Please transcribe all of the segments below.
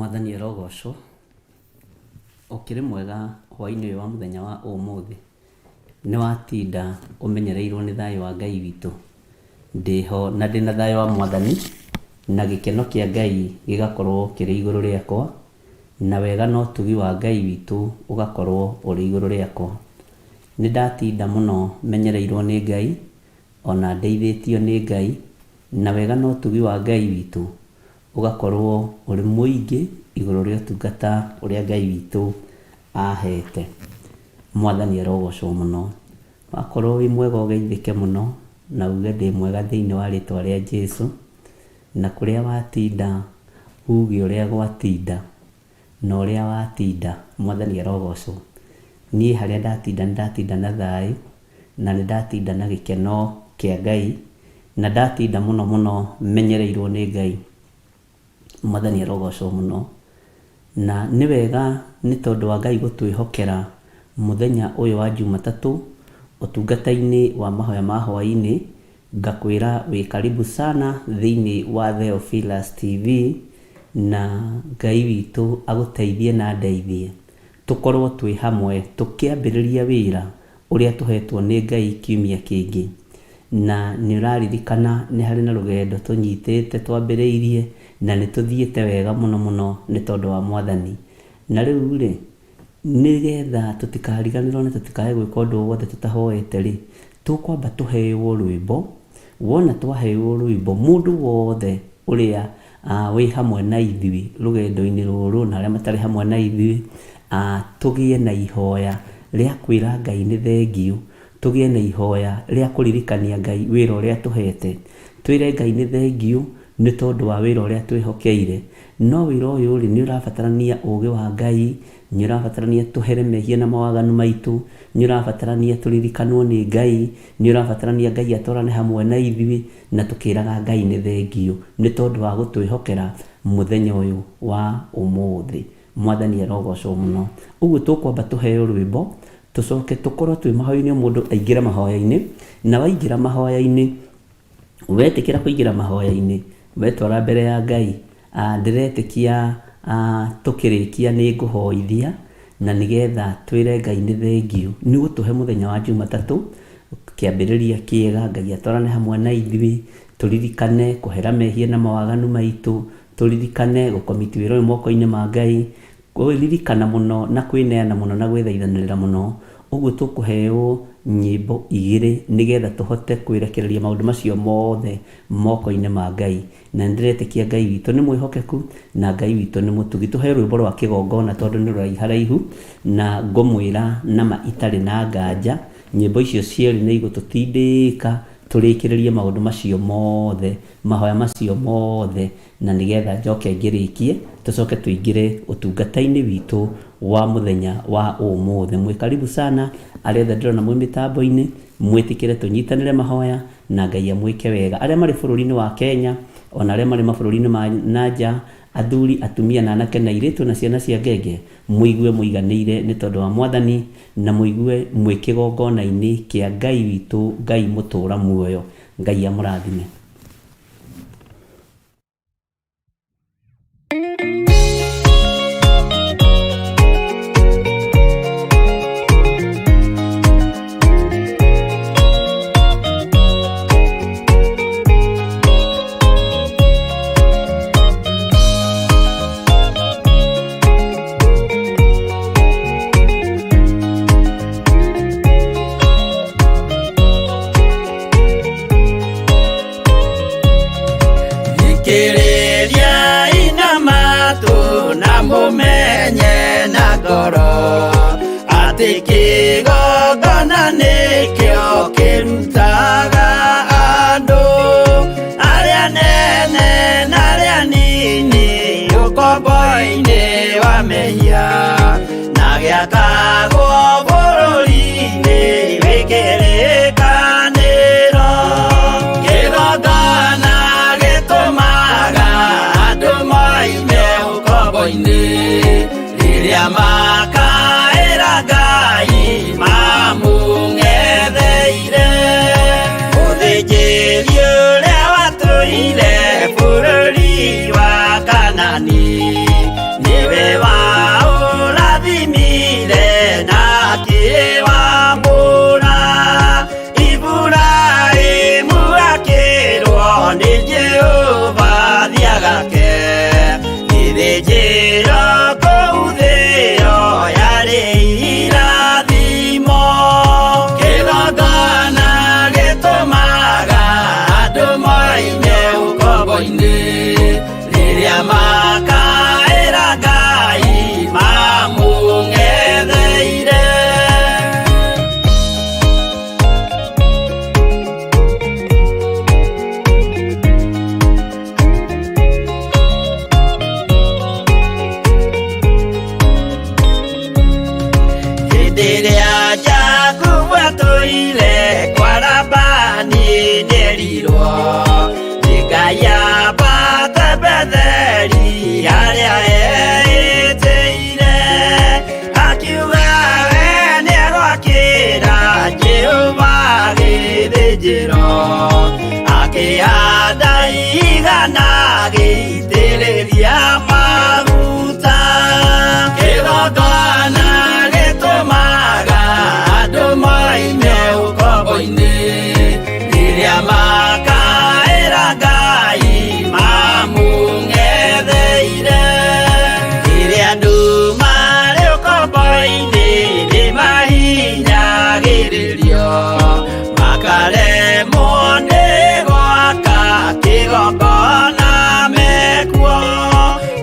Mwathani arogocwo. Ũkĩrĩ mwega hwainĩ ũyũ wa mũthenya wa ũmũthĩ? Nĩ watinda ũmenyereirwo nĩ thayũ wa Ngai witũ? Ndĩho na ndĩna thayũ wa Mwathani, na gĩkeno kĩa Ngai gĩgakorwo kĩrĩ igũrũ rĩakwa, na wega na ũtugi wa Ngai witũ ũgakorwo ũrĩ igũrũ rĩakwa. Nĩ ndatinda mũno menyereirwo nĩ Ngai, ona ndeithĩtio nĩ Ngai, na wega na ũtugi wa Ngai witũ ũgakorwo ũrĩ mũingĩ igũrũ rĩa ũtungata ũrĩa Ngai witũ ahete. Mwathani arogocwo mũno. Wakorwo wĩ mwega ũgeithĩke mũno na uge ndĩ mwega thĩinĩ wa rĩtwa rĩa Jesu, na kũrĩa watinda uge ũrĩa gwatinda na ũrĩa watinda. Mwathani arogocwo. Niĩ harĩa ndatinda nĩ ndatinda na thayũ na nĩ ndatinda na gĩkeno kĩa Ngai na ndatinda mũno mũno menyereirwo nĩ Ngai. Mwathani arogocwo mũno. Na nĩ wega nĩ tondũ wa Ngai gũtwĩhokera mũthenya ũyũ wa Jumatatũ ũtungata-inĩ wa mahoya ma hwaĩ-inĩ, ngakwĩra wĩ karibu sana thĩinĩ wa Theophilus TV, na Ngai witũ agũteithie na andeithie tũkorwo twĩ hamwe tũkĩambĩrĩria wĩra ũrĩa tũhetwo nĩ Ngai kiumia kĩngĩ. Na nĩ ũraririkana nĩ harĩ na rũgendo tũnyitĩte twambĩrĩirie na nĩ tũthiĩte wega mũno mũno nĩ tondũ wa Mwathani. Na rĩu rĩ, nĩ getha tũtikariganĩrwo na tũtikae gwĩka ũndũ o wothe tũtahoete rĩ, tũkwamba tũheo rwĩmbo. Wona twaheo rwĩmbo, mũndũ wothe ũrĩa wĩ hamwe na ithuĩ rũgendo-inĩ rũrũ na arĩa matarĩ hamwe na ithuĩ, tũgĩe na ihoya rĩa kwĩra Ngai nĩ thengiũ, tũgĩe na ihoya rĩa kũririkania Ngai wĩra ũrĩa atũhete. Twĩre Ngai nĩ thengiũ nĩ tondũ wa wĩra ũrĩa atwĩhokeire. No wĩra ũyũ rĩ, nĩ ũrabatarania ũgĩ wa Ngai, nĩ ũrabatarania tũhere mehia na mawaganu maitũ, nĩ ũrabatarania tũririkanwo nĩ Ngai, nĩ ũrabatarania Ngai atwarane hamwe na ithuĩ, na tũkĩraga Ngai nĩ thengiũ nĩ tondũ wa gũtwĩhokera mũthenya ũyũ wa ũmũthĩ. Mwathani arogocwo mũno. Ũguo tũkwamba tũheo rwĩmbo, tũcoke tũkorwo twĩ mahoya-inĩ o mũndũ aingĩre mahoya-inĩ, na waingĩra mahoya-inĩ, wetĩkĩra kũingĩra mahoya-inĩ, wetwara mbere ya Ngai, ndĩretĩkia tũkĩrĩkia nĩ ngũhoithia, na nĩgetha twĩre Ngai nĩ thengiũ nĩ gũtũhe mũthenya wa Jumatatũ, kĩambĩrĩria kĩega, Ngai atwarane hamwe na ithuĩ, tũririkane kũhera mehia na mawaganu maitũ, tũririkane gũ commit wĩra ũyũ moko-inĩ ma Ngai, kwĩririkana mũno na kwĩneana mũno na gwĩthaithanĩrĩra mũno. Ũguo tũkũheo nyĩmbo igĩrĩ nĩgetha tũhote kwĩrekereria maũndũ macio mothe moko-inĩ ma Ngai. Na nĩndĩretĩkia Ngai witũ nĩ mwĩhokeku na Ngai witũ nĩ mũtugi. Tũheo rwĩmbo rwa kĩgongona tondũ nĩ rũraiharaihu, na ngũmwĩra na ma itarĩ na nganja, nyĩmbo icio cierĩ nĩ igũtũtindĩka tũrĩkĩrĩrie maũndũ macio mothe, mahoya macio mothe, na nĩgetha njoke ngĩrĩkie, tũcoke tũingĩre ũtungata-inĩ witũ wa mũthenya wa ũmũthĩ. Mwĩ karibu sana arĩa othe ndĩrona mwĩ mĩtambo-inĩ, mwĩtĩkĩre tũnyitanĩre mahoya na Ngai amwĩke wega. Arĩa marĩ bũrũri-inĩ wa Kenya, ona arĩa marĩ mabũrũri-inĩ ma na nja, athuri, atumia na anake na airĩtu na ciana cia ngenge, mũigue mũiganĩire nĩ tondũ wa Mwathani, na mũigue mwĩ kĩgongona-inĩ kĩa Ngai witũ, Ngai mũtũũra muoyo. Ngai amũrathime. Thikĩrĩriai na matũ na mũmenye na ngoro atĩ kĩgongona nĩkĩo kĩrutaga andũ arĩa nene na arĩa nini ũkombo-inĩ wa mehia na gĩakagwo bũrũri-inĩ wĩ kĩrĩkanĩro. Kĩgongona gĩtũmaga andũ moime ũkombo-inĩ rĩrĩa makaĩra Ngai mamũng'ethanĩre. ndanagĩitĩrĩria maguta. Kĩgongona gĩtũmaga andũ moime ũkombo-inĩ, rĩrĩa makaĩra Ngai mamũng'etheire. Rĩrĩa andũ marĩ ũkombo-inĩ nĩmahinyagĩrĩrio, makaremwo nĩ gwaka kĩgongona mekuo.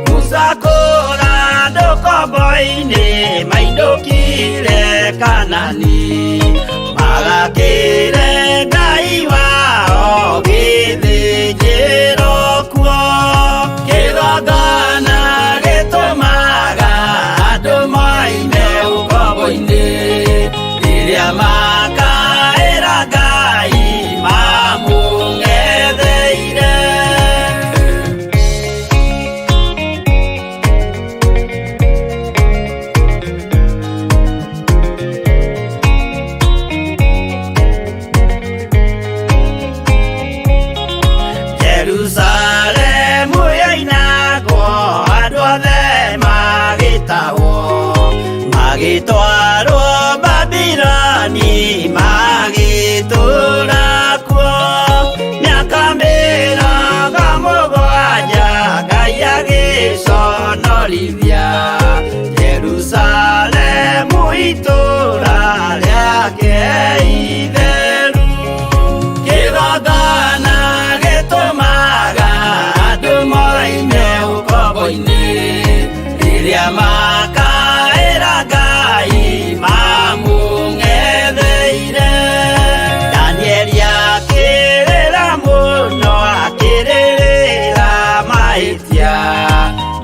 Musa kũra andũ ũkombo-inĩ mainũkire Kanani, magakĩre Ngai wao gĩthĩnjĩro kuo. Kĩgongona gĩtũmaga andũ moime ũkombo-inĩ, rĩrĩa makaĩra Ngai mamũng'etheire. Jerusalemu yoinagwo andũ othe magĩtahwo, magĩtwarwo Babiloni magĩtũũra kuo. Mĩaka 70 Ngai agĩconorithia Jerusalemu itũũra rĩake itheru. Kĩgongona gĩtũmaga andũ moime ũkombo-inĩ, rĩrĩa makaĩra Ngai mamũng'etheire. Danieli akĩrĩra mũno, akĩrĩrĩra mahĩtia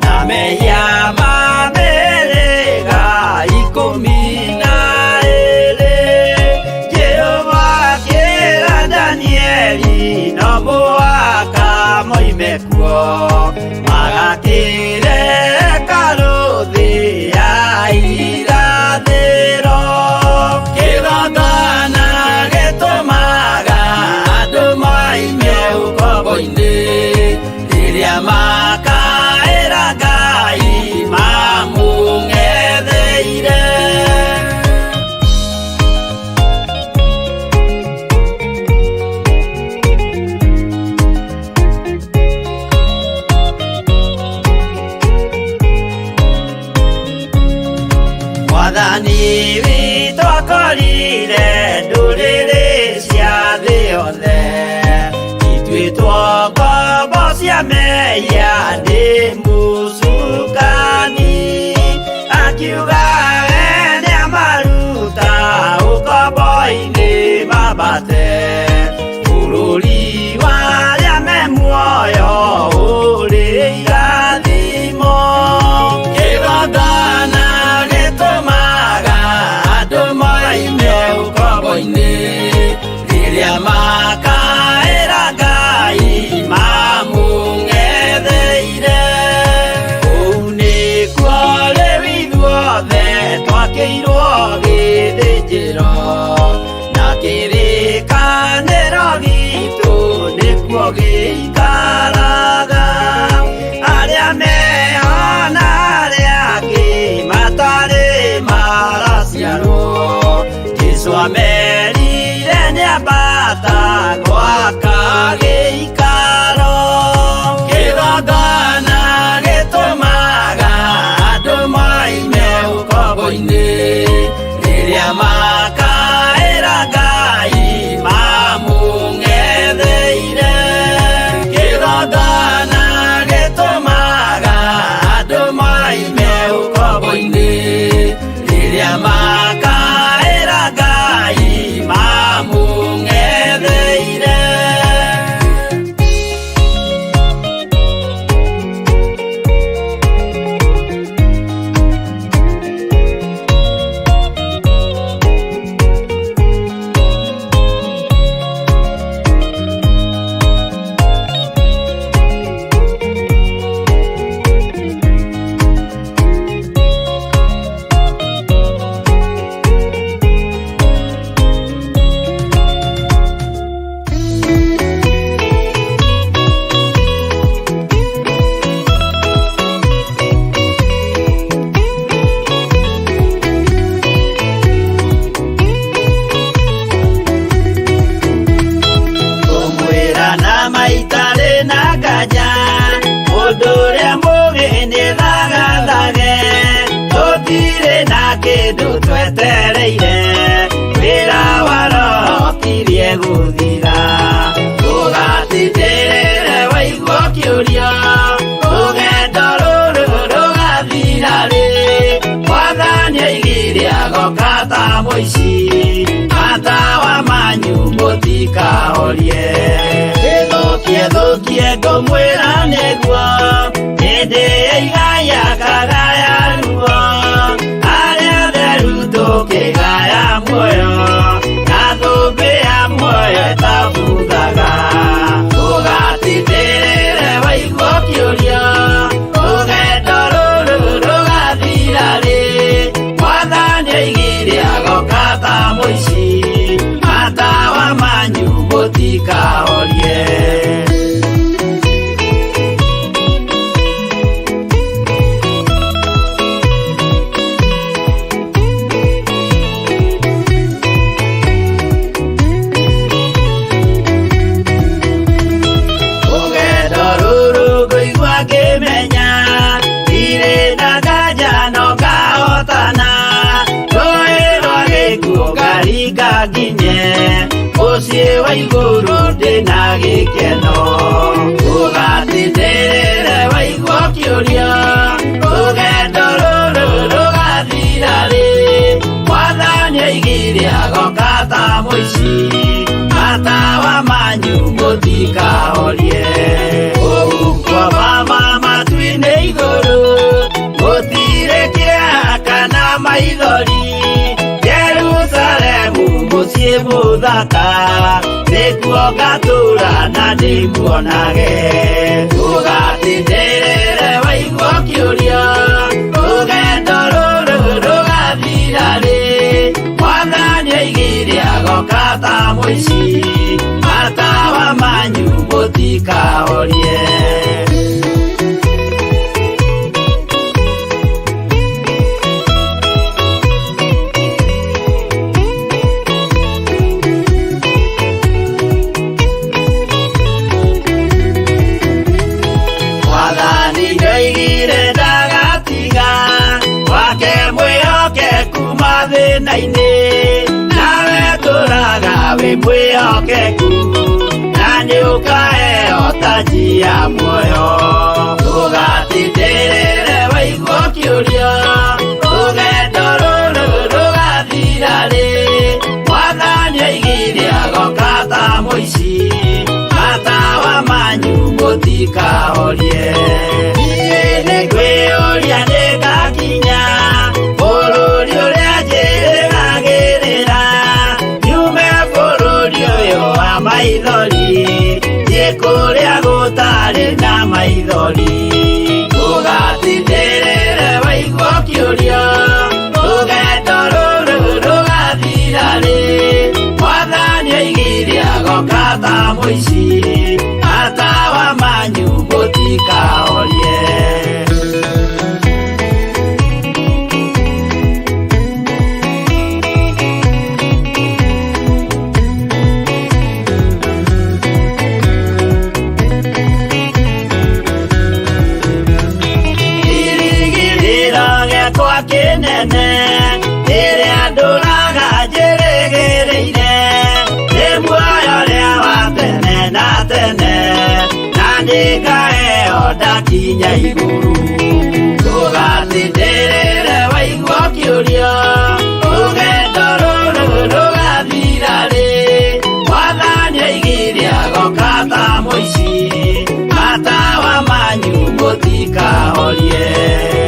na mehia ma mĩhĩrĩga 12. Jehova akĩra Danieli no mũhaka moime kuo, magakĩre hekarũ thĩ ya irathĩro. Kĩgongona gĩtũmaga andũ moime ũkombo-inĩ, rĩrĩa makaĩra Ngai mamũng'etheire. Mwathani witũ akorire ndũrĩrĩ cia thĩ yothe, ituĩtwo ngombo cia mehia nĩ mũcukani. Akiuga we nĩamaruta ũkombo-inĩ mambate, bũrũri wa arĩa me muoyo ũrĩ irathimo. Kĩgongona gĩtũmaga andũ moime ũkombo-inĩ, rĩrĩa makaĩra Ngai mamũng'etheire. Kũu nĩkuo rĩu ithuothe twakĩirwo gĩthĩnjĩro, na kĩrĩkanĩro gitũ nĩkuo gĩikaraga. Arĩa meho na arĩa angĩ matarĩ maraciarwo, Jesũ amerire nĩambata gwaka gĩikaro. Kĩgongona gĩtũmaga andũ moime ũkombo-inĩ, rĩrĩa makaĩra Ngai mamũng'etheire. Kĩgongona gĩtũmaga andũ moime ũkombo-inĩ, rĩrĩa makaĩra Ngai mamũng'etheire. kĩndũ twetereire, wĩra wa Roho ũkirie gũthira. Ũgatindĩrĩre waigua ũkĩũria, rũgendo rũrũ rũgathira rĩ? Mwathani oigire agoka ta mũici, matawa manyu mũtikahorie. Ĩthũkie thũkie ngũmwĩra nĩguo, hĩndĩ ĩigaya kagaya ruo, arĩa atheru tũkĩgaya muoyo, na thũmbĩ ya muoyo ĩtabuthaga. Ũgatindĩrĩre waigua ũkĩũria, rũgendo rũrũ rũgathira rĩ? Mwathani oigire agoka ta mũici, matawa manyu mũtikahorie. Rũgendo rũrũ ngũigua ngĩmenya, ndirĩ na nganja no ngahotana, rũĩ rwa gĩkuũ ngaringa nginye, mũciĩ wa igũrũ ndĩna gĩkeno. Ũgatindĩrĩre waigua ũkĩũria, rũgendo rũrũ rũgathira rĩ? Mwathani oigire agoka ta mũici, matawa manyu mũtikahorie. Kũu kwa Baba matu-inĩ igũrũ, gũtirĩ kĩeha kana maithori, Jerusalemu mũciĩ mũthaka, nĩkuo ngatũũra na ndĩmuonage. Ũgatindĩrĩre waigua ũkĩũria, rũgendo rũrũ rũgathira rĩ? Mwathani oigire agoka ta mũici, matawa manyu mũtikahorie. Mwathani nĩoigire ndagatiga, wake mwĩhokeku mathĩna-inĩ, nawe tũraga wĩ mwĩhokeku, na nĩũkaheo taji ya muoyo. Ũgatindĩrĩre waigua ũkĩũria, rũgendo rũrũ rũgathira rĩ? Mwathani oigire agoka ta mũici, matawa manyu mũtikahorie. Niĩ nĩngwĩyũria nĩngakinya, bũrũri ũrĩa njĩrĩgagĩrĩra, nyume bũrũri ũyũ wa maithori, thiĩ kũrĩa gũtarĩ na maithori. Ũgatindĩrĩre waigua ũkĩũria, rũgendo rũrũ rũgathira rĩ? Mwathani oigire agoka ta mũici, matawa manyu mũtikahorie. Kĩrĩgĩrĩro gĩakwa kĩnene, rĩrĩa ndũraga njĩrĩgĩrĩire, nĩ muoyo ũrĩa wa tene na tene, na nĩngaheo ndakinya igũrũ. Ũgatindĩrĩre waigua ũkĩũria, rũgendo rũrũ rũgathira rĩ? Mwathani oigire agoka ta mũici, matawa manyu mũtikahorie.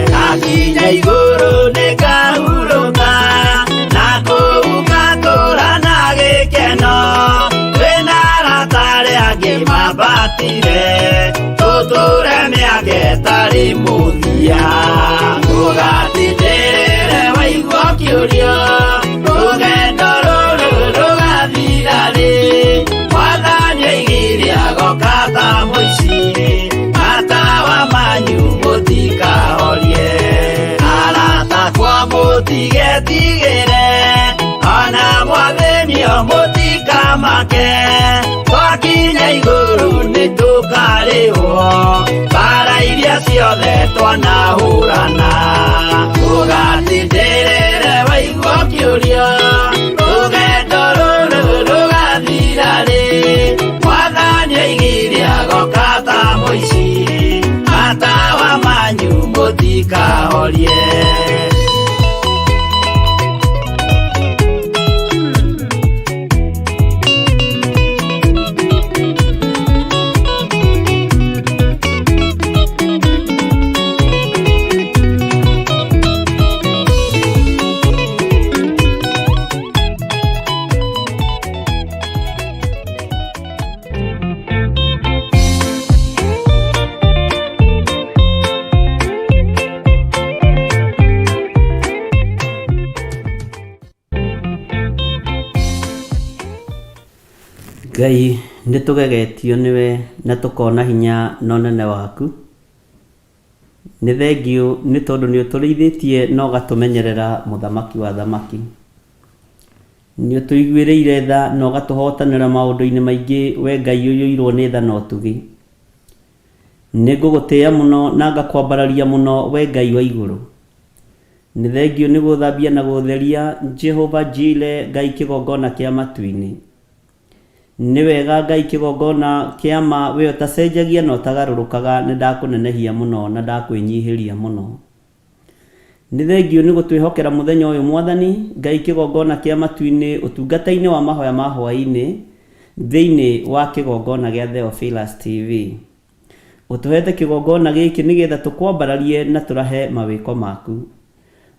Ndakinya igũrũ nĩngahurũka, na kũu ngatũũra na gĩkeno, twĩna arata arĩa angĩ mambatire, tũtũũre mĩaka ĩtarĩ mũthia. Ũgatindĩrĩre waigua ũkĩũria, rũgendo rũrũ rũgathira rĩ? Mwathani oigire agoka ta mũici, matawa manyu mũtikahorie. Arata akwa mũtigetigĩre, ona mwathĩnio mũtikamake, twakinya igũrũ nĩtũkarĩhwo, mbara iria ciothe twanahũrana. Ũgatindĩrĩre ũkĩũria rũgendo rũrũ rũgathira rĩ mwathani oigire agoka ta mũici matawa manyu mũtikahorie. Ngai nĩ tũgegetio nĩwe na tũkona hinya na ũnene waku. Nĩ thengiũ nĩ tondũ nĩ ũtũrĩithĩtie na ũgatũmenyerera mũthamaki wa athamaki. Nĩ ũtũiguĩrĩire tha na ũgatũhotanĩra maũndũ-inĩ maingĩ we Ngai ũiyũirwo nĩ tha na ũtugi. Nĩ ngũgũtĩĩa mũno na ngakwambararia mũno we Ngai wa igũrũ. Nĩ thengiũ nĩ gũthambia na gũtheria Jehova Jire Ngai kĩgongona kĩa matu-inĩ. Nĩ wega Ngai kĩgongona kĩa ma we ũtacenjagia na ũtagarũrũkaga nĩ ndakũnenehia mũno na ndakwĩnyihĩria mũno. Nĩ thengiũ nĩ gũtwĩhokera mũthenya ũyũ Mwathani Ngai kĩgongona kĩa matu-inĩ ũtungata-inĩ wa mahoya ma hwaĩ-inĩ thĩinĩ wa kĩgongona gĩa Theophilus TV. Ũtũhete kĩgongona gĩkĩ nĩgetha tũkwambararie na tũrahe mawĩko maku.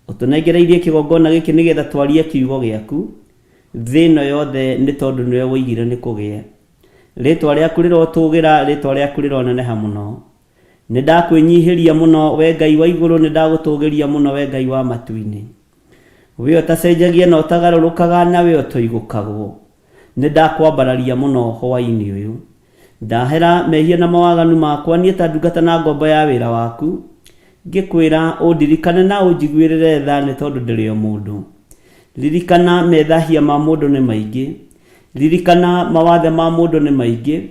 Ũtũnengereirie kĩgongona gĩkĩ nĩgetha twarie kiugo gĩaku thĩ ĩno yothe nĩ tondũ nĩwe woigire nĩ kũgĩe. Rĩtwa rĩaku rĩrotũgĩra, rĩtwa rĩaku rĩroneneha mũno. Nĩ ndakwĩnyihĩria mũno we Ngai wa igũrũ, nĩ ndagũtũgĩria mũno we Ngai wa matu-inĩ. We ũtacenjagia na ũtagarũrũkaga na we ũtoigũkagwo. Nĩ ndakwambararia mũno hwaĩ-inĩ ũyũ. Ndahera mehia na mawaganu makwa niĩ ta ndungata na ngombo ya wĩra waku, ngĩkwĩra ũndirikane na ũnjiguĩrĩre tha nĩ tondũ ndĩrĩ o mũndũ. Ririkana methahia ma mũndũ nĩ maingĩ, ririkana mawathe ma mũndũ nĩ maingĩ,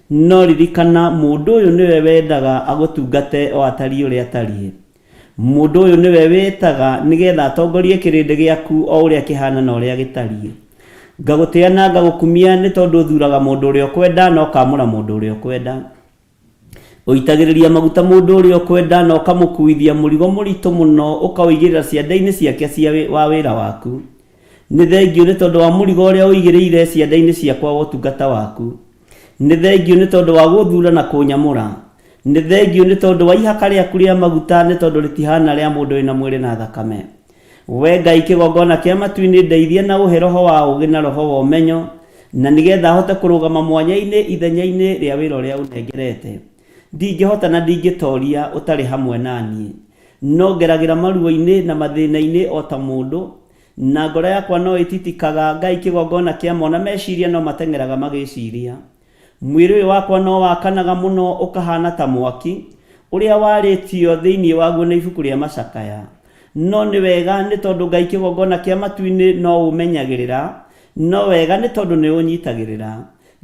no ririkana mũndũ ũyũ nĩwe wendaga agũtungate o atariĩ ũrĩa atariĩ. Mũndũ ũyũ nĩwe wĩtaga nĩgetha atongorie kĩrĩndĩ gĩaku o ũrĩa kĩhana na ũrĩa gĩtariĩ. Ngagũtĩa na ngagũkumia nĩ tondũ ũthuraga mũndũ ũrĩa ũkwenda na ũkamũra mũndũ ũrĩa ũkwenda. Ũitagĩrĩria maguta mũndũ ũrĩa ũkwenda na ũkamũkuithia mũrigo mũritũ mũno ũkaũigĩrĩra ciande-inĩ ciake cia wa wĩra waku. Nĩ thengiũ nĩ tondũ wa mũrigo ũrĩa ũigĩrĩire ciande-inĩ ciakwa wa ũtungata waku. Nĩ thengiũ nĩ tondũ wa gũthura na kũnyamũra. Nĩ thengiũ nĩ tondũ wa ihaka rĩaku rĩa maguta nĩ tondũ rĩtihana rĩa mũndũ wĩna mwĩrĩ na thakame. We Ngai kĩgongona kĩa matu-inĩ ndeithia na ũhe roho wa ũũgĩ na roho wa ũmenyo na nĩgetha hote kũrũgama mwanya-inĩ ithenya-inĩ rĩa wĩra ũrĩa ũnengerete. Ndingĩhota na ndingĩtoria ũtarĩ hamwe na niĩ. No ngeragĩra maruo-inĩ na mathĩna-inĩ o ta mũndũ, na ngoro yakwa no ĩtitikaga, Ngai kĩgongona kĩa ma ona meciria no mateng'eraga magĩciria. Mwĩrĩ ũyũ wakwa no wakanaga mũno ũkahana ta mwaki, ũrĩa warĩtio thĩinĩ waguo nĩ ibuku rĩa macakaya. No nĩ wega nĩ tondũ Ngai kĩgongona kĩa matu-inĩ no ũmenyagĩrĩra, no wega nĩ tondũ nĩ ũnyitagĩrĩra.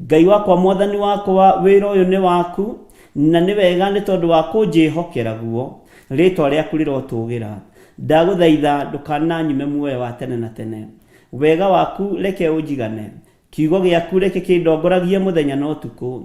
Ngai wakwa mwathani wakwa, wĩra ũyũ nĩ waku, na nĩ wega nĩ tondũ wa kũnjĩhokera guo, rĩtwa rĩaku rĩrotũgĩra. Ndagũthaitha ndũkananyume muoyo wa tene na tene. Wega waku reke ũnjigane. Kiugo gĩaku reke kĩndongoragie mũthenya na ũtukũ.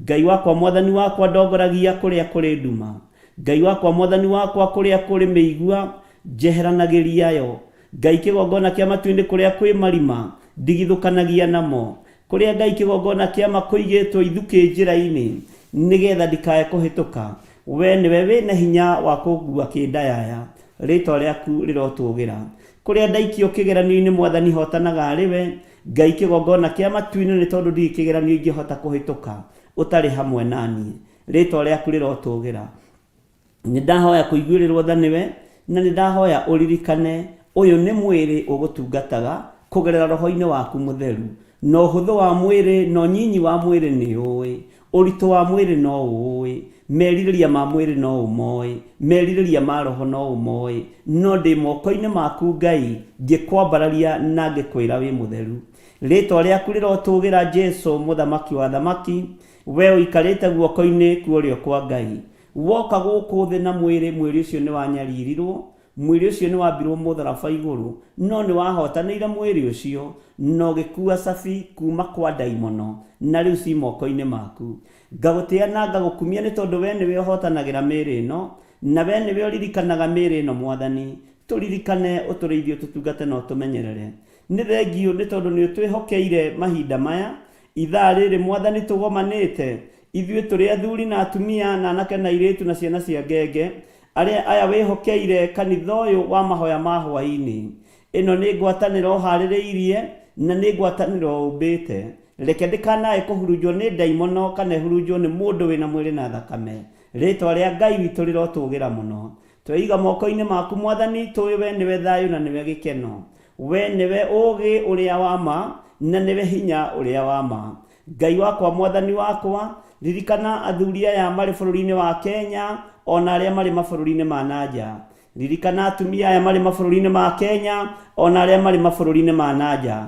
Ngai wakwa mwathani wakwa ndongoragia kũrĩa kũrĩ nduma. Ngai wakwa mwathani wakwa kũrĩa kũrĩ mĩigua njeheranagĩria yo. Ngai kĩgongona kĩa matu-inĩ kũrĩa kwĩ marima ndigithũkanagia namo. Kũrĩa Ngai kĩgongona kĩa ma kũigĩtwo ithukĩ njĩra-inĩ nĩgetha ndikae kũhĩtũka. We nĩwe wĩna hinya wa kũngua kĩndayaya. Rĩtwa rĩaku rĩrotũgĩra. Kũrĩa ndaikio kĩgeranio-inĩ Mwathani hotanaga arĩ we. Ngai kĩgongona kĩa matu-inĩ nĩ tondũ ndirĩ kĩgeranio ingĩhota kũhĩtũka ũtarĩ hamwe na niĩ. Rĩtwa rĩaku rĩrotũgĩra. Nĩ ndahoya kũiguĩrĩrwo tha nĩwe, na nĩ ndahoya ũririkane ũyũ nĩ mwĩrĩ ũgũtungataga kũgerera roho-inĩ waku mũtheru. Na ũhũthũ wa mwĩrĩ na ũnyinyi wa mwĩrĩ nĩ ũĩ, ũritũ wa mwĩrĩ no ũũĩ, merirĩria ma mwĩrĩ no ũmoĩ, merirĩria ma roho no ũmoĩ, no ndĩ moko-inĩ maku Ngai ngĩkwambararia na ngĩkwĩra wĩ mũtheru. Rĩtwa rĩaku rĩrotũgĩra Jesu mũthamaki wa athamaki, we ũikarĩte guoko-inĩ kwa ũrĩo kwa Ngai. Woka gũkũ thĩ na mwĩrĩ, mwĩrĩ ũcio nĩ wanyaririrwo, Mwĩrĩ ũcio nĩ wambirwo mũtharaba igũrũ, no nĩ wahotanĩire mwĩrĩ ũcio na ũgĩkua cabi kuma kwa ndaimono, na rĩu ci moko-inĩ maku. Ngagũtĩa na ngagũkumia nĩ tondũ we nĩwe ũhotanagĩra mĩĩrĩ ĩno, na we nĩwe ũririkanaga mĩĩrĩ ĩno Mwathani. Tũririkane, ũtũrĩithie, ũtũtungate na ũtũmenyerere. Nĩ thengiũ nĩ tondũ nĩ ũtwĩhokeire mahinda maya, ithaa rĩrĩ Mwathani tũgomanĩte, ithuĩ tũrĩ athuri na atumia na anake na airĩtu na ciana cia ngenge, arĩa aya wĩhokeire kanitha ũyũ wa mahoya ma hwaĩ-inĩ. Ĩno nĩ ngwatanĩro ũharĩrĩirie na nĩ ngwatanĩro ũmbĩte. Reke ndĩkanae kũhurunjwo nĩ ndaimono kana ĩhurunjwo nĩ mũndũ wĩna mwĩrĩ na thakame. Rĩtwa rĩa Ngai witũ rĩrotũgĩra mũno. Tweiga moko-inĩ maku Mwathani, tũĩ we nĩwe thayũ na nĩwe gĩkeno. We nĩwe ũũgĩ ũrĩa wa ma na nĩwe hinya ũrĩa wa ma. Ngai wakwa Mwathani wakwa, ririkana athuri aya marĩ bũrũri-inĩ wa Kenya ona arĩa marĩ mabũrũri-inĩ ma na nja. Ririkana atumia aya marĩ mabũrũri-inĩ ma Kenya ona arĩa marĩ mabũrũri-inĩ ma na nja.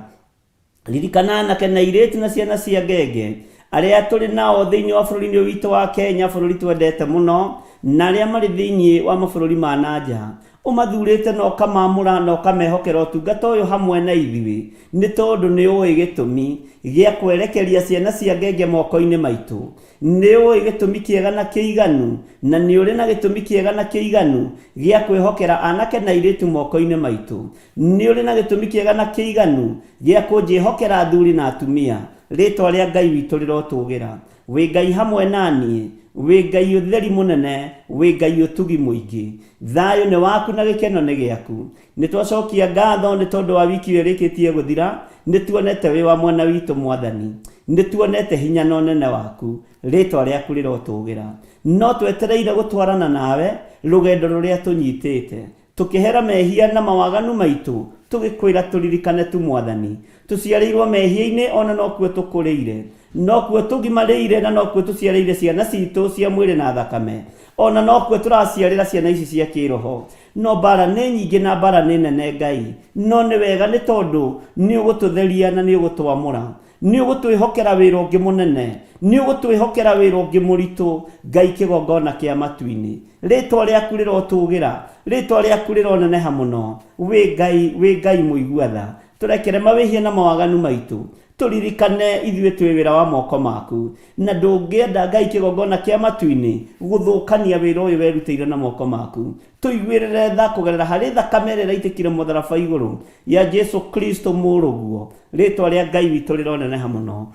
Ririkana anake na airĩtu na ciana cia ngenge arĩa tũrĩ nao thĩinĩ wa bũrũri-inĩ ũyũ witũ wa Kenya, bũrũri twendete mũno, na arĩa marĩ thĩinĩ wa mabũrũri ma na nja. Ũmathurĩte na ũkamaamũra na ũkamehokera ũtungata ũyũ hamwe na ithuĩ, nĩ tondũ nĩ ũĩ gĩtũmi gĩa kwerekeria ciana cia ngenge moko-inĩ maitũ. Nĩ ũĩ gĩtũmi kĩega na kĩiganu, na nĩ ũrĩ na gĩtũmi kĩega na kĩiganu gĩa kwĩhokera anake na airĩtu moko-inĩ maitũ. Nĩ ũrĩ na gĩtũmi kĩega na kĩiganu gĩa kũnjĩhokera athuri na atumia. Rĩĩtwa rĩa Ngai witũ rĩrotũgĩra. Wĩ Ngai hamwe na niĩ, wĩ Ngai ũtheri mũnene, wĩ Ngai ũtugi mũingĩ. Thayũ nĩ waku na gĩkeno nĩ gĩaku. Nĩ twacokia ngatho nĩ tondũ wa wiki ĩyo ĩrĩkĩtie gũthira, nĩ tuonete wĩ wa mwena witũ Mwathani. Nĩ tuonete hinya na ũnene waku. Rĩtwa rĩaku rĩrotũgĩra. No twetereire gũtwarana nawe rũgendo rũrĩa tũnyitĩte. Tũkĩhera mehia na mawaganu maitũ, tũgĩkwĩra tũririkane tu Mwathani. Tũciarĩirwo mehia-inĩ ona nokuo tũkũrĩire. Nokuo tũgimarĩire na nokuo tũciarĩire ciana citũ cia mwĩrĩ na thakame. Ona nokuo tũraciarĩra ciana ici cia kĩroho. No mbara nĩ nyingĩ na mbara nĩ nene Ngai. No nĩ wega nĩ tondũ nĩ ũgũtũtheria na nĩ ũgũtwamũra. Nĩ ũgũtwĩhokera wĩra ũngĩ mũnene. Nĩ ũgũtwĩhokera wĩra ũngĩ mũritũ, Ngai kĩgongona kĩa matu-inĩ. Rĩtwa rĩaku rĩrotũgĩra, rĩtwa rĩaku rĩroneneha mũno. Wĩ Ngai, wĩ Ngai mũigua tha. Tũrekere mawĩhia na mawaganu maitũ. Tũririkane ithuĩ twĩ wĩra wa moko maku. Na ndũngĩenda Ngai kĩgongona kĩa matu-inĩ gũthũkania wĩra ũyũ werutĩire na moko maku. Tũiguĩrĩre tha kũgerera harĩ thakame ĩrĩa ĩraitĩkire mũtharaba igũrũ ya Jesu Kristo mũrũguo. Rĩtwa rĩa Ngai witũ rĩroneneha mũno.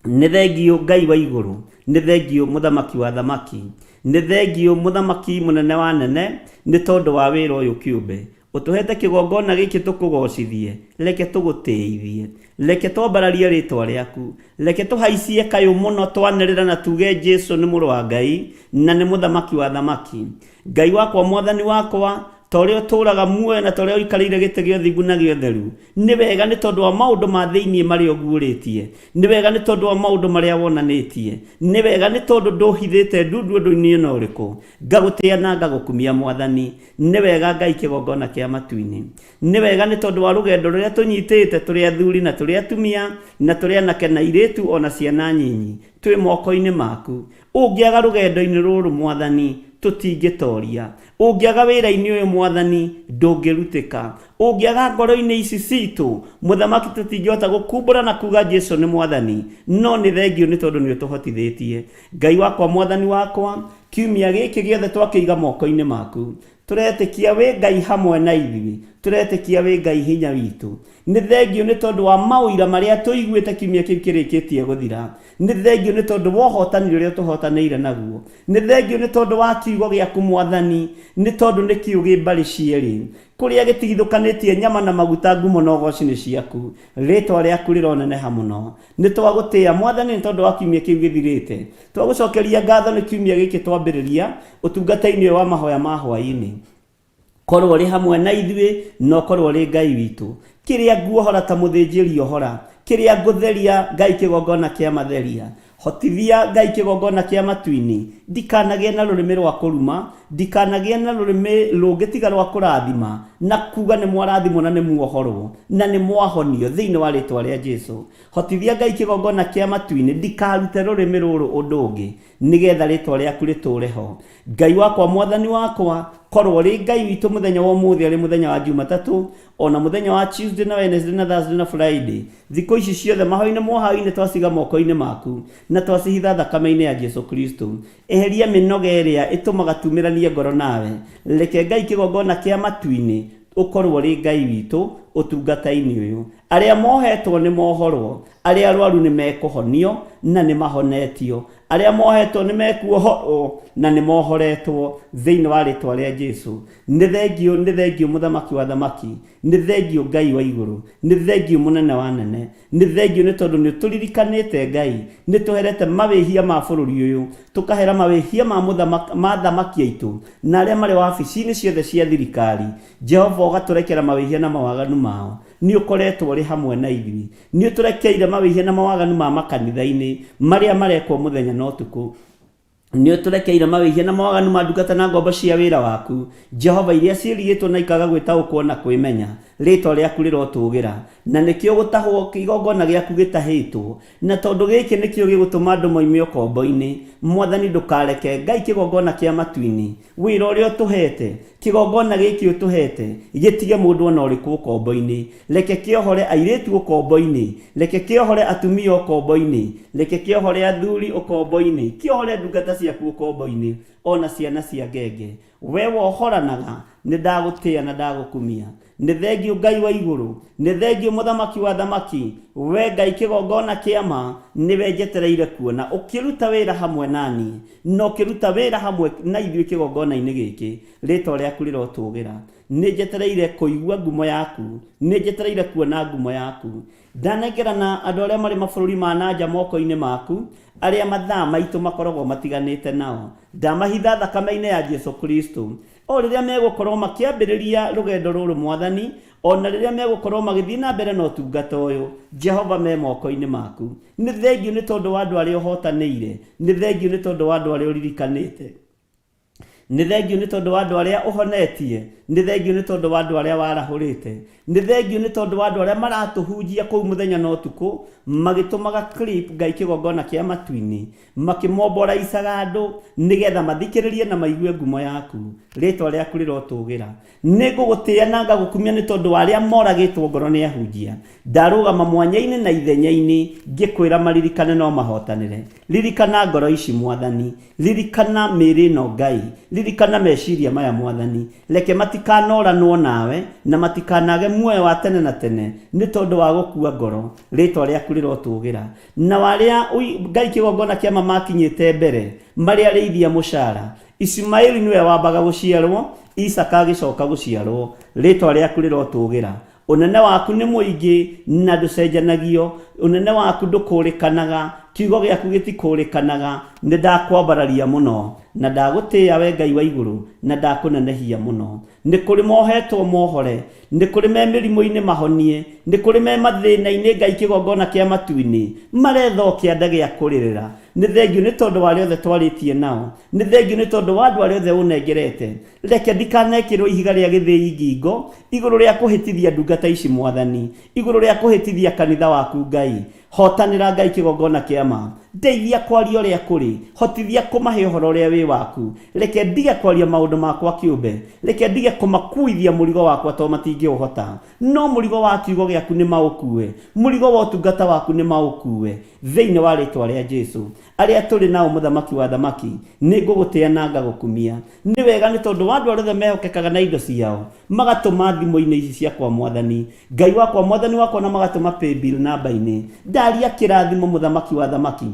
Nĩ thengiũ Ngai wa igũrũ, nĩ thengiũ mũthamaki wa thamaki, nĩ thengiũ mũthamaki mũnene wa nene, nĩ tondũ wa wĩra ũyũ kĩũmbe. Ũtũhete kĩgongona gĩkĩ tũkũgocithie, reke tũgũtĩithie. Reke twambararie rĩtwa rĩaku. Reke tũhaicie kayũ mũno twanĩrĩra na tuge Jesu nĩ mũrũ wa Ngai na nĩ mũthamaki wa thamaki. Ngai wakwa Mwathani wakwa, ta ũrĩa ũtũũraga muoyo na ta ũrĩa ũikarĩire gĩtĩ gĩa ũthingu na gĩa ũtheru, nĩ wega nĩ tondũ wa maũndũ ma thĩinĩ marĩa ũguũrĩtie, nĩ wega nĩ tondũ wa maũndũ marĩa wonanĩtie, nĩ wega nĩ tondũ ndũhithĩte ndundu ũndũ-inĩ ona ũrĩkũ. Ngagũtĩa na ngagũkumia Mwathani. Nĩ wega Ngai kĩgongona kĩa matu-inĩ. Nĩ wega nĩ tondũ wa rũgendo rũrĩa tũnyitĩte tũrĩ athuri na tũrĩ atumia na tũrĩ anake na airĩtu o na ciana nyinyi, twĩ moko-inĩ maku. Ũngĩaga rũgendo-inĩ rũrũ Mwathani, tũtingĩtoria. Ũngĩaga wĩra-inĩ ũyũ Mwathani, ndũngĩrutĩka. Ũngĩaga ngoro-inĩ ici citũ, Mũthamaki tũtingĩhota gũkumbũra na kuga Jesu nĩ Mwathani. No nĩ thengiũ nĩ tondũ nĩ ũtũhotithĩtie. Ngai wakwa Mwathani wakwa, kiumia gĩkĩ gĩothe twakĩiga moko-inĩ maku. Tũretĩkia wĩ Ngai hamwe na ithuĩ. Tũretĩkia wĩ Ngai hinya witũ. Nĩ thengiũ nĩ tondũ wa maũira marĩa tũiguĩte kiumia kĩu kĩrĩkĩtie gũthira. Nĩ thengiũ nĩ tondũ wa ũhotani ũrĩa ũtũhotanĩire naguo. Nĩ thengiũ nĩ tondũ wa kiugo gĩaku Mwathani, nĩ tondũ nĩ kĩũgĩ mbarĩ cierĩ. Kũrĩa gĩtigithũkanĩtie nyama na maguta ngumo na ũgoci nĩ ciaku. Rĩtwa rĩaku rĩroneneha mũno. Nĩ twagũtĩĩa Mwathani nĩ tondũ wa kiumia kĩu gĩthirĩte. Twagũcokeria ngatho nĩ kiumia gĩkĩ twambĩrĩria ũtungata-inĩ ũyũ wa mahoya ma hwaĩ-inĩ. Korwo ũrĩ hamwe na ithuĩ na ũkorwo ũrĩ Ngai witũ. Kĩrĩa nguohora ta mũthĩnjĩri ohora, kĩrĩa ngũtheria Ngai kĩgongona kĩa matheria. Hotithia Ngai kĩgongona kĩa matu-inĩ, ndikanagĩe na rũrĩmĩ rwa kũruma, ndikanagĩe na rũrĩmĩ rũngĩ tiga rwa kũrathima, na kuga nĩ mwarathimwo na nĩ muohorwo, na nĩ mwahonio thĩinĩ wa rĩtwa rĩa Jesu. Hotithia Ngai kĩgongona kĩa matu-inĩ, ndikarute rũrĩmĩ rũrũ ũndũ ũngĩ, nĩgetha rĩtwa rĩaku rĩtũre ho. Ngai wakwa Mwathani wakwa, Korwo ũrĩ Ngai witũ mũthenya wa ũmũthĩ arĩ mũthenya wa Jumatatũ, ona mũthenya wa Tuesday na Wednesday na Thursday na Friday, thikũ ici ciothe mahoya-inĩ moha-inĩ twaciga moko-inĩ maku na twacihitha thakame-inĩ ya Jesu Kristo. Eheria mĩnoga ĩrĩa ĩtũmaga tumĩranie ngoro nawe. Reke Ngai kĩgongona kĩa matu-inĩ ũkorwo ũrĩ Ngai witũ ũtungata-inĩ ũyũ. Arĩa mohetwo nĩ mohorwo, arĩa arwaru nĩ mekũhonio na nĩ mahonetio, arĩa mohetwo nĩ mekuohorwo na nĩ mohoretwo thĩinĩ wa rĩtwa rĩa Jesu. Nĩ thengiũ, nĩ thengiũ Mũthamaki wa athamaki, nĩ thengiũ Ngai wa igũrũ, nĩ thengiũ Mũnene wa anene, nĩ thengiũ nĩ tondũ nĩ ũtũririkanĩte Ngai, nĩ tũherete mawĩhia ma bũrũri ũyũ, tũkahera mawĩhia ma mũthamaki, ma athamaki aitũ na arĩa marĩ wabici-inĩ ciothe cia thirikari. Jehova ũgatũrekera mawĩhia na mawaganu mao. Nĩ ũkoretwo ũrĩ hamwe na ithuĩ. Nĩ ũtũrekeire mawĩhia na mawaganu ma makanitha-inĩ marĩa marekwo mũthenya na ũtukũ. Nĩ ũtũrekeire mawĩhia na mawaganu ma ndungata na ngombo cia wĩra waku, Jehova, iria ciĩrigĩtwo na ikaga gwĩtaũkwo na kwĩmenya. Rĩĩtwa rĩaku rĩrotũũgĩra. Na nĩkĩo gũtahwo kĩgongona gĩaku gĩtahĩtwo. Na tondũ gĩkĩ nĩkĩo gĩgũtũma andũ moime ũkombo-inĩ, Mwathani ndũkareke Ngai kĩgongona kĩa matu-inĩ, wĩra ũrĩa ũtũhete, kĩgongona gĩkĩ ũtũhete, gĩtige mũndũ ona ũrĩkũ ũkombo-inĩ. Reke kĩohore airĩtu ũkombo-inĩ, reke kĩohore atumia ũkombo-inĩ, reke kĩohore athuri ũkombo-inĩ, kĩohore ndungata ciaku ũkombo-inĩ, ona ciana cia ngenge. We wohoranaga, nĩ ndagũtĩa na ndagũkumia. Nĩ thengiũ Ngai wa igũrũ, nĩ thengiũ Mũthamaki wa athamaki, we Ngai kĩgongona kĩa ma, nĩwe njetereire kuona ũkĩruta wĩra hamwe na niĩ, na ũkĩruta wĩra hamwe na ithuĩ kĩgongona-inĩ gĩkĩ. Rĩĩtwa rĩaku rĩrotũũgĩra. Nĩ njetereire kũigua ngumo yaku, nĩ njetereire kuona ngumo yaku. Ndanengerana andũ arĩa marĩ mabũrũri ma na nja moko-inĩ maku, arĩa mathaa maitũ makoragwo matiganĩte nao. Ndamahitha thakame-inĩ ya Jesu Kristo. O rĩrĩa megũkorwo makĩambĩrĩria rũgendo rũrũ Mwathani, o na rĩrĩa megũkorwo magĩthiĩ na mbere na ũtungata ũyũ, Jehova me moko-inĩ maku. Nĩ thengiũ nĩ tondũ wa andũ arĩa ũhotanĩire. Nĩ thengiũ nĩ tondũ wa andũ arĩa ũririkanĩte. Nĩ thengiũ nĩ tondũ wa andũ arĩa ũhonetie. Nĩ thengiũ nĩ tondũ wa andũ arĩa warahũrĩte. Nĩ thengiũ nĩ tondũ wa andũ arĩa maratũhunjia kũu mũthenya na ũtukũ, magĩtũmaga clip Ngai kĩgongona kĩa matu-inĩ, makĩmomboraicaga andũ nĩgetha mathikĩrĩrie na maigue ngumo yaku. Rĩtwa rĩaku rĩrotũgĩra. Nĩ ngũgũtĩĩa na ngagũkumia nĩ tondũ wa arĩa moragĩtwo ngoro nĩ ahunjia. Ndarũgama mwanya-inĩ na ithenya-inĩ ngĩkwĩra maririkane no mahotanĩre. Ririkana ngoro ici Mwathani. Ririkana mĩĩrĩ ĩno Ngai. Ririkana meciria maya Mwathani. Reke matikanoranwo nawe na matikanage muoyo wa tene na tene nĩ tondũ wa gũkua ngoro. Rĩtwa rĩaku rĩrotũgĩra. Nao arĩa Ngai kĩgongona kĩa ma makinyĩte mbere marĩ arĩithi a mũcara. Ishumaeli nĩwe wambaga gũciarwo, Isaaka agĩcoka gũciarwo. Rĩĩtwa rĩaku rĩrotũũgĩra. Ũnene waku nĩ mũingĩ na ndũcenjanagio, ũnene waku ndũkũũrĩkanaga, kiugo gĩaku gĩtikũũrĩkanaga. Nĩndakwambararia mũno, na ndagũtĩĩa wee Ngai wa igũrũ, na ndakũnenehia mũno. Nĩ kũrĩ mohetwo mohore, nĩ kũrĩ me mĩrimũ-inĩ mahonie, nĩ kũrĩ me mathĩna-inĩ Ngai kĩgongona kĩa matu-inĩ, maretha o kĩanda gĩa kũrĩrĩra. Nĩ thengiũ nĩ tondũ wa arĩa othe twarĩtie nao. Nĩ thengiũ nĩ tondũ wa andũ arĩa othe ũnengerete. Reke ndikanekĩrwo ihiga rĩa gĩthĩi ngingo, igũrũ rĩa kũhĩtithia ndungata ici Mwathani, igũrũ rĩa kũhĩtithia kanitha waku Ngai. Hotanĩra Ngai kĩgongona kĩa ma. Ndeithia kwaria ũrĩa kũrĩ. Hotithia kũmahe ũhoro ũrĩa wĩ waku. Reke ndige kwaria maũndũ makwa kĩũmbe. Reke ndige kũmakuithia mũrigo wakwa tondũ matingĩũhota. No mũrigo wa kiugo gĩaku nĩ maũkue. Mũrigo wa ũtungata waku nĩ maũkue. Thĩinĩ wa rĩtwa rĩa Jesu. Arĩa tũrĩ nao Mũthamaki wa athamaki, nĩ ngũgũtĩa na ngagũkumia. Nĩ wega nĩ tondũ wa andũ arĩa othe mehokekaga na indo ciao, magatũma thimũ-inĩ ici ciakwa Mwathani, Ngai wakwa, Mwathani wakwa, na magatũma paybill namba-inĩ. Ndaria kĩrathimo Mũthamaki wa athamaki.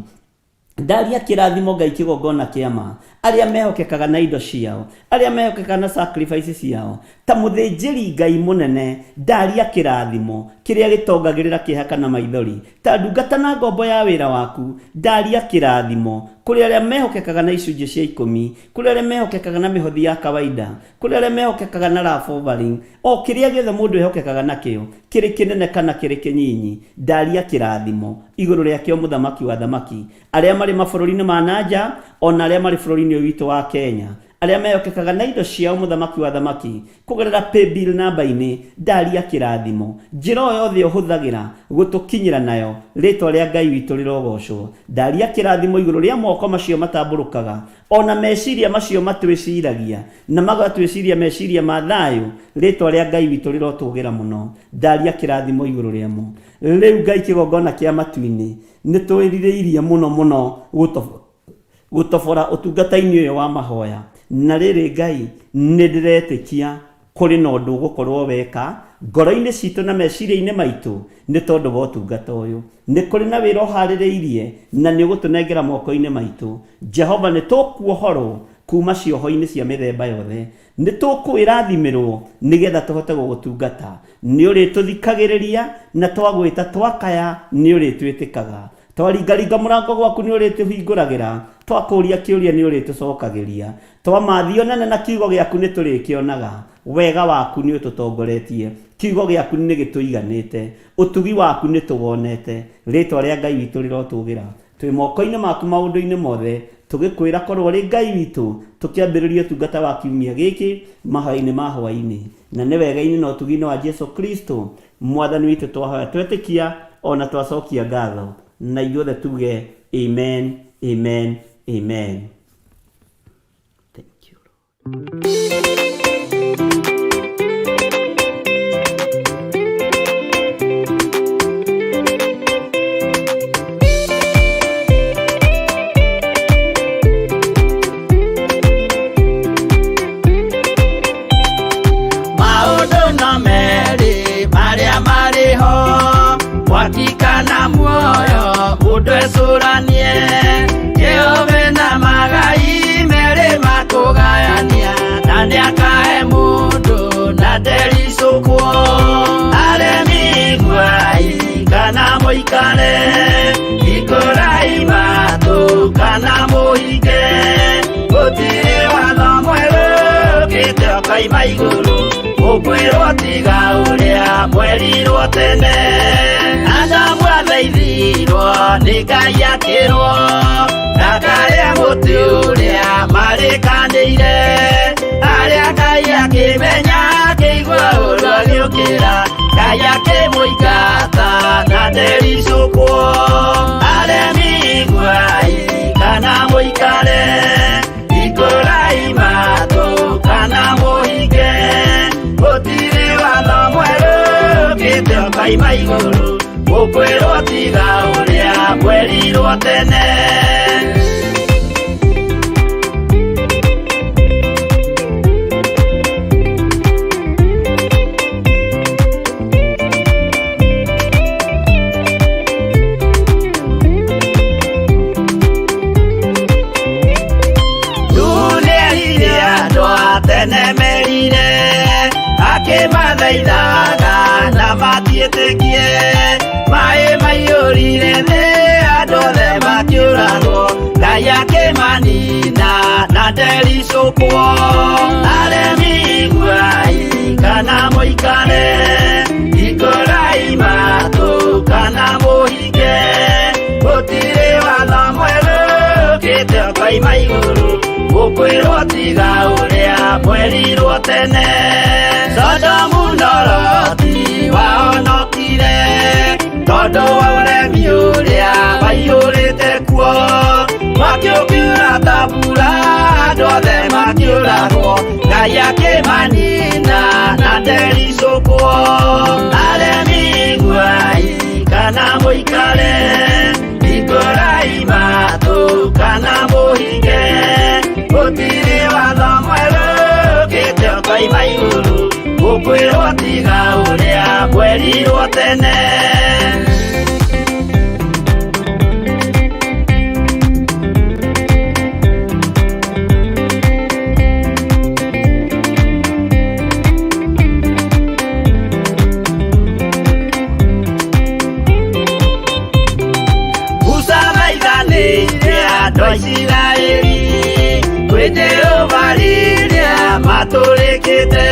Ndaria kĩrathimo Ngai kĩgongona kĩa ma. Arĩa mehokekaga na indo ciao, arĩa mehokekaga na sacrifice ciao, ta mũthĩnjĩri Ngai mũnene, ndaria kĩrathimo, kĩrĩa gĩtongagĩrĩra kĩeha kana maithori. Ta ndungata na ngombo ya wĩra waku, ndaria kĩrathimo, kũrĩ arĩa mehokekaga na icunjĩ cia ikũmi, kũrĩ arĩa mehokekaga na mĩhothi ya kawaida, kũrĩ arĩa mehokekaga na love offering, o kĩrĩa gĩothe mũndũ ehokekaga nakĩo, kĩrĩ kĩnene kana kĩrĩ kĩnyinyi, ndaria kĩrathimo igũrũ rĩakĩo Mũthamaki wa athamaki, arĩa marĩ mabũrũri-inĩ ma na nja, o na arĩa marĩ bũrũri-inĩ ũyũ witũ wa Kenya. Arĩa meyokekaga na indo ciao Mũthamaki wa Thamaki kũgerera paybill namba-inĩ ndaria kĩrathimo. Njĩra o yothe ũhũthagĩra gũtũkinyĩra nayo, rĩtwa rĩa Ngai witũ rĩrogocwo. Ndaria kĩrathimo igũrũ rĩa moko macio matambũrũkaga, ona meciria macio matwĩciragia na magatwĩciria meciria ma thayũ, rĩtwa rĩa Ngai witũ rĩrotũgĩra mũno. Ndaria kĩrathimo igũrũ rĩamo. Rĩu Ngai kĩgongona kĩa matu-inĩ, nĩtwĩrirĩirie mũno mũno gũtobora ũtungata-inĩ ũyũ wa mahoya. Na rĩrĩ Ngai, nĩndĩretĩkia kũrĩ na ũndũ ũgũkorwo weka ngoro-inĩ citũ na meciria-inĩ maitũ nĩ tondũ wa ũtungata ũyũ. Nĩ kũrĩ na wĩra ũharĩrĩirie na nĩ ũgũtũnengera moko-inĩ maitũ. Jehova, nĩ tũkuohorwo kuma cioho-inĩ cia mĩthemba yothe. Nĩ tũkwĩrathimĩrwo nĩgetha tũhote gũgũtungata. Nĩ ũrĩtũthikagĩrĩria na twagwĩta twakaya nĩ ũrĩtwĩtĩkaga. Twaringaringa mũrango gwaku nĩ ũrĩtũhingũragĩra, twakũria kĩũria nĩ ũrĩtũcokagĩria. Twamathio nene na kiugo gĩaku nĩ tũrĩkĩonaga. Wega waku nĩ ũtũtongoretie, kiugo gĩaku nĩ gĩtũiganĩte, ũtugi waku nĩ tũwonete. Rĩtwa rĩa Ngai witũ rĩrotũgĩra. Twĩ moko-inĩ maku maũndũ-inĩ mothe, tũgĩkwĩra korwo ũrĩ Ngai witũ, tũkĩambĩrĩria ũtungata wa kiumia gĩkĩ mahoya-inĩ ma hwaĩ-inĩ. Na nĩ wega-inĩ na ũtugi-inĩ wa Jesu Kristo Mwathani witũ twahoya twetĩkia ona twacokia ngatho, na ithuothe tuge amen, amen, amen. Thank you, Lord. Maũndũ no merĩ marĩa marĩ ho, mwaki kana muoyo, mũndũ ecũranie. Jehova na magai merĩ makũgayania, na nĩakahe mũndũ na ndericũkwo. Aremi iguai kana mũikare, hingũrai matũ kana mũhinge, gũtirĩ watho mwerũ ũkĩte ũkoima igũrũ, mũkwĩrwo tiga ũrĩa mwerirwo tene. Adamu athaithirwo nĩ Ngai akĩrwo ndakarĩe mũtĩ ũrĩa marĩkanĩire, arĩa Ngai akĩmenya akĩigua ũru agĩũkĩra, Ngai akĩmũingata na ndericũkwo. Aremi iguai kana mũikare, hingũrai matũ kana mũhinge, gũtirĩ watho mwerũ ũkĩte ũkoima igũrũ, mũkwĩrwo tiga ũrĩa mwerirwo tene. Nĩerire andũ a tene merire, akĩmathaithaga na matiĩtĩkie. Maĩ maiyũrire thĩ, andũ othe makĩũragwo, Ngai akĩmanina na ndericũkwo. Aremi iguai kana mũikare, hingũrai matũ kana mũhinge, gũtirĩ watho mwerũ ũkĩte ũkoima igũrũ, mũkwĩrwo tiga ũrĩa mwerirwo tene. Sodomu na Loti wahonokire tondũ wa ũremi ũrĩa waiyũrĩte kuo, mwaki ũkiura ta mbura, andũ othe makĩũragwo, Ngai akĩmanina na ndericũkwo. Aremi iguai kana mũikare, hingũrai matũ kana mũhinge, gũtirĩ watho mwerũ ũkĩte ũkoima igũrũ, mũkwĩrwo tiga ũrĩa mwerirwo tene. Musa thaithanĩire andũ a Isiraeli kwĩ Jehova rĩrĩa matũrĩkĩte,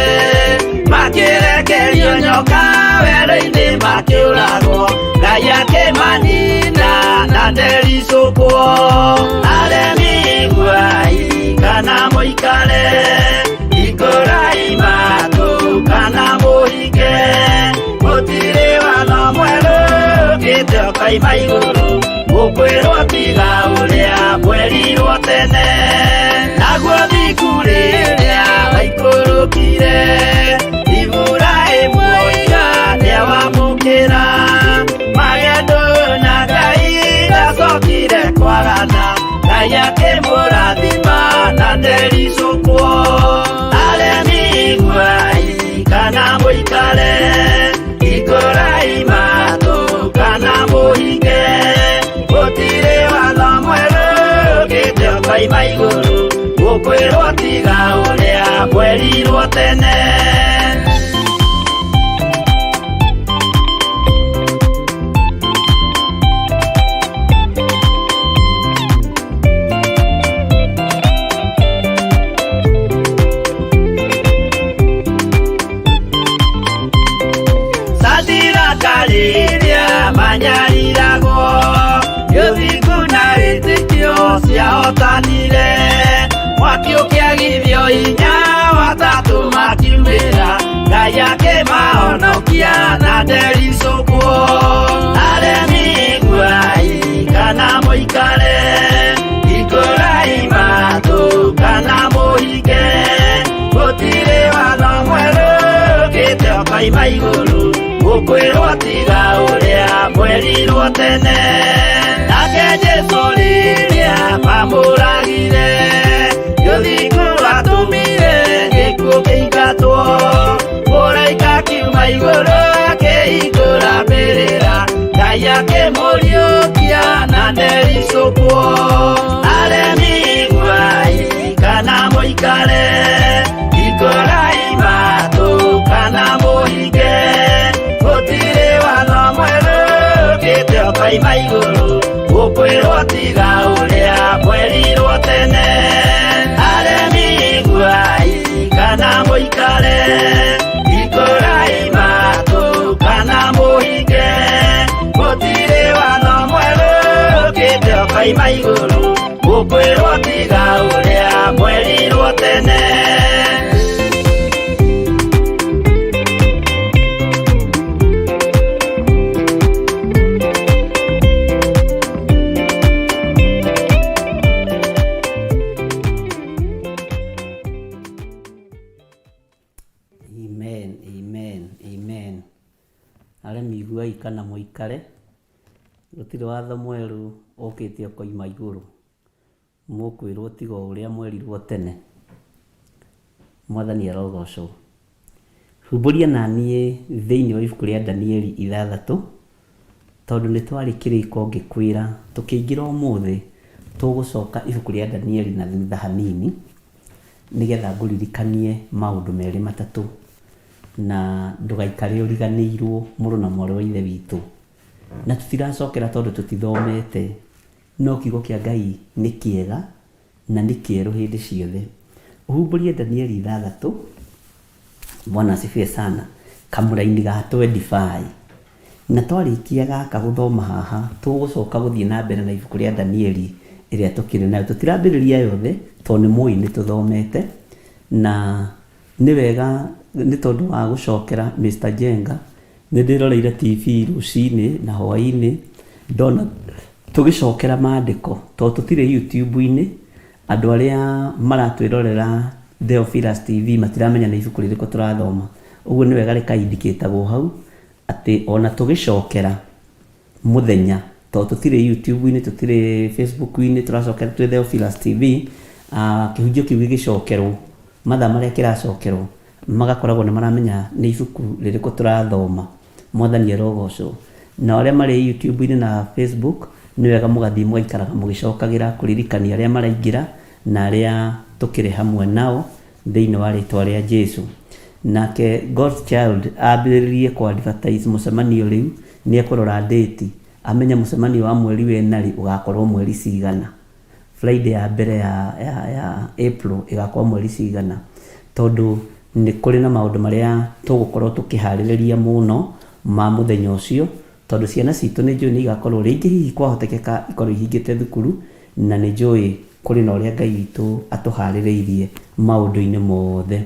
makĩrekerio nyoka werũ-inĩ makĩũragwo, Ngai akĩmanina na ndericũkwo. Aremi iguai kana mũikare mũikare, hingũrai matũ kana mũhinge, gũtirĩ watho mwerũ ũkĩte ũkoima igũrũ, mũkwĩrwo tiga ũrĩa mwerirwo tene. Naguo thingu rĩrĩa waikũrũkire, Iburahĩmu oiga nĩawamũkĩra, magendo na Ngai ndacokire kwagana, Ngai akĩmũrathima na ndericũkwo. Aremi iguai kana mũikare, hingũrai matũ kana mũhinge, gũtirĩ watho mwerũ ũkĩte ũkoima igũrũ, mũkwĩrwo tiga ũrĩa mwerirwo tene. Sadiraka rĩrĩa manyariragwo, gĩthingu na wĩtĩkio ciahotanire, mwaki ũkĩagithio hinya watatũ makiumĩra, Ngai akĩmahonokia na ndericũkwo. Aremi iguai kana mũikare, hingũrai matũ kana mũhinge, gũtirĩ watho mwerũ ũkĩte ũkoima igũrũ, mũkwĩrwo tiga ũrĩa mwerirwo tene. Nake Jesũ rĩrĩa mamũragire, gĩthingu atũmire gĩkuũ kĩingatwo, mũraika akiuma igũrũ akĩhingũra mbĩrĩra, Ngai akĩmũriũkia na ndericũkwo. Aremi iguai kana mũikare, hingũrai matũ kana mũhinge, gũtirĩ watho mwerũ ũkĩte ũkoima igũrũ, mũkwĩrwo tiga ũrĩa mwerirwo tene. Aremi iguai kana mũikare, hingũrai matũ kana mũhinge, gũtirĩ watho mwerũ ũkĩte ũkoima igũrũ, mũkwĩrwo tiga ũrĩa mwerirwo tene. Amen, amen, amen. Aremi iguai kana mũikare, gũtirĩ watho mwerũ ũkĩte ũkoima igũrũ. Mũkwĩrwo tiga o ũrĩa mwerirwo tene. Mwathani arogocwo. Humbũria na niĩ thĩinĩ wa ibuku rĩa Danieli ithathatũ, tondũ nĩ twarĩ kĩrĩko ngĩkwĩra tũkĩingĩra ũmũthĩ tũgũcoka ibuku rĩa Danieli na thutha hanini, nĩgetha ngũririkanie maũndũ merĩ matatũ, na ndũgaikare ũriganĩirwo mũrũ na mwarĩ wa Ithe witũ. Na tũtiracokera tondũ tũtithomete, no kiugo kĩa Ngai nĩ kĩega na nĩ kĩerũ hĩndĩ ciothe. Ũhumbũrie Danieli ithathatũ, Bwana asifiwe sana, kamũraini ga 25. Na twarĩkia gaka gũthoma haha, tũgũcoka gũthiĩ na mbere na ibuku rĩa Danieli ĩrĩa tũkĩrĩ nayo. Tũtirambĩrĩria yothe, tondũ nĩ mũĩ nĩ tũthomete, na nĩ wega nĩ tondũ wa gũcokera Mister Njenga, nĩ ndĩroreire TV rũcinĩ na hwainĩ, ndona tũgĩcokera mandĩko, tondũ tũtirĩ YouTube-inĩ, andũ arĩa maratwĩrorera Theophilus TV matiramenya nĩ ibuku rĩrĩkũ tũrathoma. Ũguo nĩ wega rĩka indicate-agwo hau, atĩ ona tũgĩcokera mũthenya, tondũ tũtirĩ YouTube-inĩ, tũtirĩ Facebook-inĩ, tũracokera twĩ Theophilus TV, kĩhunjio kĩu gĩgĩcokerwo, mathaa marĩa kĩracokerwo, magakoragwo nĩ maramenya nĩ ibuku rĩrĩkũ tũrathoma. Mwathani arogocwo. Nao arĩa marĩ YouTube-inĩ na Facebook, nĩ wega mũgathiĩ mũgaikaraga mũgĩcokagĩra kũririkania arĩa maraingĩra na arĩa tũkĩrĩ hamwe nao thĩinĩ wa rĩtwa rĩa Jesu. Nake God's Child ambĩrĩrie kũ advertise mũcemanio rĩu, nĩ ekũrora date, amenye mũcemanio wa mweri wena rĩ, ũgakorwo mweri cigana. Friday ya mbere ya, ya, ya April ĩgakorwo mweri cigana. Tondũ nĩ kũrĩ na maũndũ marĩa tũgũkorwo tũkĩharĩrĩria mũno ma mũthenya ũcio, tondũ ciana citũ nĩ njũĩ nĩ igakorwo rĩngĩ hihi kwahotekeka ikorwo ihingĩte thukuru, na nĩ njũĩ Kũrĩ na ũrĩa Ngai witũ atũharĩrĩirie maũndũ-inĩ mothe,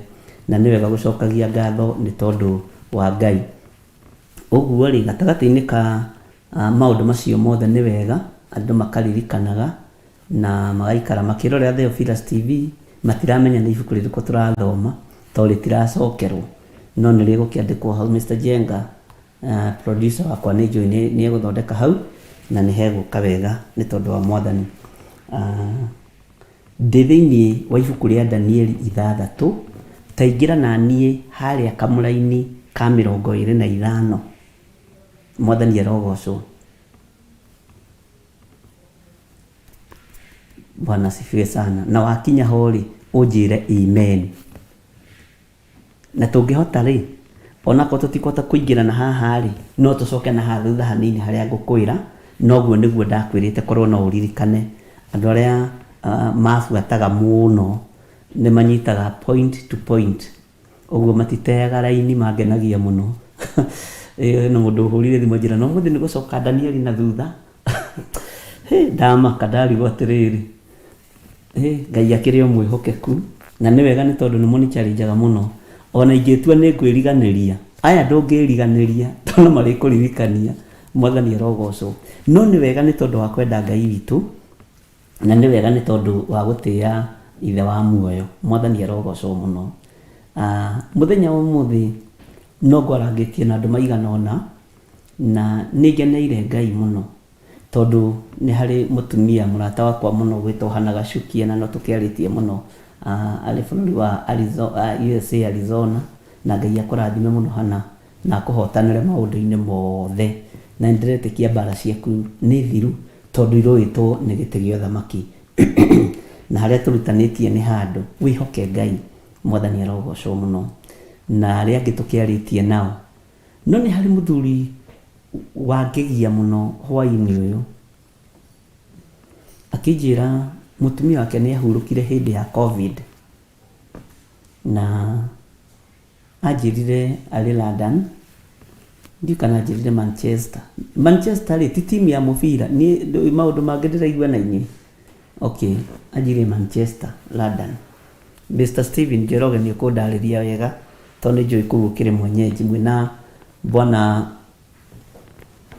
na nĩ wega gũcokagia ngatho nĩ tondũ wa Ngai. Ũguo-rĩ, gatagatĩ-inĩ ka maũndũ macio mothe nĩ wega andũ makaririkanaga na magaikara makĩrorera Theophilus TV, matiramenya nĩ ibuku rĩrĩkũ tũrathoma tondũ rĩtiracokerwo, no nĩ rĩgũkĩandĩkwo hau Mister Njenga Producer wakwa nĩ njũĩ nĩ egũthondeka hau na nĩ hegũka wega nĩ tondũ wa Mwathani. Ndĩ thĩinĩ wa ibuku rĩa Danieli ithathatũ, ta ingĩra na niĩ harĩa kamũraini ka 25. Mwathani arogocwo. Bwana asifiwe sana. Na wakinya ho rĩ, ũnjĩre amen. Na tũngĩhota rĩ, onakorwo tũtikũhota kũingĩra na haha rĩ, no tũcoke na haha thutha hanini harĩa ngũkwĩra, na ũguo nĩguo ndakwĩrĩte korwo no ũririkane. Andũ arĩa mabuataga mũno nĩ manyitaga point to point, ũguo matiteaga raini mangenagia mũno. Hena mũndũ ũhũrire thimũ anjĩra na ũmũthĩ nĩ gũcoka Danieli na thutha, ndamaka ndarigwo atĩrĩrĩ. Ngai akĩrĩ o mwĩhokeku, na nĩ wega nĩ tondũ nĩ mũnĩ challenge aga mũno. Ona ingĩtua nĩ ngwĩriganĩria, aya ndũngĩriganĩria tondũ no marĩkũririkania. Mwathani arogocwo. No nĩ wega nĩ tondũ wa kwenda Ngai witũ, na nĩ wega nĩ tondũ wa gũtĩa Ithe wa muoyo. Mwathani arogocwo mũno. Mũthenya wa ũmũthĩ no ngwarangĩtie na andũ maigana ũna, na nĩ ngeneire Ngai mũno. Tondũ nĩ harĩ mũtumia mũrata wakwa mũno ũgwĩtwo Hannah Gachukia na no tũkĩarĩtie mũno arĩ bũrũri wa USA Arizona, na Ngai akũrathime mũno Hannah na akũhotanĩre maũndũ-inĩ mothe. Na nĩ ndĩretĩkia mbara ciaku nĩ thiru tondũ irũĩtwo nĩ gĩtĩ gĩa ũthamaki na harĩa tũrutanĩtie nĩ handũ. Wĩhoke Ngai, Mwathani arogocwo mũno. Na arĩa angĩ tũkĩarĩtie nao. No nĩ harĩ mũthuri wangegia mũno hwaĩ-inĩ ũyũ, akĩnjĩra mũtumia wake nĩ ahurũkire hĩndĩ ya Covid, na anjĩrire arĩ London, ndiũĩ kana anjĩrire Manchester. Manchester rĩ, ti timu ya mũbira? Niĩ maũndũ mangĩ ndĩraigua na inyuĩ. Okay, anjĩrire Manchester, London. Mister Stephen Njoroge nĩ ũkũndarĩria wega tondũ nĩ njũĩ kũu ũkĩrĩ mwenyeji mwĩna bwana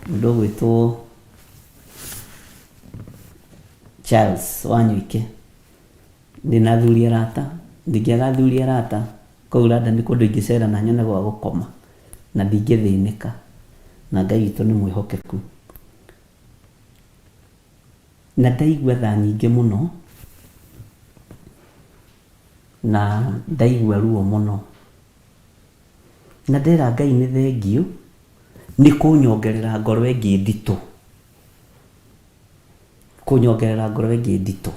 mũndũ ũgwĩtwo Charles Wanyoike. Ndĩna athuri arata, ndingĩaga athuri arata kũu London nĩ kũndũ ingĩcera na nyone gwa gũkoma na ndingĩthĩnĩka na Ngai witũ nĩ mwĩhokeku. Na ndaigua tha nyingĩ mũno, na ndaigua ruo mũno. Na ndera Ngai nĩ thengiũ nĩ kũnyongerera ngoro ĩngĩ nditũ, kũnyongerera ngoro ĩngĩ nditũ.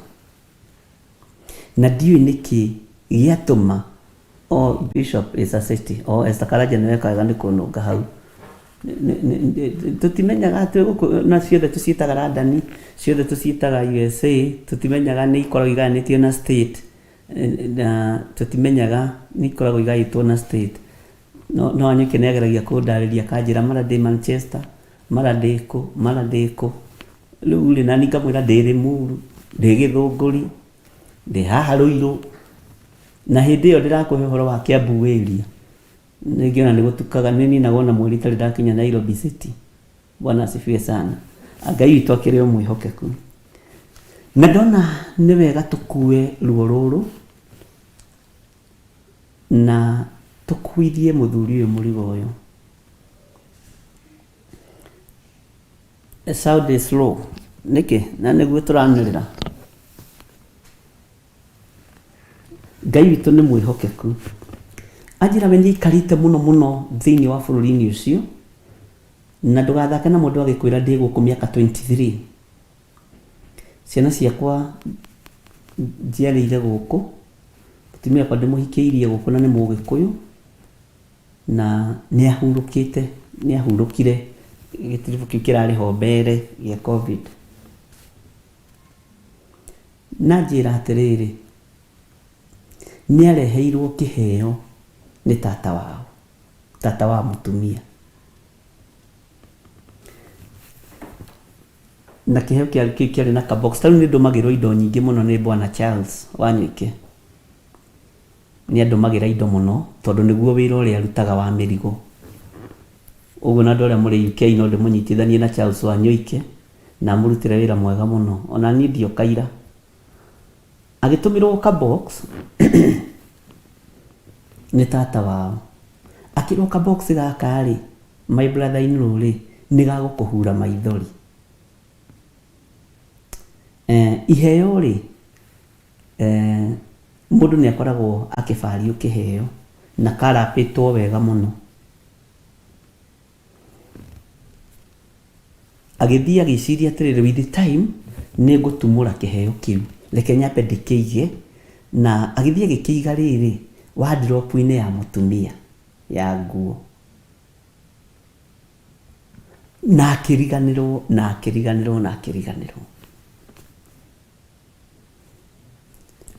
Na ndiũĩ nĩkĩ gĩatũma oh Bishop is a city oh Esther Karanja nĩ weka wega nĩ kũnũnga hau. Tũtimenyaga twĩ gũkũ na ciothe tũciĩtaga London, ciothe tũciĩtaga USA, tũtimenyaga nĩ ikoragwo igayanĩtio na state, na tũtimenyaga nĩ ikoragwo igaĩtwo na state. No no Wanyũkĩ nĩ ageragia kũndarĩria akanjĩra mara ndĩ Manchester, mara ndĩ kũ, mara ndĩ kũ. Rĩu rĩ, nani ngamwĩra ndĩ Limuru, ndĩ Gĩthũngũri, ndĩ haha Ruiru. Na hĩndĩ ĩyo ndĩrakũhe ũhoro wa Kiambu area, Rĩngĩ ona nĩ gũtukaga, nĩ ninagwo na mweri itarĩ ndakinya Nairobi City. Bwana asifiwe sana. Ngai witũ akĩrĩ o mwĩhokeku. Na ndona nĩ wega tũkue ruo rũrũ na tũkuithie mũthuri ũyũ mũrigo ũyũ. Sound is low. Nĩkĩ? Na nĩguo tũranĩrĩra. Ngai witũ nĩ mwĩhokeku. Anjĩra we nĩ aikarĩte mũno mũno thĩinĩ wa bũrũri-inĩ ũcio, na ndũgathake na mũndũ agĩkwĩra ndĩ gũkũ mĩaka 23. Ciana ciakwa njiarĩire gũkũ, mũtumia wakwa ndĩmũhikĩirie gũkũ na nĩ mũgĩkũyũ, na nĩ ahurũkĩte, nĩ ahurũkire gĩtiribũ kĩu kĩrarĩ ho mbere gĩa Covid. Na anjĩra atĩrĩrĩ, nĩareheirwo kĩheo nĩ tata wao, tata wa mũtumia. Na kĩheo kĩu kĩarĩ na ka box. Ta rĩu nĩ ndũmagĩrwo indo nyingĩ mũno nĩ Bwana Charles Wanyoike. Nĩ andũmagĩra indo mũno tondũ nĩguo wĩra ũrĩa arutaga wa mĩrigo. Ũguo na andũ arĩa mũrĩ UK no ndĩmũnyitithanie na Charles Wanyoike na amũrutĩre wĩra mwega mũno. Ona niĩ ndioka ira. Agĩtũmĩrwo ka box nĩ tata wao. Akĩrwo ka box gaka rĩ, my brother in law rĩ, nĩ gagũkũhura maithori. Iheo rĩ, mũndũ nĩ akoragwo akĩbario kĩheo na karapĩtwo wega mũno. Agĩthiĩ agĩciria atĩrĩrĩ, with time nĩ ngũtumũra kĩheo kĩu, reke nyambe ndĩkĩige. Na agĩthiĩ agĩkĩiga rĩrĩ, wardrobe-inĩ ya mũtumia ya nguo. Na akĩriganĩrwo, na akĩriganĩrwo, na akĩriganĩrwo.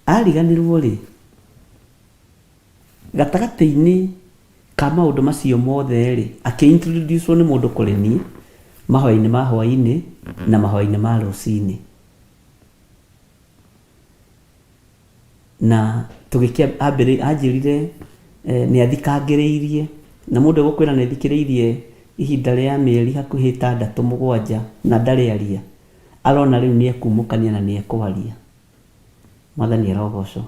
Ariganĩrwo rĩ, Gatagatĩ-inĩ ka maũndũ macio mothe-rĩ, akĩ introduce wo nĩ mũndũ kũrĩ niĩ, mahoya-inĩ ma hwaĩ-inĩ na mahoya-inĩ ma rũcinĩ. Na anjĩrire nĩ athikangĩrĩirie, na mũndũ egũkwĩra nĩ athikĩrĩirie ihinda rĩa mĩeri hakuhĩ ĩtandatũ mũgwanja na ndarĩ aria, arona rĩu nĩ ekumũkania na nĩ ekwaria. Mwathani arogocwo.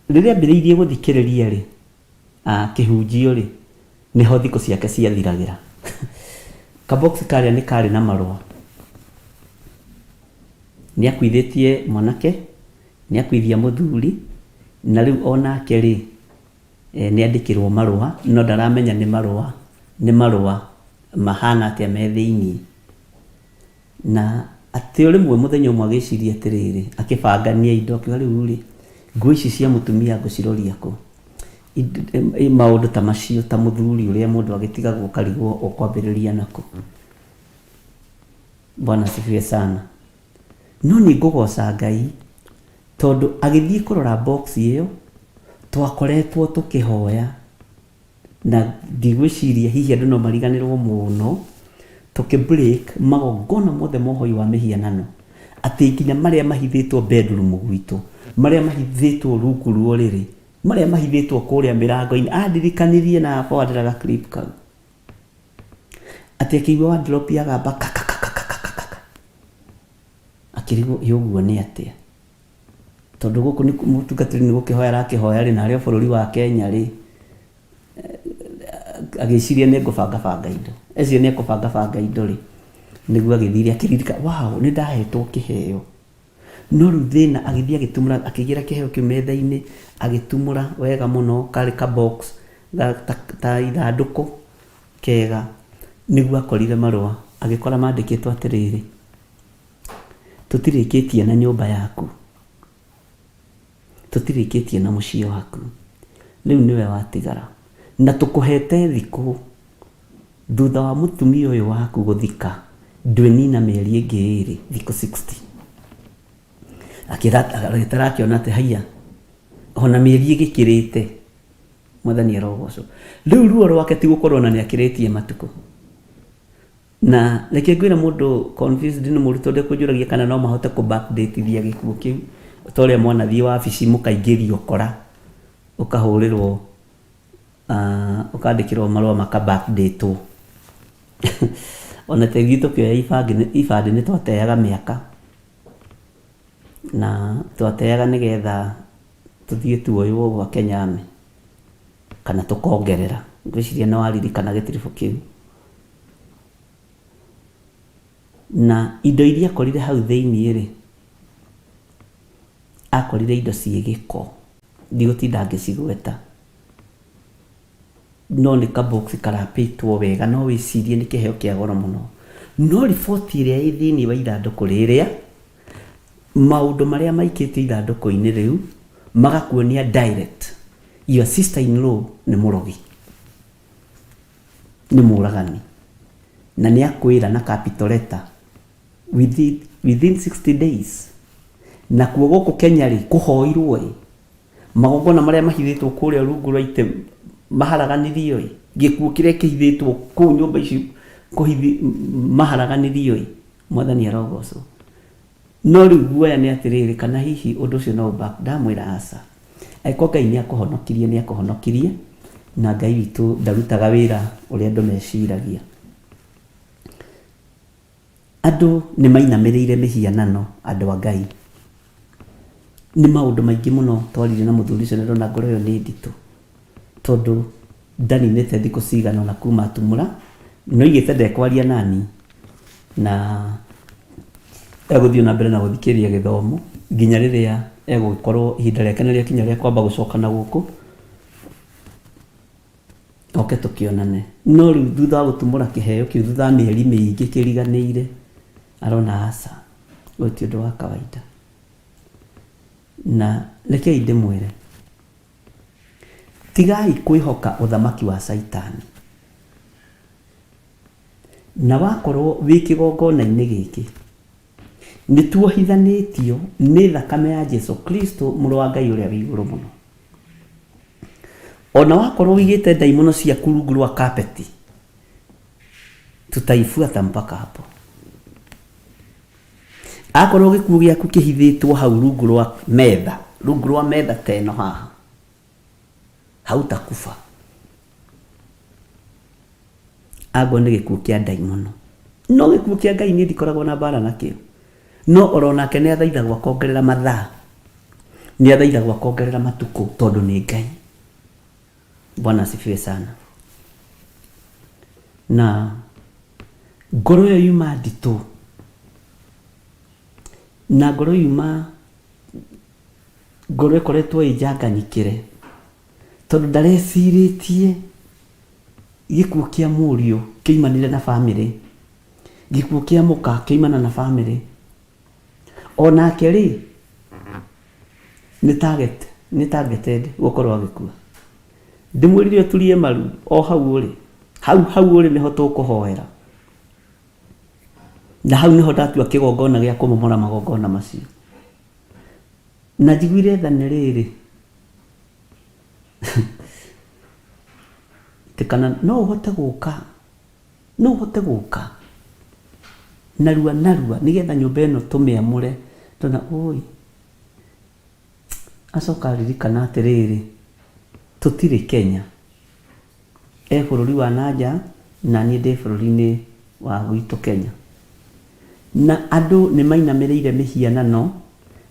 Rĩrĩa ambĩrĩirie gũthikĩrĩria rĩ, kĩhunjio rĩ, nĩho thikũ ciake ciathiragĩra. Ka box karĩa nĩ karĩ na marũa. Nĩ akuithĩtie mwanake, nĩ akuithia mũthuri, na rĩu onake rĩ, nĩ andĩkĩrwo marũa, no ndaramenya nĩ marũa, nĩ marũa mahana atĩa me thĩiniĩ. Na atĩ o rĩmwe mũthenya ũmwe agĩciria atĩrĩrĩ, akĩbangania indo, akiuga rĩu rĩ, nguo ici cia mũtumia ngũciroria kũ? Maũndũ ta macio, ta mũthuri ũrĩa mũndũ agĩtigagwo ũkarigwo ũkwambĩrĩria nakũ. Bwana asifiwe sana. No nĩ ngũgoca Ngai tondũ agĩthiĩ kũrora box ĩyo, twakoretwo tũkĩhoya. Na ndigwĩciria hihi andũ no mariganĩrwo mũno tũkĩ break magongona mothe ma ũhoi wa mĩhianano, atĩ nginya marĩa mahithĩtwo bedroom gwitũ, marĩa mahithĩtwo rungu rwa ũrĩrĩ, marĩa mahithĩtwo kũrĩa mĩrango-inĩ, andirikanirie na forward ga clip kau, atĩ akĩigua wardrobe yagamba kakakakakakaka, akĩrigwo ĩ ũguo nĩ atĩa, tondũ gũkũ nĩ mũtungatĩri nĩ gũkĩhoya arakĩhoya rĩ, na arĩ o bũrũri wa Kenya rĩ, agĩciria nĩ ngũbangabanga indo, eciria nĩ ekũbangabanga indo rĩ, nĩguo agĩthire akĩririkana wow nĩ ndahetwo kĩheo, no rĩu thĩna agĩthiĩ agĩtumũra akĩigĩra kĩheo kĩu metha-inĩ, agĩtumũra wega mũno karĩ ka box ta ithandũkũ kega, nĩguo akorire marũa, agĩkora mandĩkĩtwo atĩrĩrĩ, Tũtirĩkĩtie na nyũmba yaku, tũtirĩkĩtie na mũciĩ waku, rĩu nĩwe watigara. Na tũkũhete thikũ thutha wa mũtumia ũyũ waku gũthika, ndwĩnina mĩeri ĩngĩ ĩrĩ, thikũ 60. Agĩtara akĩona atĩ haiya, ona mĩeri ĩgĩkĩrĩte. Mwathani arogocwo. Rĩu ruo rwake ti gũkorwo ona nĩ akĩrĩtie matukũ. Na reke ngwĩre mũndũ confused nĩ mũru tondũ ekũnjũragia kana no mahote kũ backdate-ithia gĩkuũ kĩu ta ũrĩa mwanathiĩ wabici mũkaingĩria ũkora ũkahũrĩrwo ũkandĩkĩrwo marũa maka backdate-wo. Ona ta ithuĩ tũkĩoya ibandĩ nĩ twateaga mĩaka na twateaga nĩgetha tũthiĩ tuoywo gwa Kenya Army kana tũkongerera. Ngwĩciria nĩ waririkana gĩtiribũ kĩu. Na indo iria akorire hau thĩinĩ-rĩ, akorire indo ciĩ gĩko, ndigũtinda ngĩcigweta, no nĩ ka box karapĩtwo wega, no wĩcirie nĩ kĩheo kĩa goro mũno. No riboti ĩrĩa ĩ thĩinĩ wa ithandũkũ rĩrĩa, maũndũ marĩa maikĩtio ithandũkũ-inĩ rĩu, magakuonia direct, your sister in law nĩ mũrogi. Nĩ mũragani na nĩ akwĩra na capital letter within 60 days. Nakuo gũkũ Kenya rĩ, kũhoirwo ĩ, magongona marĩa mahithĩtwo kũrĩa rungu rwa itĩ maharaganirio ĩ, gĩkuũ kĩrĩa kĩhithĩtwo kũu nyũmba ici kũhithi maharaganirio ĩ, Mwathani arogocwo. No rĩu guoya nĩ atĩrĩrĩ, kana hihi ũndũ ũcio no ũ back, ndamwĩra aca. Angĩkorwo Ngai nĩ akũhonokirie, nĩ akũhonokirie, na Ngai witũ ndarutaga wĩra ũrĩa andũ meciragia. Andũ nĩ mainamĩrĩire mĩhianano, andũ a Ngai. Nĩ maũndũ maingĩ mũno twaririe na mũthuri ũcio na ndona ngoro ĩyo nĩ nditũ, tondũ ndaninĩte thikũ cigana ũna kuma atumũra, na oigĩte ndekwaria nani, na egũthiĩ na mbere na gũthikĩrĩria gĩthomo nginya rĩrĩa egũgĩkorwo ihinda rĩake nĩ rĩakinya rĩa kwamba gũcoka na gũkũ. Oke tũkĩonane. No rĩu thutha wa gũtumũra kĩheo kĩu thutha wa mĩeri mĩingĩ kĩriganĩire, arona aca, ũyũ ti ũndũ wa kawaida. Na rekei ndĩmwĩre, tigai kwĩhoka ũthamaki wa Caitani. Na wakorwo wĩ kĩgongona-inĩ gĩkĩ, nĩ tuohithanĩtio nĩ thakame ya Jesu Kristo mũrũ wa Ngai ũrĩa wĩ igũrũ mũno. Ona wakorwo ũigĩte ndaimono ciaku rungu rwa kapeti, tutaifuata mpaka hapo. Akorwo gĩkuũ gĩaku kĩhithĩtwo hau rungu rwa metha, rungu rwa metha ta ĩno haha, hautakufa. Angorwo nĩ gĩkuũ kĩa ndaimono. No gĩkuũ kĩa Ngai niĩ ndikoragwo na mbara nakĩo. No oro nake nĩ athaithagwo akongerera mathaa. Nĩ athaithagwo akongerera matukũ tondũ nĩ Ngai. Bwana asifiwe sana. Na ngoro ĩyo yuma nditũ na ngoro yuma ngoro ĩkoretwo ĩ njanganyikĩre tondũ ndarecirĩtie gĩkuũ kĩa mũriũ kĩoimanire na bamĩrĩ, gĩkuũ kĩa mũka kĩoimana na bamĩrĩ. Onake rĩ, nĩ target, nĩ targeted gũkorwo agĩkua. Ndĩmwĩrire ũturie maru o hau ũrĩ, hau hau ũrĩ nĩho tũkũhoera. Na hau nĩho ndatua kĩgongona gĩa kũmomora magongona macio. Na njiguire tha nĩ rĩrĩ, atĩ kana no ũhote gũka, no ũhote gũka narua narua nĩgetha nyũmba ĩno tũmĩamũre. Ndona ũi, acoka aririkana atĩrĩrĩ, tũtirĩ Kenya. E bũrũri wa na nja na niĩ ndĩ bũrũri-inĩ wa gwitũ Kenya. Na andũ nĩ mainamĩrĩire mĩhianano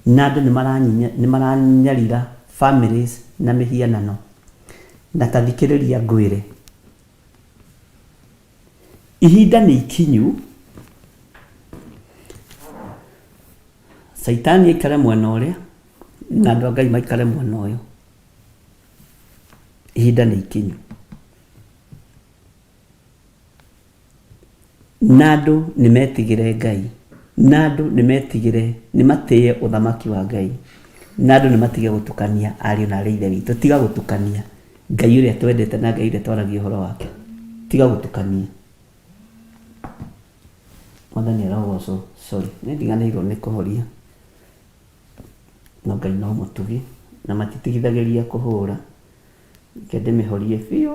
na andũ nĩ maranyarira families na mĩhianano. Na ta thikĩrĩria ngwĩre, ihinda nĩ ikinyu Caitani aikare mwena ũrĩa na andũ a Ngai maikare mwena ũyũ. Ihinda nĩ ikinyu. Na andũ nĩ metigĩre Ngai. Na andũ nĩ metigĩre, nĩ matĩye ũthamaki wa Ngai. Na andũ nĩ matige gũtukania ariũ na aarĩ a Ithe witũ. Tiga gũtukania Ngai ũrĩa twendete na Ngai ũrĩa twaragia ũhoro wake. Tiga gũtukania. Mwathani arogocwo. Sorry, nĩ ndiganĩirwo nĩ kũhoria. No Ngai no mũtugi na matitigithagĩria kũhũra. Reke ndĩmĩhorie biũ,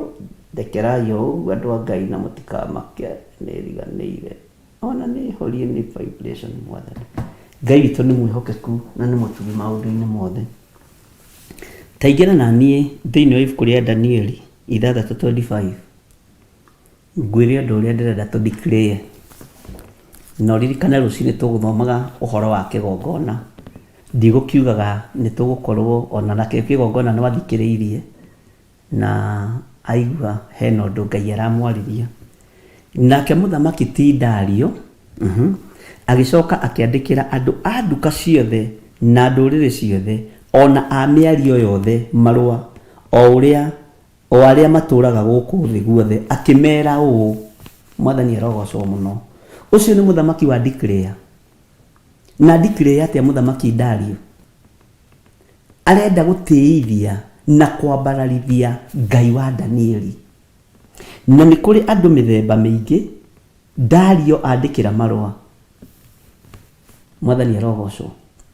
ndekerai o ũguo andũ a Ngai na mũtikamake nĩ riganĩire. Ona nĩ horie nĩ vibration Mwathani. Ngai witũ nĩ mwĩhokeku na nĩ mũtugi maũndũ-inĩ mothe. Ta ingĩra na niĩ thĩinĩ wa ibuku rĩa Danieli 6:25. Ngwĩre ũndũ ũrĩa ndĩrenda tũ declare. Na ũririkane rũcinĩ tũgũthomaga ũhoro wa kĩgongona. Ndigũkiugaga nĩ tũgũkorwo ona nakĩo kĩgongona nĩ wathikĩrĩirie na aigua hena ũndũ Ngai aramwarĩria. Nake mũthamaki ti Dario, agĩcoka akĩandĩkĩra andũ a nduka ciothe na ndũrĩrĩ ciothe o na a mĩario yothe marũa o ũrĩa o arĩa matũũraga gũkũ thĩ guothe, akĩmeera ũũ, Mwathani arogoocwo mũno. Ũcio nĩ mũthamaki wa declare. Na declare atĩa mũthamaki Dario? Arenda gũtĩithia na kwambararithia Ngai wa Danieli. Na nĩ kũrĩ andũ mĩthemba mĩingĩ Dario andĩkĩra marũa. Mwathani arogocwo.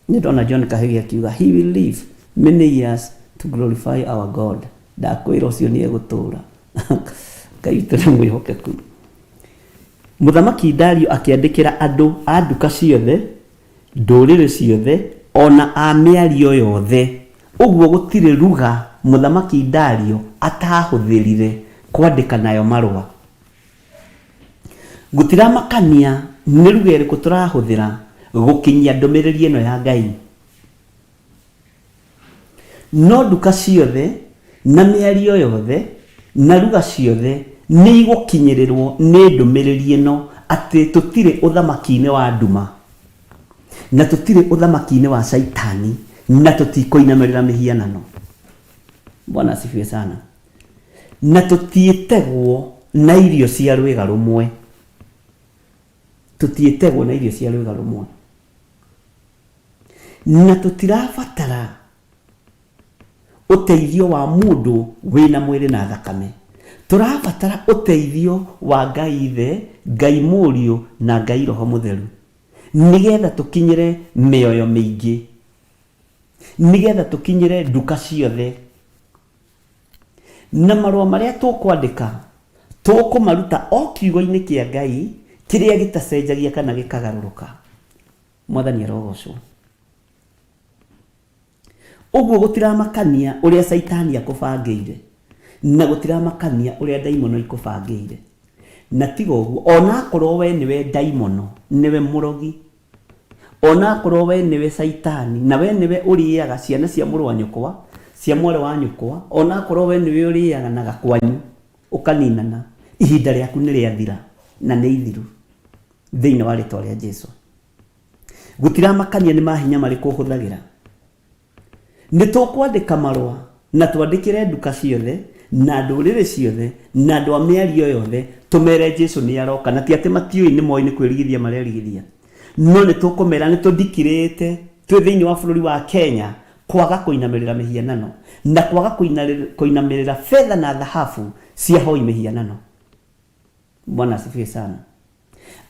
Nĩ ndona John Kahĩgĩ akiuga he will live many years to glorify our God. Ndakwĩra ũcio nĩ egũtũra. Ngai witũ nĩ mwĩhokeku. Mũthamaki Dario akĩandĩkĩra andũ a nduka ciothe, ndũrĩrĩ ciothe, o na a mĩario yothe. Ũguo gũtirĩ ruga Mũthamaki Dario ataahũthĩrire kwandĩka nayo marũa. Gũtiramakania nĩ ruga ĩrĩkũ tũrahũthĩra gũkinyia ndũmĩrĩri ĩno ya Ngai. No nduka ciothe, na mĩario yothe, na ruga ciothe nĩigũkinyĩrĩrwo nĩ ndũmĩrĩri ĩno atĩ tũtirĩ ũthamaki-inĩ wa nduma, na tũtirĩ ũthamaki-inĩ wa Caitani, na tũtikũinamĩrĩra mĩhianano. Bwana asifiwe sana. Na tũtiĩtegwo na irio cia rwĩga rũmwe. Tũtiĩtegwo na irio cia rwĩga rũmwe. Na tũtirabatara ũteithio wa mũndũ wĩna mwĩrĩ na thakame. Tũrabatara ũteithio wa Ngai Ithe, Ngai Mũriũ na Ngai Roho Mũtheru nĩgetha tũkinyĩre mĩoyo mĩingĩ, nĩgetha tũkinyĩre nduka ciothe. Na marũa marĩa tũkwandĩka tũkũmaruta o kiugo-inĩ kĩa Ngai kĩrĩa gĩtacenjagia kana gĩkagarũrũka. Mwathani arogocwo. Ũguo gũtiramakania ũrĩa Caitani akũbangĩire, na gũtiramakania ũrĩa ndaimono ikũbangĩire. Na tiga ũguo, ona akorwo we nĩwe ndaimono, nĩwe mũrogi, ona akorwo we nĩwe Caitani, na we nĩwe ũrĩaga ciana cia mũrũ wa nyũkwa, cia mwarĩ wa nyũkwa, ona akorwo we nĩwe ũrĩaga na gakwanyu, ũkaninana, ihinda rĩaku nĩ rĩathira, na nĩ ithiru. Thĩinĩ wa rĩtwa rĩa Jesu. Gũtiramakania nĩ mahinya marĩkũ ũhũthagĩra. Nĩ tũkwandĩka marũa na twandĩkĩre nduka ciothe na ndũrĩrĩ ciothe na andũ a mĩario yothe tũmere Jesu nĩ aroka. Na ti atĩ matiũĩ, nĩ moĩ nĩ kwĩrigithia marerigithia. No nĩ tũkũmera nĩ tũndikirĩte twĩ thĩinĩ wa bũrũri wa Kenya kwaga kũinamĩrĩra mĩhianano na kwaga kũinamĩrĩra betha na thahabu cia hoi mĩhianano. Bwana asifiwe sana.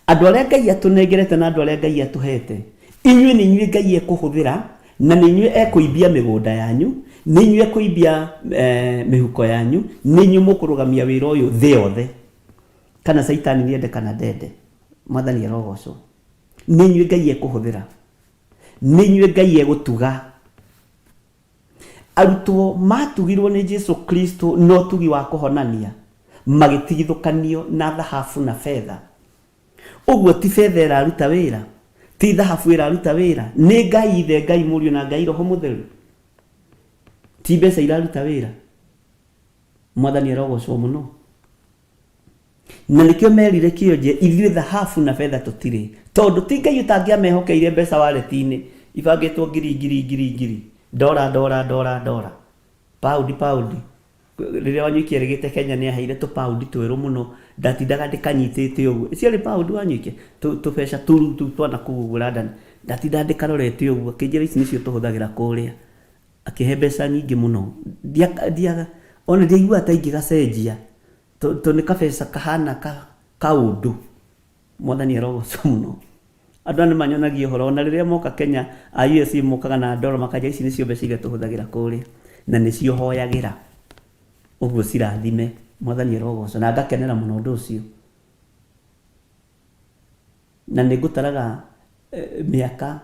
Andũ arĩa Ngai atũnengerete na andũ arĩa Ngai atũhete, inyuĩ nĩ inyuĩ Ngai ekũhũthĩra na nĩ inyuĩ ekũimbia mĩgũnda yanyu, nĩ inyuĩ ekũimbia eh, mĩhuko yanyu, nĩ inyuĩ mũkũrũgamia wĩra ũyũ thĩ yothe. Kana Caitani nĩende kana ndende, Mwathani arogocwo. Nĩ inyuĩ Ngai ekũhũthĩra, nĩ inyuĩ Ngai egũtuga. Arutwo maatugirwo nĩ Jesu Kristo na ũtugi wa kũhonania, magĩtigithũkanio na thahabu na betha. Ũguo ti betha ĩraruta wĩra, ti thahabu ĩraruta wĩra, nĩ Ngai Ithe, Ngai Mũriũ na Ngai Roho Mũtheru. Ti mbeca iraruta wĩra. Mwathani arogocwo mũno. Na nĩkĩo merire kĩonje, ithuĩ thahabu na betha tũtirĩ. Tondũ ti Ngai ũtangĩamehokeire mbeca wareti-inĩ, ibangĩtwo ngiri ngiri ngiri ngiri, ndora ndora ndora ndora, paundi paundi. Rĩrĩa Wanyoike erĩgĩte Kenya nĩ aheire tũpaundi twerũ mũno, ndatindaga ndĩkanyitĩte ũguo. Ciarĩ paundi Wanyoike? Tũbeca tũru tũu twa nakũu ũguo London. Ndatindaga ndĩkarorete ũguo, akĩnjĩra ici nĩcio tũhũthagĩra kũrĩa. Akĩhe mbeca nyingĩ mũno. Ndiaga, ona ndiaiguaga ta ingĩgacenjia. Tondũ nĩ kabeca kahana kaũndũ. Mwathani arogocwo mũno. Andũ aya nĩ manyonagia ũhoro, ona rĩrĩa moka Kenya, a USA mokaga na ndora makanjĩra ici nĩcio mbeca iria tũhũthagĩra kũrĩa, na nĩcio hoyagĩra. Ũguo cirathime. Mwathani arogocwo. Na ngakenera mũno ũndũ ũcio. Na nĩ ngũtaraga mĩaka,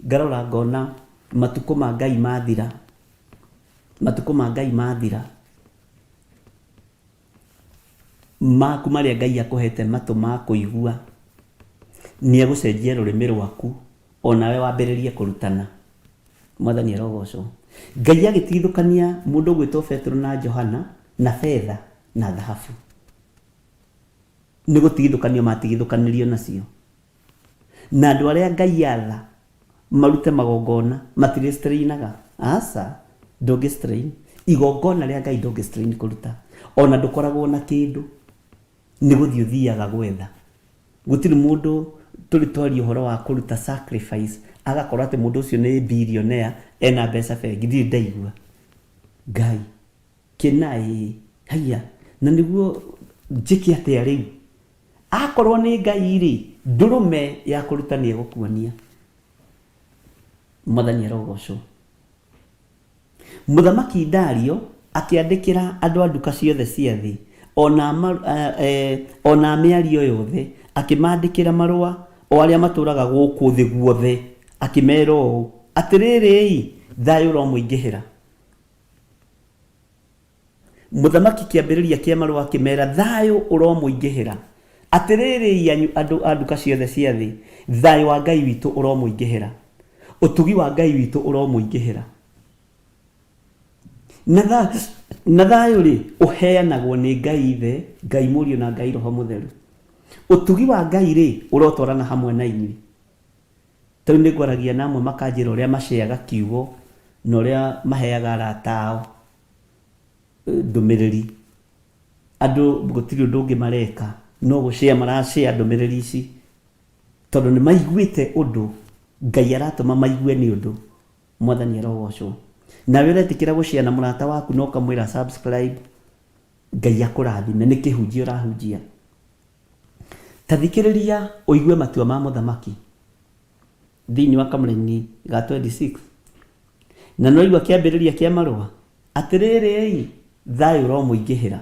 ngarora ngona matukũ ma Ngai mathira, matukũ ma Ngai mathira. Maku marĩa Ngai akũhete matũ ma kũigua, nĩ egũcenjia rũrĩmĩ rwaku o nawe wambĩrĩrie kũrutana. Mwathani arogocwo. Ngai agĩtigithũkania mũndũ ũgwĩtwo Petero na Johana na betha na thahabu. Nĩ gũtigithũkanio matigithũkanirio nacio. Na andũ arĩa Ngai atha marute magongona matirĩ strainaga. Aca, ndũngĩ strain. Igongona rĩa Ngai ndũngĩ strain kũruta. Ona ndũkoragwo na kĩndũ. Nĩ gũthiĩ ũthiaga gwetha. Gũtirĩ mũndũ tũrĩ twaria ũhoro wa kũruta sacrifice agakorwo atĩ mũndũ ũcio nĩ billionaire ena mbeca bengi. Ndirĩ ndaigua. Ngai. Kĩna ĩĩ. Haiya, na nĩguo njĩke atĩa rĩu? Akorwo nĩ Ngai-rĩ, ndũrũme ya kũruta nĩ egũkuonia. Mwathani arogocwo. Mũthamaki Dario akĩandĩkĩra andũ a nduka ciothe cia thĩ, o na a mĩario yothe, Akĩmaandĩkĩra marũa, o arĩa matũũraga gũkũ thĩ guothe, akĩmeera ũũ, Atĩrĩrĩ-i, thayũ ũromũingĩhĩra. Mũthamaki kĩambĩrĩria kĩa marũa akĩmeera, Thayũ ũromũingĩhĩra. Atĩrĩrĩ-i andũ a nduka ciothe cia thĩ, thayũ wa Ngai witũ ũromũingĩhĩra. Ũtugi wa Ngai witũ ũromũingĩhĩra. Na tha, na thayũ-rĩ, ũheanagwo nĩ Ngai Ithe, Ngai Mũriũ na Ngai Roho Mũtheru. Ũtugi wa Ngai-rĩ, ũrotwarana hamwe na inyuĩ. Ta rĩu nĩngwaragia na amwe makanjĩra ũrĩa maceaga kiugo na ũrĩa maheaga arata ao ndũmĩrĩri. Andũ gũtirĩ ũndũ ũngĩ mareka no gũ share mara share ndũmĩrĩri ici tondũ nĩmaiguĩte ũndũ Ngai aratũma maigue nĩ ũndũ. Mwathani arogocwo. Nawe ũretĩkĩra gũ share na mũrata waku na ũkamwĩra subscribe, Ngai akũrathime nĩ kĩhunjia ũrahunjia. Ta thikĩrĩria ũigue matua ma mũthamaki thĩinĩ wa kamũraini ga 26. Na nĩwaigua kĩambĩrĩria kĩa marũa? Atĩrĩrĩ-ĩ, thayũ ũromũingĩhĩra.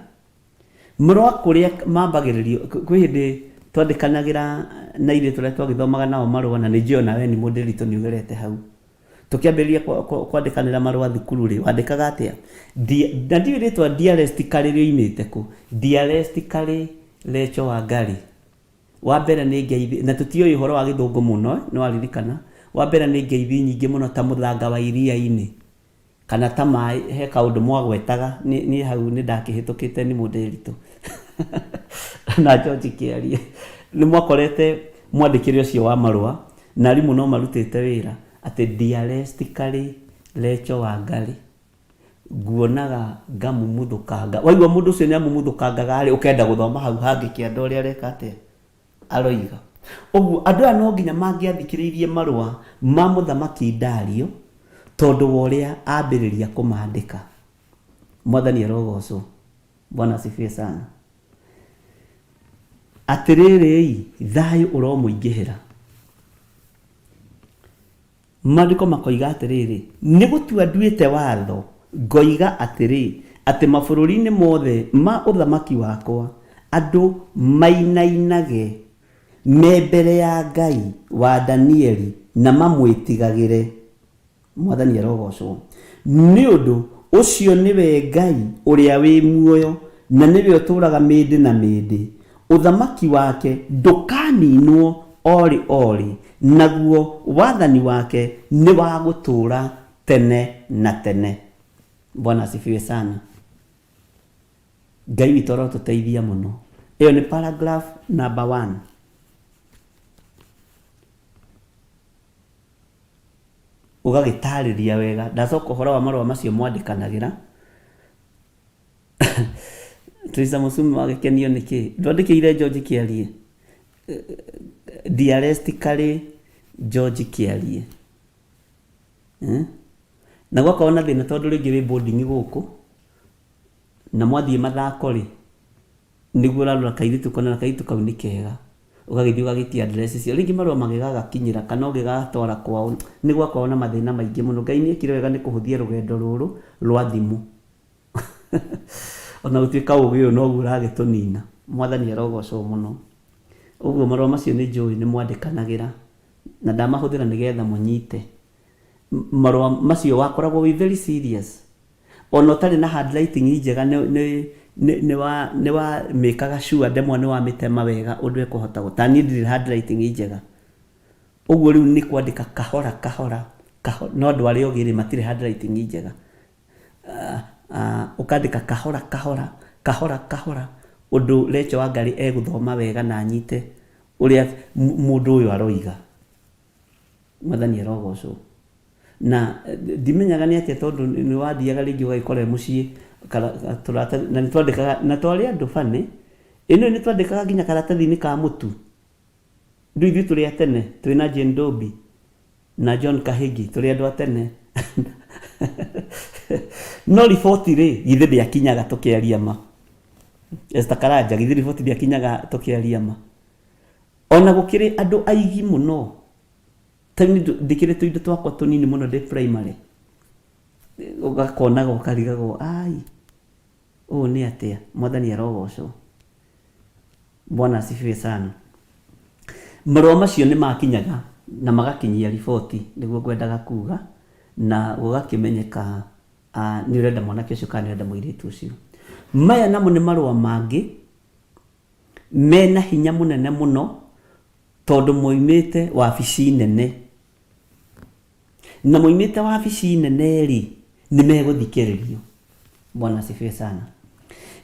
Marũa kũrĩa mambagĩrĩrio, kwĩ hĩndĩ twandĩkanagĩra na airĩtu arĩa twagĩthomaga nao marũa na nĩ njũĩ onawe nĩ mũndĩritũ nĩ ũgerete hau. Tũkĩambĩrĩria kwandĩkanĩra marũa thukuru rĩ, wandĩkaga atĩa? Na ndiũĩ rĩtwa dearest Karĩ rĩoimĩte kũ. Dearest Karĩ Recho Wangari. Wa mbere nĩ ngeithi, na tũtiũĩ ũhoro wa gĩthũngũ mũno, nĩ waririkana. Wa mbere nĩ ngeithi nyingĩ mũno ta mũthanga wa iria-inĩ. Kana ta maĩ, he kaũndũ mwagwetaga, niĩ hau nĩ ndakĩhĩtũkĩte nĩ mũndĩritũ na George Kĩarie. Nĩ mwakorete mwandĩkĩre ũcio wa marũa, na arimũ no marutĩte wĩra, atĩ dearest Karĩ Recho Wangari, nguonaga ngamumuthũkanga. Waigua mũndũ ũcio nĩ amumuthũkangaga rĩ, ũkenda gũthoma hau hangĩ kĩanda ũrĩa areka atĩa? Aroiga. Ũguo, andũ aya no nginya mangĩathikĩrĩirie marũa ma Mũthamaki Dario tondũ wa ũrĩa ambĩrĩria kũmaandĩka. Mwathani arogoocwo. Bwana asifiwe sana. Atĩrĩrĩ-i, thayũ ũromũingĩhĩra. Maandĩko makoiga atĩrĩrĩ, Nĩ gũtua nduĩte watho, ngoiga atĩrĩ, atĩ mabũrũri-inĩ mothe ma ũthamaki wakwa andũ mainainage me mbere ya Ngai wa Danieli na mamwĩtigagĩre. Mwathani arogoocwo. Nĩ ũndũ ũcio nĩwe Ngai ũrĩa wĩ muoyo, na nĩwe ũtũũraga mĩndĩ na mĩndĩ, Ũthamaki wake ndũkaninwo o rĩ o rĩ, naguo wathani wake nĩ wa gũtũũra tene na tene. Bwana asifiwe sana. Ngai witũ arotũteithia mũno. Ĩyo nĩ paragraph number one. Ũgagĩtarĩria wega. Ndacoka ũhoro wa marũa macio mwandĩkanagĩra. Teresa Mũsumi wagĩkenio nĩ kĩ? Ndwandĩkĩire George Kĩarie? Dearest Karĩ George Kĩarie. Eh? Na gwakorwo na thĩna tondũ rĩngĩ wĩ boarding gũkũ, na mwathiĩ mathako rĩ, nĩguo ũrarora kairĩtu ũkona na kairĩtu kau nĩ kega, ũgagĩthiĩ ũgagĩtia address cio, rĩngĩ marũa magĩgagakinyĩra kana ũgĩgatwara kwao, nĩ gwakoragwo na mathĩna maingĩ mũno. Ngai nĩ ekire wega nĩ kũhũthia rũgendo rũrũ rwa thimũ. Ona gũtuĩka ũgĩ ũyũ noguo ũragĩtũnina. Mwathani arogocwo mũno. Ũguo marũa macio nĩ njũĩ nĩ mwandĩkanagĩra na ndamahũthĩra nĩgetha mũnyite. Marũa macio wakoragwo wĩ very serious. Ona ũtarĩ na handwriting njega nĩ wamĩkaga sure ndemwa nĩ wamĩtema wega ũndũ ĩkũhota gũ, ta niĩ ndirĩ handwriting njega. Ũguo rĩu nĩ kwandĩka kahora kahora, no andũ arĩa ogĩ rĩ matirĩ handwriting njega. Ũkandĩka kahora kahora, kahora kahora, ũndũ Rachel Wangari egũthoma wega na anyite ũrĩa mũndũ ũyũ aroiga. Mwathani arogocwo. Na ndimenyaga nĩ atĩa tondũ nĩ wathiaga rĩngĩ ũgagĩkora e mũciĩ tũratathi, na nĩ twandĩkaga, na twarĩ andũ funny, ĩ nĩũĩ nĩ twandĩkaga nginya karatathi-inĩ ka mũtu. Rĩu ithuĩ tũrĩ a tene, twĩ na Jane Doby na John Kahĩgi, tũrĩ andũ a tene. No riboti rĩ, githĩ ndĩakinyaga tũkĩaria ma? Esther Karanja, githĩ riboti ndĩakinyaga tũkĩaria ma? Ona gũkĩrĩ andũ aigi mũno, ta rĩu niĩ ndĩkĩrĩ tũindo twakwa tũnini mũno ndĩ primary, ũgakonaga ũkarigagwo ai, ũũ nĩ atĩa? Mwathani arogocwo. Bwana asifiwe sana. Marũa macio nĩ makinyaga na magakinyia riboti nĩguo ngwendaga kuga, na gũgakĩmenyeka nĩ ũrenda mwanake ũcio kana nĩ ũrenda mũirĩtu ũcio. Maya namo nĩ marũa mangĩ mena hinya mũnene mũno tondũ moimĩte wabici nene. Na moimĩte wabici nene-rĩ, nĩ megũthikĩrĩrio. Bwana asifiwe sana.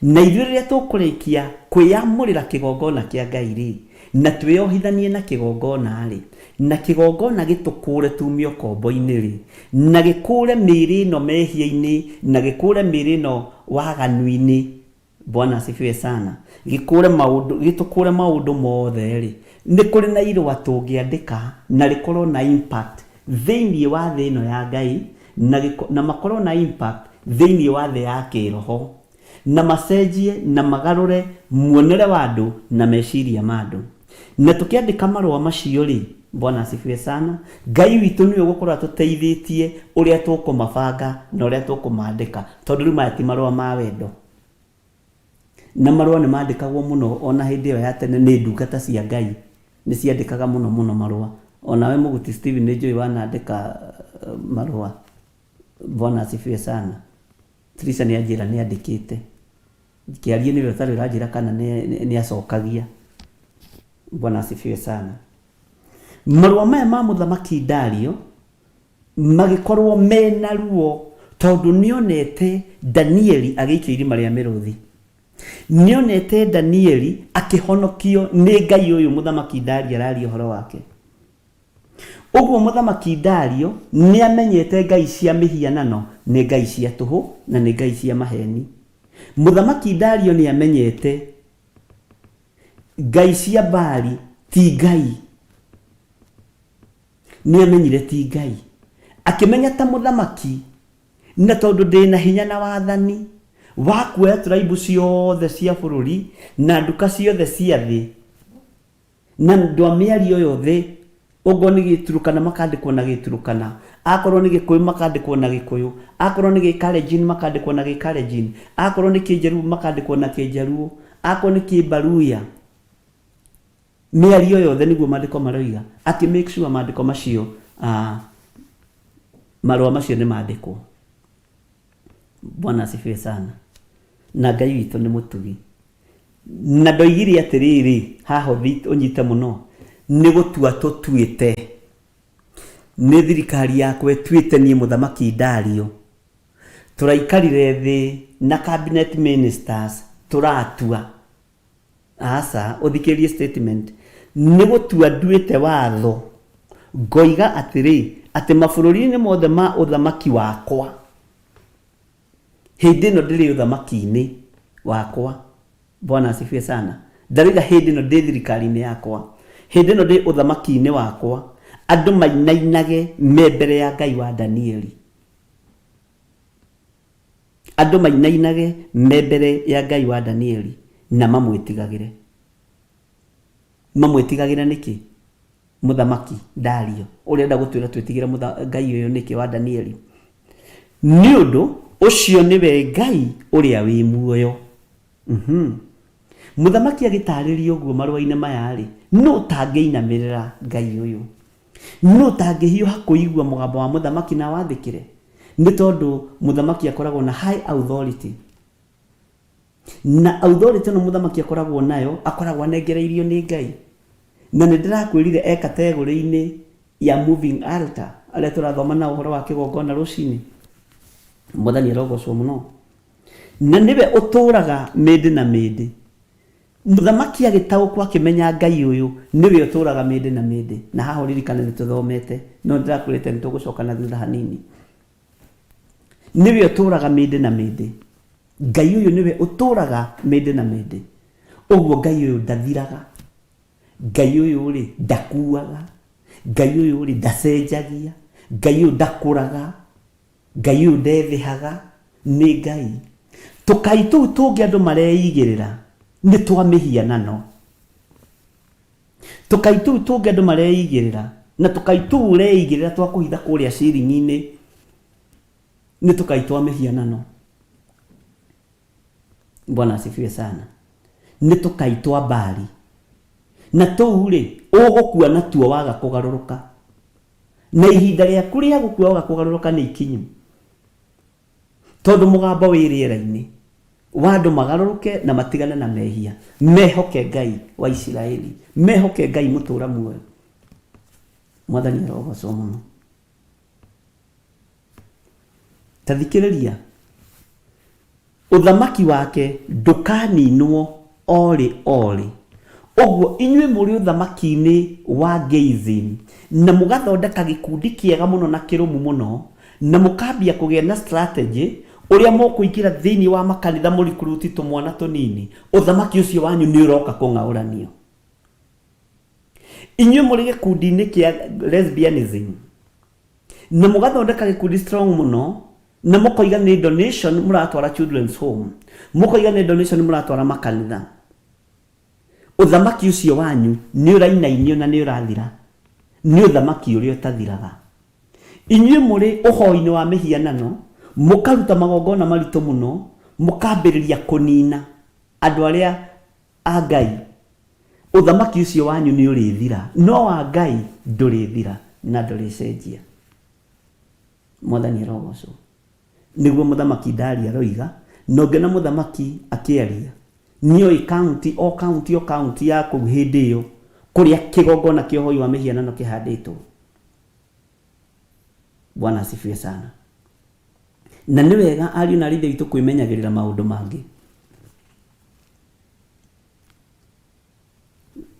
Na ithuĩ rĩrĩa tũkũrĩkia kwĩyamũrĩra kĩgongona kĩa Ngai-rĩ, na twĩyohithanie na kĩgongona-rĩ, na kĩgongona gĩtũkũũre tuume ũkombo-inĩ-rĩ, na gĩkũũre mĩĩrĩ ĩno mehia-inĩ, na gĩkũũre mĩĩrĩ ĩno waganu-inĩ, Bwana asifiwe sana. Gĩkũre maũndũ, gĩtũkũre maũndũ mothe rĩ, nĩ kũrĩ na irũa tũngĩandĩka na rĩkorwo na impact thĩinĩ wa thĩ ĩno ya Ngai na, na makorwo na impact thĩinĩ wa thĩ ya kĩroho na macenjie na magarũre muonere wa andũ na meciria ma andũ. Na tũkĩandĩka marũa macio rĩ, Bwana asifiwe sana, Ngai witũ nĩwe ũgũkorwo atũteithĩtie ũrĩa tũkũmabanga na ũrĩa tũkũmandĩka, tondũ rĩu maya ti marũa ma wendo. Na marũa nĩ mandĩkagwo mũno ona hĩndĩ ĩyo ya tene nĩ ndungata cia Ngai, nĩ ciandĩkaga mũno mũno marũa. Onawe Mũguti Stephen nĩ njũĩ wanandĩka marũa. Bwana asifiwe sana. Trisha nĩ anjĩra nĩ andĩkĩte. Kĩarie nĩwe ũtarĩ ũranjĩra kana nĩ acokagia. Bwana asifiwe sana. Marũa maya ma mũthamaki Dario magĩkorwo mena ruo tondũ nĩonete Danieli agĩikio irima rĩa mĩrũthi. Nĩonete Danieli akĩhonokio nĩ Ngai ũyũ mũthamaki Dario araria ũhoro wake. Ũguo mũthamaki Dario nĩamenyete ngai cia mĩhianano nĩ ngai cia tũhũ na nĩ ngai cia maheni. Mũthamaki Dario nĩamenyete ngai cia Baali ti ngai. Nĩamenyire ti Ngai. Akĩmenya ta mũthamaki, na tondũ ndĩna hinya na wathani wa kuoya traibu ciothe cia bũrũri na nduka ciothe cia thĩ, na andũ a mĩario yothe, okorwo nĩ Gĩturukana makandĩkwo na Gĩturukana, akorwo nĩ Gĩkũyũ makandĩkwo na Gĩkũyũ, akorwo nĩ Gĩkalenjin makandĩkwo na Gĩkalenjin, akorwo nĩ Kĩnjaruo makandĩkwo na Kĩnjaruo, akorwo nĩ Kĩmbaruya. Mĩario yothe nĩguo maandĩko maroiga, akĩ make sure maandĩko macio uh, marũa macio nĩ mandĩkwo. Bwana asifiwe sana. Na Ngai witũ nĩ mũtugi. Na ndoigire atĩrĩrĩ, haha ũnyite mũno, nĩ gũtua tũtuĩte, nĩ thirikari yakwa ĩtuĩte niĩ mũthamaki Dario, tũraikarire thĩ na cabinet ministers tũratua Aca, ũthikĩrĩrie statement. Nĩ gũtua nduĩte watho, ngoiga atĩrĩ, atĩ mabũrũri-inĩ mothe ma ũthamaki wakwa, hĩndĩ ĩno ndĩrĩ ũthamaki-inĩ wakwa, Bwana asifiwe sana, ndaroiga hĩndĩ ĩno ndĩ thirikari-inĩ yakwa, hĩndĩ ĩno ndĩ ũthamaki-inĩ wakwa, andũ mainainage me mbere ya Ngai wa Danieli. Andũ mainainage me mbere ya Ngai wa Danieli na mamwĩtigagĩre. Mamwĩtigagĩre nĩkĩ? Mũthamaki Dario ũrenda gũtwĩra twĩtigĩre Ngai ũyũ nĩkĩ wa Danieli? Nĩ ũndũ ũcio nĩwe Ngai ũrĩa wĩ muoyo. Mhm. Mũthamaki agĩtaarĩria ũguo marũa-inĩ maya-rĩ, nũ ũtangĩinamĩrĩra Ngai ũyũ? Nũ ũtangĩhiũha kũigua mũgambo wa mũthamaki na awathĩkĩre? Nĩ tondũ mũthamaki akoragwo na high authority. Na authority ĩno mũthamaki akoragwo nayo, akoragwo anengereirio nĩ Ngai. Na nĩ ndĩrakwĩrire e category-inĩ ya moving altar, arĩa tũrathoma nao ũhoro wa kĩgongona rũcinĩ. Mwathani arogocwo mũno. Na nĩwe ũtũraga mĩndĩ na mĩndĩ. Mũthamaki agĩtaũkwo akĩmenya Ngai ũyũ nĩwe ũtũũraga mĩndĩ na mĩndĩ. Na haha ũririkane nĩ tũthomete, no nĩndĩrakwĩrĩte nĩ tũgũcoka na thutha hanini. Nĩwe ũtũũraga mĩndĩ na mĩndĩ. Ngai ũyũ nĩwe ũtũũraga mĩndĩ na mĩndĩ. Ũguo Ngai ũyũ ndathiraga. Ngai ũyũ-rĩ ndakuaga. Ngai ũyũ-rĩ ndacenjagia. Ngai ũyũ ndakũraga. Ngai ũyũ ndethĩhaga, nĩ Ngai. Tũkai tũu tũngĩ andũ mareigĩrĩra nĩ twa mĩhianano. Tũkai tũu tũngĩ andũ mareigĩrĩra na tũkai tũu ũreigĩrĩra twa kũhitha kũrĩa ceiling-inĩ nĩ tũkai twa mĩhianano. Bwana asifiwe sana. Nĩ tũkai twa Baali. Na tũu rĩ, ũgũkua natuo waga kũgarũrũka. Na ihinda rĩaku rĩa gũkua waga kũgarũrũka nĩ ikinyu. Tondũ mũgambo wĩ rĩera-inĩ wa andũ magarũrũke na matigane na mehia, mehoke Ngai wa Isiraeli, mehoke Ngai mũtũũra muoyo. Mwathani arogocwo mũno. Ta thikĩrĩria, ũthamaki wake ndũkaninwo o rĩ o rĩ. Ũguo inyuĩ mũrĩ ũthamaki-inĩ wa gayism na mũgathondeka gĩkundi kĩega mũno na kĩrũmu mũno na mũkambia kũgĩa na strategy ũrĩa mũkũingĩra thĩinĩ wa makanitha mũrikuruti tũmwana tũnini, ũthamaki ũcio wanyu nĩ ũroka kũng'aũranio. Inyuĩ mũrĩ gĩkundi-inĩ kĩa lesbianism na mũgathondeka gĩkundi strong mũno na mũkoiga nĩ donation mũratwara children's home, mũkoiga nĩ donation mũratwara makanitha. Ũthamaki ũcio wanyu nĩ ũrainainio na nĩ ũrathira. Nĩ ũthamaki ũrĩa ũtathiraga. Inyuĩ mũrĩ ũhoi-inĩ wa mĩhianano, mũkaruta magongona maritũ mũno, mũkambĩrĩria kũnina andũ arĩa a Ngai. Ũthamaki ũcio wanyu nĩ ũrĩthira, no wa Ngai ndũrĩthira na ndũrĩcenjia. Mwathani arogocwo. Nĩguo mũthamaki Dario aroiga, na ũngĩona mũthamaki akĩaria, nĩoĩ kaunti o kaunti o kaunti ya kũu hĩndĩ ĩyo kũrĩa kĩgongona kĩa ũhoi wa mĩhianano kĩhandĩtwo. Bwana asifiwe sana. Na nĩ wega ariũ na aarĩ a Ithe witũ kwĩmenyagĩrĩra maũndũ mangĩ.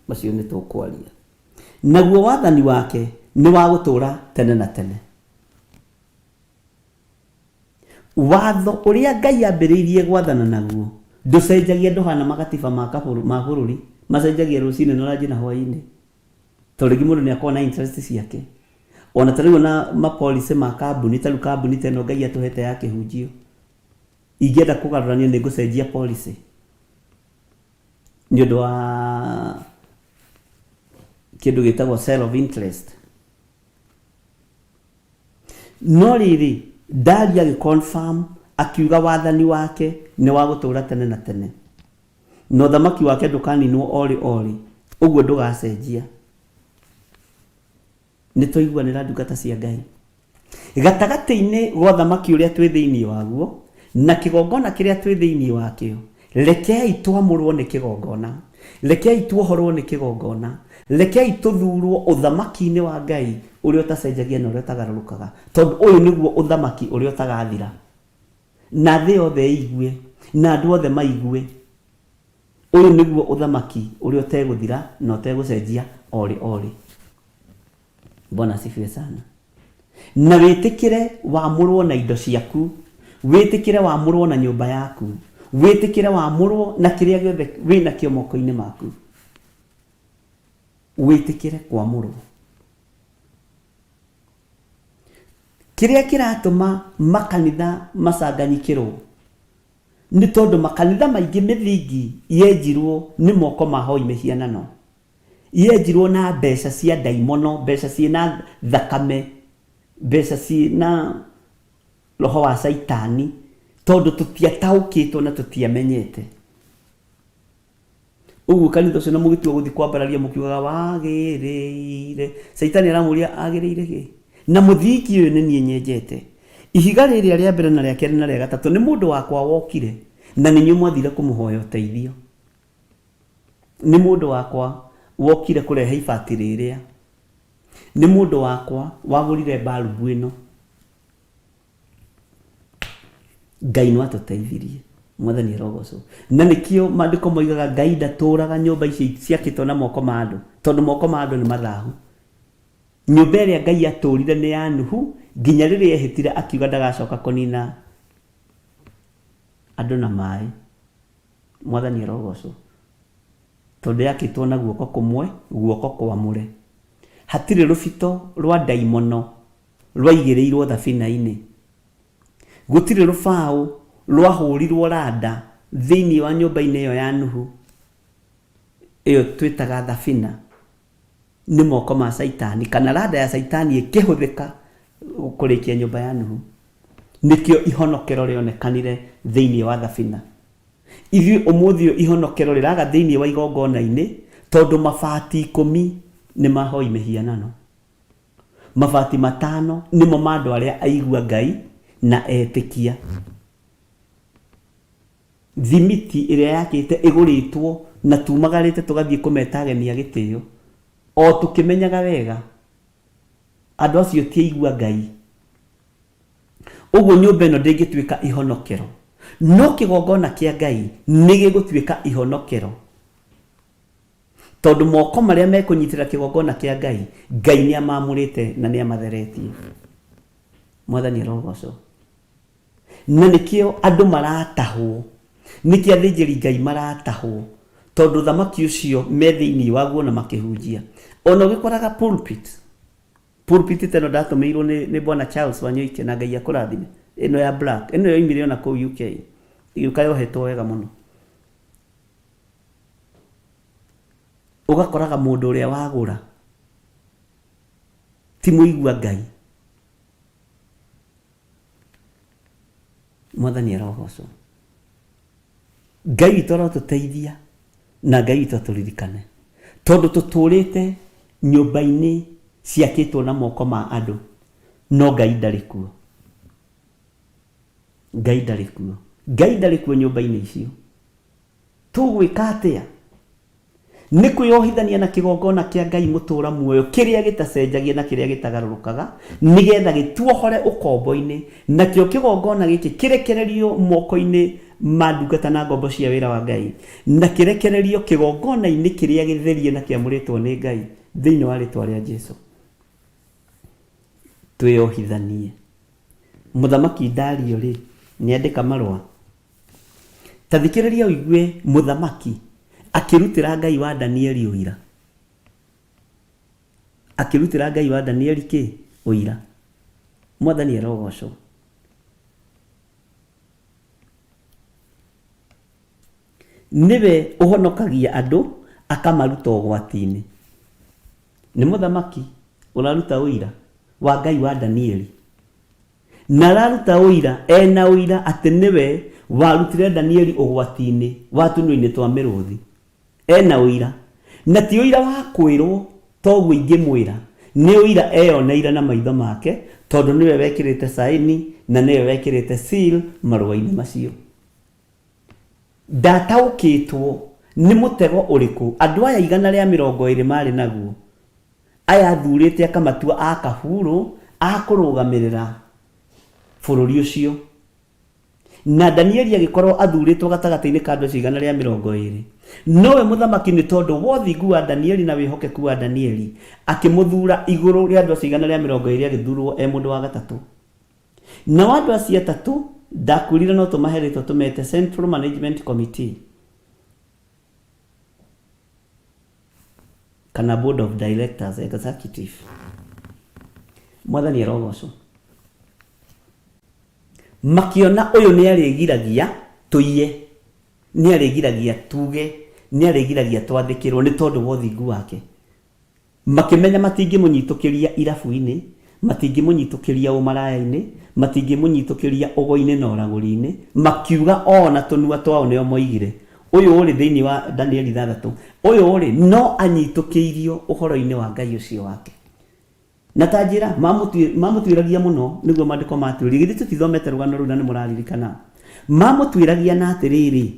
Macio nĩ tũkwaria. Naguo wathani wake nĩ wa gũtũũra tene na tene. Watho ũrĩa Ngai ambĩrĩirie gwathana naguo ndũcenjagia, ndũhana magatiba ma bũrũri macenjagia rũcinĩ na ranji na hwaĩ-inĩ. Tondũ rĩngĩ mũndũ nĩ akoragwo na interest ciake. Ona ta rĩu ona ma policy ma kambuni, ta rĩu kambuni ta ĩno Ngai atũhete ya kĩhunjio, ingĩenda kũgarũrania nĩ ngũcenjia policy nĩ ũndũ wa kĩndũ gĩtagwo self of interest. No rĩrĩ, Dario agĩ confirm akiuga wathani wake nĩ wa gũtũũra tene na tene, na ũthamaki wake ndũkaninwo o rĩ o rĩ, ũguo ndũgacenjia. Nĩ twaiguanĩra ndungata cia Ngai? Gatagatĩ-inĩ ga ũthamaki ũrĩa twĩ thĩinĩ waguo na kĩgongona kĩrĩa twĩ thĩinĩ wakĩo, rekei twamũrwo nĩ kĩgongona, rekei tuohorwo nĩ kĩgongona, rekei tũthurwo ũthamaki-inĩ wa Ngai ũrĩa ũtacenjagia na ũrĩa ũtagarũrũkaga, tondũ ũyũ nĩguo ũthamaki ũrĩa ũtagathira, na thĩ yothe ĩigue, na andũ othe maigue. Ũyũ nĩguo ũthamaki ũrĩa ũtegũthira na ũtegũcenjia o rĩ o rĩ. Bwana asifiwe sana. Na wĩtĩkĩre wamũrwo na indo ciaku, wĩtĩkĩre wamũrwo na nyũmba yaku, wĩtĩkĩre wamũrwo na kĩrĩa gĩothe wĩnakĩo moko-inĩ maku. Wĩtĩkĩre kwamũrwo. Kĩrĩa kĩratũma makanitha macanganyikĩrwo nĩ tondũ makanitha maingĩ mĩthingi yenjirwo nĩ moko ma hoi mĩhianano. Yenjirwo na mbeca cia ndaimono, mbeca ciĩna thakame, mbeca ciĩna roho wa caitani, tondũ tũtiataũkĩtwo na tũtiamenyete. Ũguo kanitha ũcio na mũgĩtua gũthiĩ kwambararia mũkiugaga wagĩrĩire. Caitani aramũria agĩrĩire kĩ? Na mũthingi ũyũ nĩ niĩ nyenjete. Ihiga rĩrĩa rĩa mbere na rĩa kerĩ na rĩa gatatũ nĩ mũndũ wakwa wokire na nĩ inyuĩ mwathire kũmũhoya ũteithio. Nĩ mũndũ wakwa wokire kũrehe ibati rĩrĩa. Nĩ mũndũ wakwa wagũrire mbarubu ĩno. Ngai no atũteithirie. Mwathani arogocwo. Na nĩkĩo maandĩko moigaga Ngai ndatũraga nyũmba ici ciakĩtwo na moko ma andũ, tondũ moko ma andũ nĩ mathahu. Nyũmba ĩrĩa Ngai atũrire nĩ ya Nuhu nginya rĩrĩa ehĩtire akiuga ndagacoka kũnina andũ na maĩ. Mwathani arogocwo. Tondũ yakĩtwo na guoko kũmwe, guoko kwamũre. Hatirĩ rũbito rwa ndaimono rwaigĩrĩirwo thabina-inĩ. Gũtirĩ rũbaũ rwahũrirwo randa thĩinĩ wa nyũmba-inĩ ĩyo ya Nuhu, ĩyo twĩtaga thabina, nĩ moko ma Caitani, kana randa ya Caitani ĩkĩhũthĩka kũrĩkia nyũmba ya Nuhu. Nĩkĩo ihonokero rĩonekanire thĩinĩ wa thabina. Ithuĩ ũmũthĩ ũyũ ihonokero rĩraga thĩinĩ wa igongona-inĩ, Tondũ mabati ikũmi nĩ mahoi mĩhianano. Mabati matano nĩmo ma andũ arĩa aigua Ngai na etĩkia. Thimiti ĩrĩa yakĩte ĩgũrĩtwo na tumagarĩte tũgathiĩ kũmeta ageni a gĩtĩo o tũkĩmenyaga wega andũ acio ti aigua Ngai. Ũguo nyũmba ĩno ndĩngĩtuĩka ihonokero, no kĩgongona kĩa Ngai nĩ gĩgũtuĩka ihonokero. Tondũ moko marĩa mekũnyitĩrĩra kĩgongona kĩa Ngai, Ngai nĩ amamũrĩte na nĩ amatheretie. Mwathani arogocwo. Na nĩkĩo andũ maratahwo, nĩkĩo athĩnjĩri Ngai maratahwo, tondũ thamaki ũcio me thĩinĩ waguo na makĩhunjia. Ona ũgĩkoraga pulpit, pulpit ta ĩno ndatũmĩirwo nĩ, nĩ Bwana Charles Wanyoike na Ngai akũrathime, ĩno ya black, ĩno yoimire ona kũu UK, ĩgĩũka yohetwo wega mũno. Ũgakoraga mũndũ ũrĩa wagũra ti mũigua Ngai. Mwathani arogocwo. Ngai witũ arotũteithia na Ngai witũ atũririkane tondũ tũtũrĩte nyũmba-inĩ ciakĩtwo na moko ma andũ no Ngai ndarĩ kuo. Ngai ndarĩ kuo. Ngai ndarĩ kuo nyũmba-inĩ icio. Tũgwĩka atĩa? Nĩ kwĩyohithania na kĩgongona kĩa Ngai mũtũũra muoyo kĩrĩa gĩtacenjagia na kĩrĩa gĩtagarũrũkaga, nĩgetha gĩtuohore ũkombo-inĩ, nakĩo kĩgongona gĩkĩ kĩrekererio moko-inĩ ma ndungata na ngombo cia wĩra wa Ngai, na kĩrekererio kĩgongona-inĩ kĩrĩa gĩtherie na kĩamũrĩtwo nĩ Ngai, thĩinĩ wa rĩĩtwa rĩa Jesu. Twĩyohithanie. Mũthamaki Dario-rĩ, nĩandĩka marũa? Ta thikĩrĩria ũigue mũthamaki akĩrutĩra Ngai wa Danieli ũira. Akĩrutĩra Ngai wa Danieli kĩ? Ũira. Mwathani arogocwo. Nĩwe ũhonokagia andũ akamaruta ũgwati-inĩ. Nĩ mũthamaki ũraruta ũira wa Ngai wa Danieli. Na araruta ũira ena ũira atĩ nĩwe warutire Danieli ũgwati-inĩ wa tũnua-inĩ twa mĩrũthi. Ena ũira. Na ti ũira wa kwĩrwo toguo ingĩmwĩra, nĩ ũira eyoneire na maitho make tondũ nĩwe wekĩrĩte saĩni na nĩwe wekĩrĩte seal marũa-inĩ macio. Ndataũkĩtwo nĩ mũtego ũrĩkũ andũ aya 120 maarĩ naguo, aya athuurĩte akamatua a kabuurũ a kũrũgamĩrĩra bũrũri ũcio. Na Danieli agĩkorwo athuurĩtwo gatagatĩ-inĩ ka andũ acio 120. Nowe mũthamaki nĩ tondũ wa ũthingu wa Danieli na wĩhokeku wa Danieli, akĩmũthuura igũrũ rĩa andũ acio 120 agĩthuurwo e mũndũ wa gatatũ. Nao andũ acio atatũ ndakwĩrire no tũmahe rĩtwa tũmete Central Management Committee kana Board of Directors Executive. Mwathani arogocwo. Makĩona ũyũ nĩ arĩgiragia tũiye, nĩ arĩgiragia tuge, nĩ arĩgiragia twathĩkĩrwo nĩ tondũ wa ũthingu wake. Makĩmenya matingĩmũnyitũkĩria irabu-inĩ, matingĩmũnyitũkĩria ũmaraya-inĩ, matingĩmũnyitũkĩria ũgo-inĩ na ũragũri-inĩ, makiuga o na tũnua twao nĩo moigire, Ũyũ-rĩ, thĩinĩ wa Danieli ithathatũ, ũyũ-rĩ, no anyitũkĩirio ũhoro-inĩ wa Ngai ũcio wake. Na ta njĩra, mamũtuĩragia mũno, nĩguo maandĩko matuĩria. Githĩ tũtithomete rũgano rũu na nĩmũraririkana? Mamũtuĩragia na atĩrĩrĩ,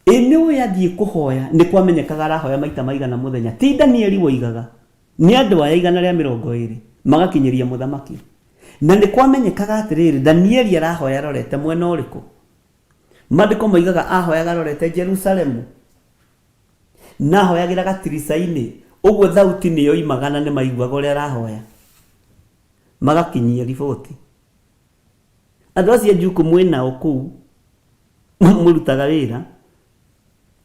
Ĩ nĩũĩ athiĩ kũhoya nĩ kwamenyekaga arahoya maita maigana mũthenya. Ti Danieli woigaga, nĩ andũ aya 120 magakinyĩria mũthamaki. Na nĩ kwamenyekaga atĩrĩrĩ, Danieli arahoya arorete mwena ũrĩkũ? Maandĩko moigaga ahoyaga arorete Jerusalemu. Na ahoyagĩra gatirica-inĩ, ũguo thauti nĩ yoimaga na nĩ maiguaga ũrĩa arahoya. Magakinyia riboti. Andũ acio a Juku mwĩ nao kũu mũrutaga wĩra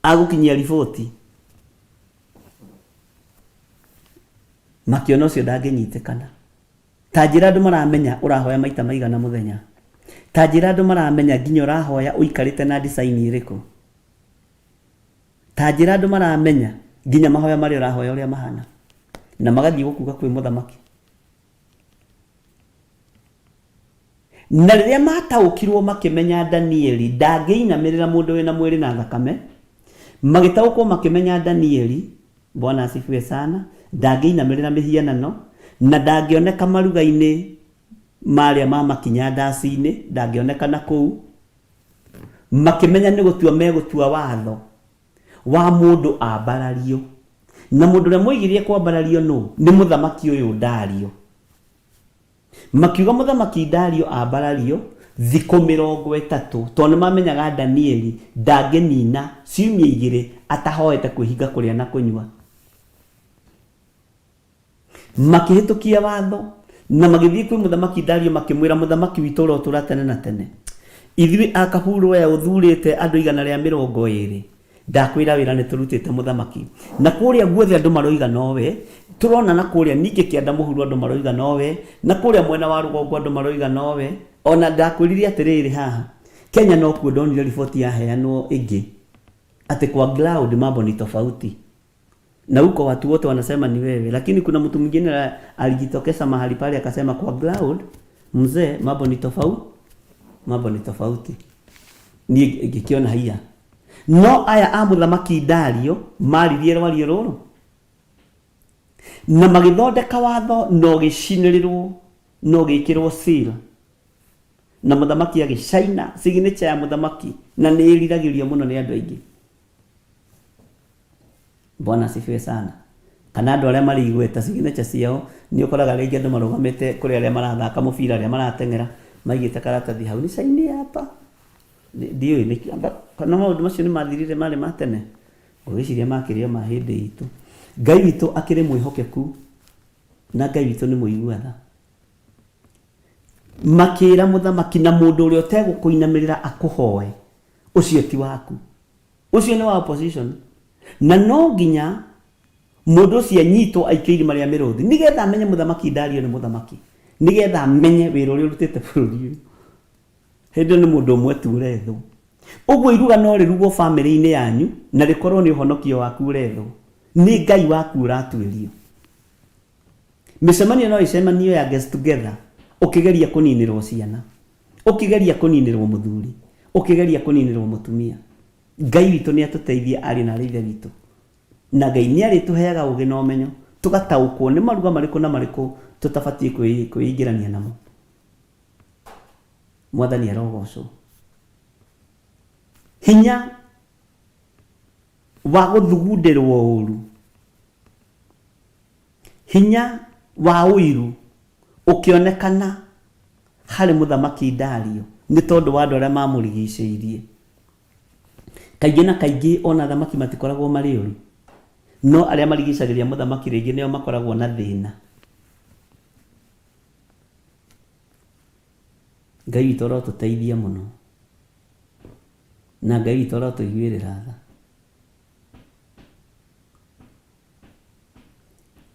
a gũkinyia riboti makĩona ũcio ndangĩnyitĩkana. Ta njĩra andũ maramenya ũrahoya maita maigana mũthenya. Ta njĩra andũ maramenya nginya ũrahoya ũikarĩte na design ĩrĩkũ. Ta njĩra andũ maramenya nginya mahoya marĩa ũrahoya ũrĩa mahana. Na magathiĩ gũkuga kwĩ mũthamaki. Na rĩrĩa maataũkirũo makĩmenya Danieli ndangĩinamĩrĩra mũndũ wĩ na mwĩrĩ na thakame, magĩtaũkwo makĩmenya Danieli Bwana asifiwe sana. Ndangĩinamĩrĩra mĩhianano na ndangĩoneka maruga-inĩ marĩa ma makinya ndaci-inĩ, ndangĩoneka na kũu. Makĩmenya nĩ gũtua megũtua watho wa mũndũ ambarario. Na mũndũ ũrĩa moigire kwambarario nũ? Nĩ mũthamaki ũyũ Dario. Makiuga mũthamaki Dario ambarario thikũ 30, tondũ nĩ mamenyaga Danieli ndangĩnina ciumia igĩrĩ atahoete kwĩhinga kũrĩa na kũnyua. Makĩhĩtũkia watho na magĩthiĩ kwĩ mũthamaki Dario makĩmwĩra, mũthamaki witũ ũrotũra tene na tene. Ithuĩ a Kaburu aya ũthuurĩte andũ 120 Ndakwĩra wĩra nĩtũrutĩte mũthamaki. Na kũrĩa guothe andũ maroiga nowe, tũrona na kũrĩa ningĩ kĩanda mũhuro andũ maroiga nowe, na kũrĩa mwena wa rũgongo andũ maroiga nowe. Ona ndakwĩrire atĩrĩrĩ haha, Kenya nokuo ndonire riboti yaheanwo ĩngĩ, atĩ kwa ground mambo ni tofauti. Na huko watu wote wanasema ni wewe, lakini kuna mtu mwingine alijitokeza mahali pale akasema kwa ground mzee, mambo ni tofauti, mambo ni tofauti. Niĩ ngĩkĩona haiya. No aya a mũthamaki Dario maririe rwario rũrũ na magĩthondeka watho na ũgĩcinĩrĩrwo na ũgĩkĩrwo seal na mũthamaki agĩcaina signature ya mũthamaki na nĩ ĩriragĩrio mũno nĩ andũ aingĩ. Bwana asifiwe sana. Kana andũ arĩa marĩ igweta signature ciao nĩ ũkoraga rĩngĩ andũ marũgamĩte kũrĩ arĩa marathaka mũbira arĩa marateng'era maigĩte karatathi hau nĩ caini hapa. Ndiũĩ nĩkĩ kana maũndũ macio nĩ mathirire marĩ ma tene ngwĩciria makĩrĩ o ma hĩndĩ itũ. Ngai witũ akĩrĩ mwĩhokeku na Ngai witũ nĩ mũigua tha. Makĩra mũthamaki na mũndũ ũrĩa ũtegũkũinamĩrĩra akũhoe ũcio ti waku. Ũcio nĩ wa opposition na no nginya mũndũ ũcio anyitwo aikio irima rĩa mĩrũthi nĩgetha amenye mũthamaki Dario nĩ mũthamaki nĩgetha amenye wĩra ũrĩa ũrutĩte bũrũri ũyũ. Hĩndĩ ĩyo nĩ mũndũ ũmwe tu ũrethwo. Ũguo iruga no rĩrugwo famĩlĩ-inĩ yanyu na rĩkorwo nĩ ũhonokio waku ũrethwo. Nĩ Ngai waku ũratuĩrio. Mĩcemanio no ĩcemanio ya get together ũkĩgeria kũninĩrwo ciana, ũkĩgeria kũninĩrwo mũthuri, ũkĩgeria kũninĩrwo mũtumia. Ngai witũ nĩ atũteithie ariũ na arĩ ithe witũ. Na Ngai nĩ arĩtũheaga ũgĩ na ũmenyo tũgataũkwo nĩ maruga marĩkũ na marĩkũ tũtabatiĩ kwĩingĩrania namo. Mwathani arogocwo. Hinya wa gũthugundĩrwo ũru, hinya wa ũiru ũkĩonekana harĩ mũthamaki Dario nĩ tondũ wa andũ arĩa mamũrigicĩirie. Kaingĩ na kaingĩ ona athamaki matikoragwo marĩ oru, no arĩa marigicagĩria mũthamaki rĩngĩ nĩo makoragwo na thĩna. Ngai witũ arotũteithia mũno na Ngai witũ arotũiguĩrĩra tha.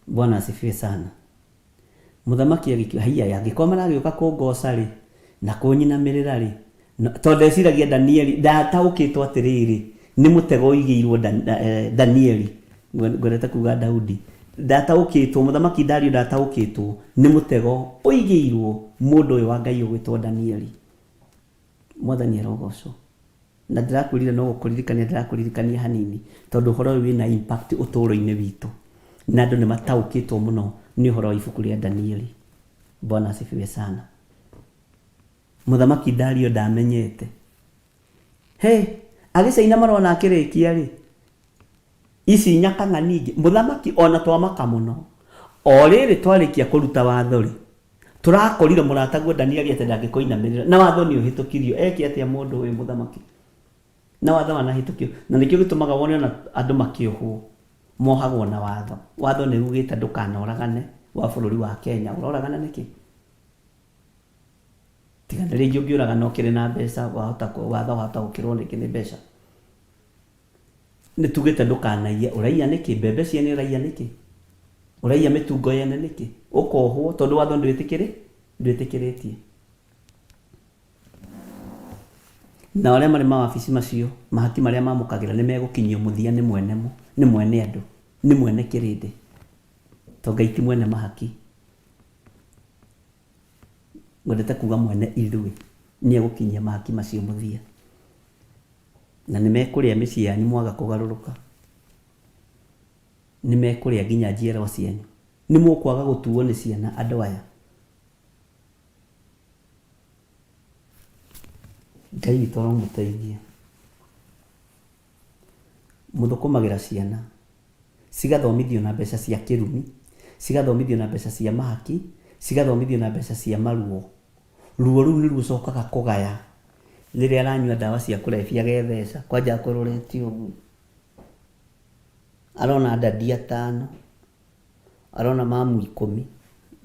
Bwana asifiwe sana. Mũthamaki agĩkiuga haiya angĩkorwo maragĩũka kũngoca rĩ na kũnyinamĩrĩra rĩ tondũ ndeciragia Danieli ndataũkĩtwo atĩrĩrĩ nĩ mũtego ũigĩirwo Danieli ngwendete kuga Daudi ndataũkĩtwo mũthamaki Dario ndataũkĩtwo nĩ mũtego ũigĩirwo mũndũ ũyũ wa Ngai ũgwĩtwo Danieli. Mwathani arogocwo. Na ndĩrakwĩrire no gũkũririkania ndĩrakũririkania hanini tondũ ũhoro ũyũ wĩna impact ũtũũro-inĩ witũ na andũ nĩ mataũkĩtwo mũno nĩ ũhoro wa ibuku rĩa Danieli. Bwana asifiwe sana. Mũthamaki Dario ndamenyete. He, agĩcaina marũa na akĩrĩkia rĩ, ici nyakang'a ningĩ, mũthamaki ona twamaka mũno. O rĩrĩ twarĩkia kũruta watho rĩ, tũrakorire mũrataguo Danieli atĩ ndangĩkũinamĩrĩra, na watho nĩ ũhĩtũkirio. Eke atĩa mũndũ ũyũ mũthamaki? Na watho wanahĩtũkio. Na nĩkĩo gĩtũmaga wone ona andũ makĩohwo, mohagwo na watho. Watho nĩ ugĩte ndũkanoragane wa bũrũri wa Kenya. Ũroragana nĩkĩ? Tiga nĩ rĩngĩ ũngĩũragana ũkĩrĩ na mbeca, wahota watho wahota gũkĩrwo rĩngĩ nĩ mbeca. Nĩ tugĩte ndũkanaiye, ũraiya nĩkĩ? Mbembe ciene ũraiya nĩkĩ? Ũraiya mĩtungo yene nĩkĩ? Ũkohwo tondũ watho ndwĩtĩkĩrĩ ndwĩtĩkĩrĩtie. Nao arĩa marĩ mawabici macio, mahaki marĩa mamũkagĩra nĩ megũkinyio mũthia nĩ mwene mo, nĩ mwene andũ, nĩ mwene kĩrĩndĩ. To Ngai ti mwene mahaki. Ngwendete kuga mwene ithuĩ nĩ egũkinyia mahaki macio mũthia. Na nĩ mekũrĩa mĩciĩ yanyu mwaga kũgarũrũka. Nĩ mekũrĩa nginya njiarwa cianyu. Nĩ mũkwaga gũtuo nĩ ciana andũ aya. Ngai witũ aromũteithia. Mũthũkũmagĩra ciana cigathomithio na mbeca cia kĩrumi, cigathomithio na mbeca cia mahaki, cigathomithio na mbeca cia maruo. Ruo rũu nĩruo ũcokaga kũgaya rĩrĩa aranyua ndawa cia kũrebia agetheca kwanja akũrorete ũguo. Arona ndadi atano, arona mamu ikũmi.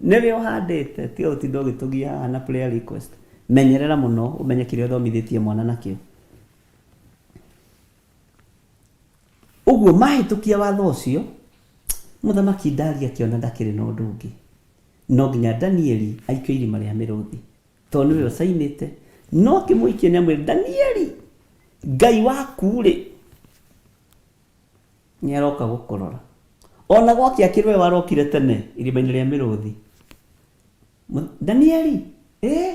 Nĩwe ũhandĩte, tiga gũtinda ũgĩtũgia haha na prayer request. Menyerera mũno ũmenye kĩrĩa ũthomithĩtie mwana nakĩo. Ũguo mahĩtũkia watho ũcio, mũthamaki Dario akĩona ndakĩrĩ na ũndũ ũngĩ. No nginya Danieli aikio irima rĩa mĩrũthi. Tondũ nĩwe ũcainĩte. No akĩmũikia nĩ amwĩra, Danieli, Ngai waku-rĩ, nĩ aroka gũkũrora. Ona gwakĩa kĩrĩ we warokire tene irima-inĩ rĩa mĩrũthi. Danieli, ĩĩ,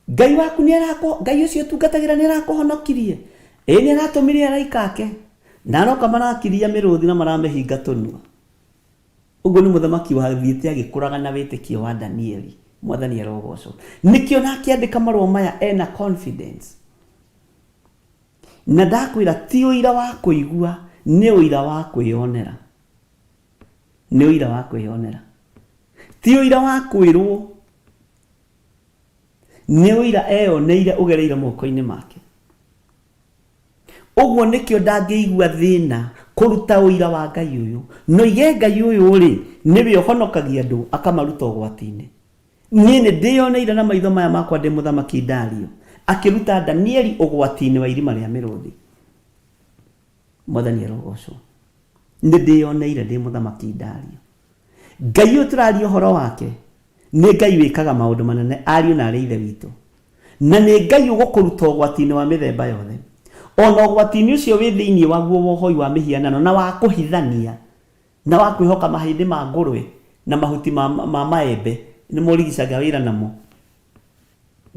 Ngai waku nĩ arakũ Ngai ũcio ũtungatagĩra nĩ arakũhonokirie. Ĩĩ nĩ aratũmire araika ake. Na aroka marakiria mĩrũthi na maramĩhinga tũnua. Ũguo nĩ mũthamaki wathiĩte agĩkũraga na wĩtĩkio wa Danieli. Mwathani arogocwo. Nĩkĩo na akĩandĩka marũa maya ena confidence. Na ndakwĩra ti ũira wa kũigua, nĩ ũira wa kwĩyonera. Nĩ ũira wa kwĩyonera. Ti ũira wa kwĩrwo, nĩ ũira eyoneire ũgereire moko-inĩ make. Ũguo nĩkĩo ndangĩigua thĩna kũruta ũira wa Ngai ũyũ. Noige Ngai ũyũ-rĩ, nĩwe ũhonokagia andũ akamaruta ũgwati-inĩ. Niĩ nĩ ndĩyoneire na maitho maya makwa ndĩ mũthamaki Dario akĩruta Danieli ũgwati-inĩ wa irima rĩa mĩrũthi. Mwathani arogocwo. Nĩ ndĩyoneire ndĩ mũthamaki Dario. Ngai ũyũ tũraria ũhoro wake nĩ Ngai wĩkaga maũndũ manene ariũ na arĩ ithe witũ. Na nĩ Ngai ũgũkũruta ũgwati-inĩ wa mĩthemba yothe. Ona ũgwati-inĩ ũcio wĩ thĩinĩ waguo wa ũhoi wa mĩhianano na wa kũhithania na wa kwĩhoka mahĩndĩ ma ngũrwe na mahuti ma, ma maembe nĩmo ũrigicaga wĩra namo.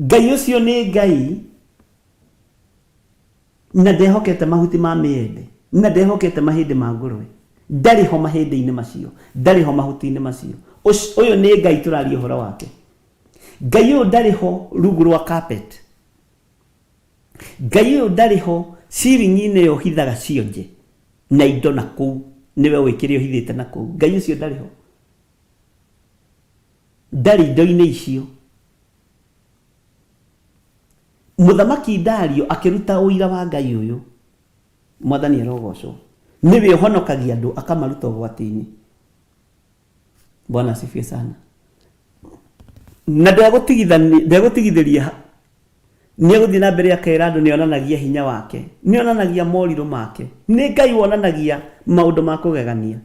Ngai ũcio nĩ Ngai Na ndehokete mahuti ma mĩembe, na ndehokete mahĩndĩ ma ngũrwe. Ndarĩ ho mahĩndĩ-inĩ macio, ndarĩ ho mahuti-inĩ macio. Ũyũ nĩ Ngai tũraria ũhoro wake. Ngai ũyũ ndarĩ ho rungu rwa carpet. Ngai ũyũ ndarĩ ho ceiling-inĩ ĩyo ũhithaga cionje na indo na kũu, nĩwe ũĩ kĩrĩa ũhithĩte na kũu. Ngai ũcio ndarĩ ho. Ndarĩ indo-inĩ icio. Mũthamaki Dario akĩruta ũira wa Ngai ũyũ, Mwathani arogocwo, nĩwe ũhonokagia andũ akamaruta ũgwati-inĩ. Bwana asifiwe sana. Na ndegũtigithĩria nĩ egũthiĩ na mbere akera andũ nĩ onanagia hinya wake, nĩ onanagia morirũ make, nĩ Ngai wonanagia maũndũ ma kũgegania.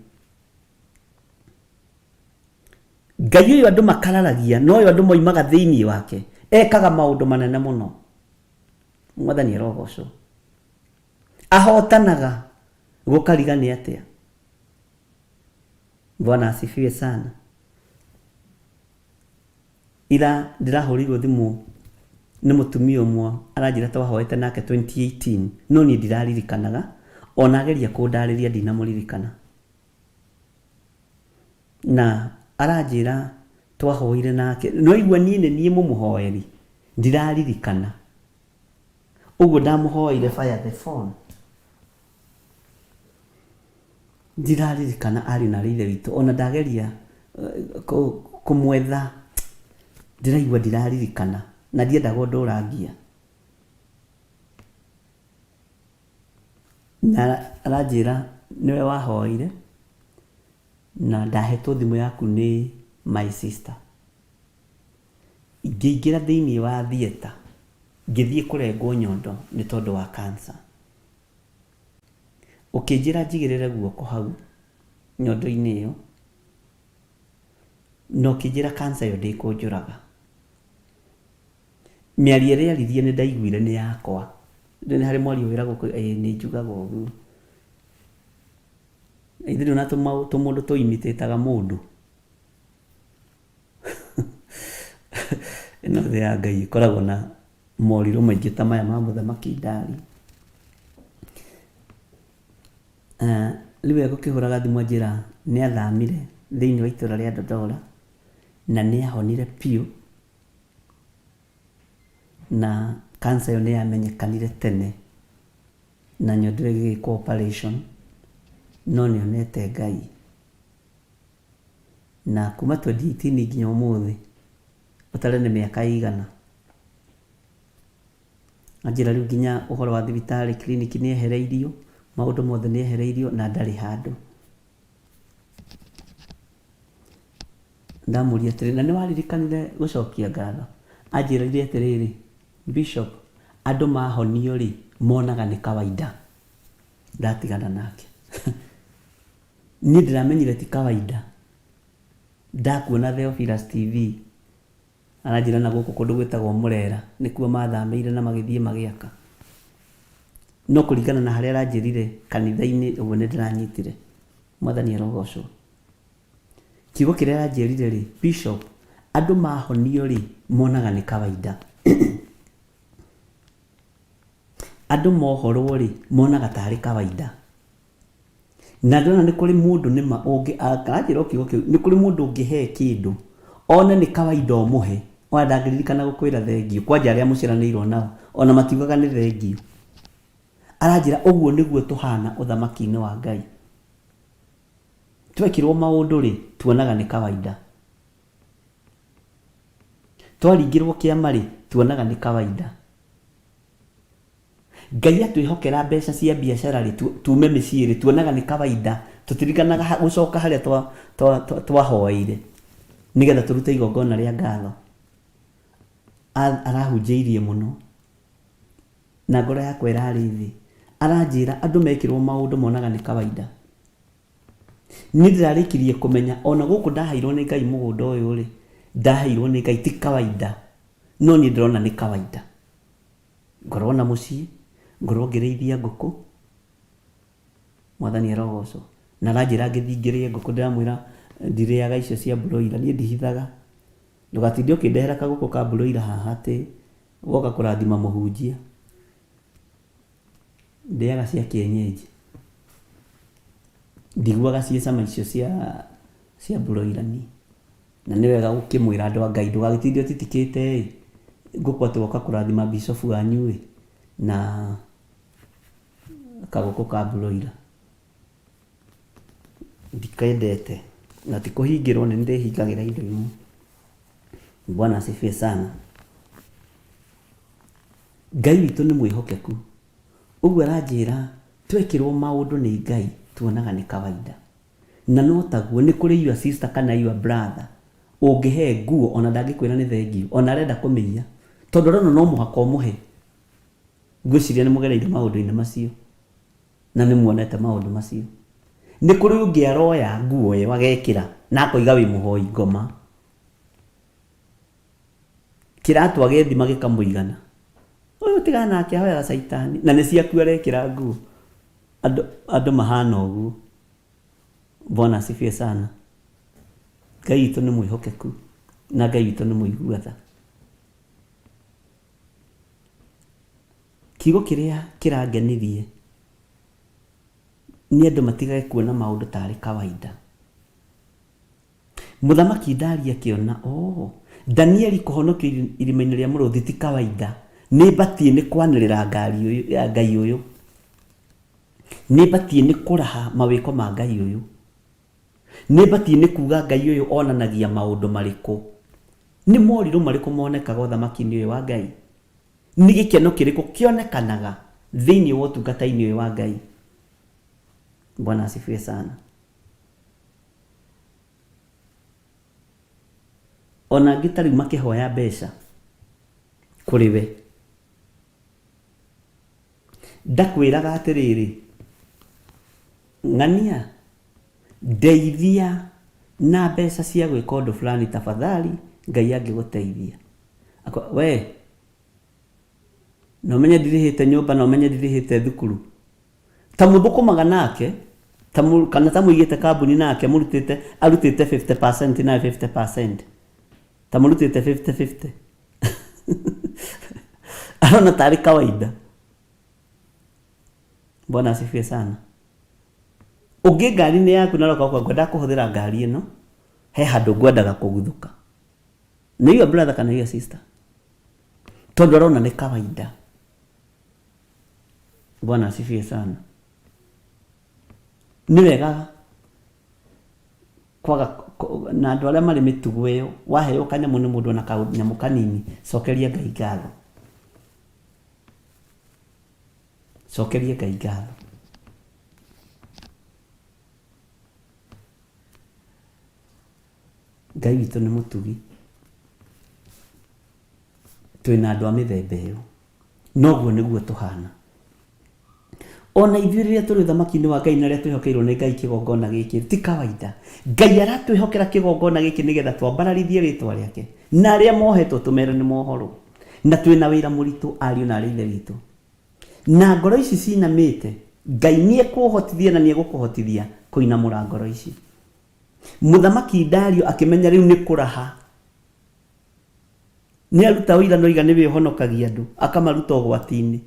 Ngai ũyũ andũ makararagia na ũyũ andũ moimaga thĩinĩ wake ekaga maũndũ manene mũno. Mwathani arogocwo. Ahotanaga gũkariga nĩ atĩa? Bwana asifiwe sana. Ira ndĩrahũrĩirwo thimũ nĩ mũtumia ũmwe aranjĩra twahoete nake 2018 no niĩ ndiraririkanaga ona ageria kũndarĩria ndinamũririkana. Na aranjĩra twahoire nake, no igua niĩ nĩ niĩ mũmũhoeri, ndiraririkana. Ũguo ndamũhoeire via the phone. Ndiraririkana ariũ na arĩ ithe witũ, ona ndageria kũmwetha ndĩraigua ndiraririkana, na ndiendaga ũndũ ũrangia. Na aranjĩra nĩwe wahoire na ndahetwo thimũ yaku nĩ my sister. Ngĩingĩra thĩinĩ wa theatre ngĩthiĩ kũrengwo nyondo nĩ tondũ wa cancer. Ũkĩnjĩra njigĩrĩre guoko hau nyondo-inĩ ĩyo na ũkĩnjĩra cancer ĩyo ndĩkũnjũraga. Mĩario ĩrĩa aririe nĩ ndaiguire nĩ yakwa. Nĩ harĩ mwario wĩragwo ĩĩ nĩ njugaga ũguo. Ithuĩ ndũrĩ na tũmũndũ tũ imitate ga mũndũ. Ĩno thĩ ya Ngai ĩkoragwo na morirũ maingĩ ta maya ma mũthamaki Dario. Rĩu egũkĩhũraga thimũ anjĩra nĩ athamire thĩinĩ wa itũra rĩa Dodora na nĩ ahonire biũ na cancer ĩyo nĩ yamenyekanire tene na nyondo ĩyo ĩgĩgĩkwo operation no nĩ onete Ngai. Na kuma 2018 nginya ũmũthĩ ũtare nĩ mĩaka ĩigana. Anjĩra rĩu nginya ũhoro wa thibitarĩ clinic nĩ ehereirio, maũndũ mothe nĩ ehereirio na ndarĩ handũ. Ndamũria atĩrĩ, na nĩ waririkanire gũcokia ngatho? Anjĩrire atĩrĩrĩ, Bishop, andũ mahonio rĩ, monaga nĩ kawaida. Ndatigana nake. Niĩ ndĩramenyire ti kawaida. Ndakuona Theophilus TV, Aranjĩra na gũkũ kũndũ gwĩtagwo Mũrera nĩkuo mathamĩire na magĩthiĩ magĩaka. No kũringana na harĩa aranjĩrire kanitha-inĩ ũguo nĩ ndĩranyitire. Mwathani arogocwo. Kiugo kĩrĩa aranjĩrire rĩ, Bishop, andũ mahonio rĩ, monaga nĩ kawaida. Andũ mohorwo rĩ, monaga tarĩ kawaida. Na ndĩrona nĩ kũrĩ mũndũ nĩma ũngĩ aranjĩra o kiugo kĩu, nĩ kũrĩ mũndũ ũngĩhe kĩndũ one nĩ kawaida ũmũhe, ona ndangĩririkana gũkwĩra thengiũ, kwanja arĩa mũciaranĩirwo nao, ona matiugaga nĩ thengiũ. Aranjĩra ũguo nĩguo tũhana ũthamaki-inĩ wa Ngai. Twekĩrwo maũndũ rĩ, tuonaga nĩ kawaida. Twaringĩrwo kĩama rĩ, tuonaga nĩ kawaida. Ngai atwĩhokera mbeca cia biacara rĩ, tume mĩciĩ rĩ, tuonaga nĩ kawaida, tũtiririkanaga gũcoka harĩa twahoeire nĩgetha tũrute igongona rĩa ngatho. Arahunjĩirie mũno na ngoro yakwa ĩrarĩ thĩ. Aranjĩra andũ mekĩrwo maũndũ monaga nĩ kawaida. Niĩ ndĩrarĩkirie kũmenya ona gũkũ ndaheirwo nĩ Ngai mũgũnda ũyũ rĩ, ndaheirwo nĩ Ngai ti kawaida, no niĩ ndĩrona nĩ kawaida. Ngorwo na mũciĩ, ngorwo ngĩrĩithia ngũkũ, Mwathani arogocwo. Na aranjĩra ngĩthiĩ ngĩrĩe ngũkũ, ndĩramwĩra ndirĩaga icio cia broiler, niĩ ndihithaga. Ndũgatinde ũkĩndehera kagũkũ ka broiler haha atĩ woka kũrathima mũhunjia. Ndĩaga cia kienyeji. Ndiguaga ciĩ cama icio cia cia broiler niĩ. Na nĩ wega gũkĩmwĩra andũ a Ngai ndũgagĩtinde ũtitikĩte ĩ, ngũkũ atĩ woka kũrathima bishop wanyu ĩ, na kagũkũ ka broiler. Ndikendete na ti kũhingĩrwo nĩ ndĩhingagĩra indo imwe. Bwana asifiwe sana. Ngai witũ nĩ mwĩhokeku. Ũguo aranjĩra twekĩrwo maũndũ nĩ Ngai tuonaga nĩ kawaida. Na no taguo nĩ kũrĩ your sister kana your brother ũngĩhe nguo ona ndangĩkwĩra nĩ thengiũ ona arenda kũmĩiya tondũ arona no mũhaka ũmũhe. Ngwĩciria nĩ mũgereire maũndũ-inĩ macio na nĩ muonete maũndũ macio. Nĩ kũrĩ ũngĩ aroya nguo ĩyo agekĩra na akoiga wĩ mũhoi ngoma. Kĩratũ agethima gĩkamũigana. Ũyũ tigana nake ahoyaga caitani na nĩ ciaku arekĩra nguo. Andũ, andũ mahana ũguo. Bwana asifiwe sana. Ngai witũ nĩ mwĩhokeku na Ngai witũ nĩ mũigua tha. Kiugo kĩrĩa kĩrangenirie nĩ andũ matigage kuona maũndũ tarĩ kawaida. Mũthamaki Dario akĩona, oh, Danieli kũhonokio irima-inĩ rĩa mũrũthi ti kawaida. Nĩ mbatiĩ nĩ kwanĩrĩra ngari ũyũ, ya Ngai ũyũ. Nĩ mbatiĩ nĩ kũraha mawĩko ma Ngai ũyũ. Nĩ mbatiĩ nĩ kuga Ngai ũyũ onanagia maũndũ marĩkũ. Nĩ morirũ marĩkũ monekaga ũthamaki-inĩ ũyũ wa Ngai? Nĩ gĩkeno kĩrĩkũ kĩonekanaga thĩinĩ wa ũtungata-inĩ ũyũ wa Ngai? Bwana asifiwe sana. Ona angĩ ta rĩu makĩhoya mbeca kũrĩ we, ndakwĩraga atĩrĩrĩ, ng'ania, ndeithia na mbeca cia gwĩka ũndũ fulani tafadhali, Ngai angĩgũteithia. We, na ũmenye ndirĩhĩte nyũmba na ũmenye ndirĩhĩte thukuru. Ta mũthũkũmaga nake, ta mũ, kana ta mũigĩte kambuni nake mũrutĩte, arutĩte 50% nawe 50%. Ta mũrutĩte 50-50. Arona tarĩ kawaida. Bwana asifiwe sana. Ũngĩ ngari-inĩ yaku na aroka ngwenda kũhũthĩra ngari ĩno, he handũ ngwendaga kũguthũka. Nĩ your brother kana your sister? Tondũ arona nĩ kawaida. Bwana asifiwe sana. Nĩ wega kwaga na andũ arĩa marĩ mĩtugo ĩyo, waheo kanyamũ nĩ mũndũ ona kanyamũ kanini, cokeria Ngai ngatho. Cokeria Ngai ngatho. Ngai witũ nĩ mũtugi. Twĩna andũ a mĩthemba ĩyo. Noguo nĩguo tũhana. Ona ithuĩ rĩrĩa tũrĩ ũthamaki-inĩ wa Ngai na rĩrĩa twĩhokeirwo nĩ Ngai kĩgongona gĩkĩ ti kawaida. Ngai aratwĩhokera kĩgongona gĩkĩ nĩgetha twambararithie rĩtwa rĩake na arĩa mohetwo tũmere nĩ mohorwo. Na twĩna wĩra mũritũ ariũ na arĩ ithe witũ. Na ngoro ici cinamĩte, Ngai nĩ ekũhotithia na nĩ egũkũhotithia kũinamũra ngoro ici. Mũthamaki Dario akĩmenya rĩu nĩ kũraha. Nĩ aruta ũira na oiga nĩwe ũhonokagia andũ, akamaruta ũgwati-inĩ.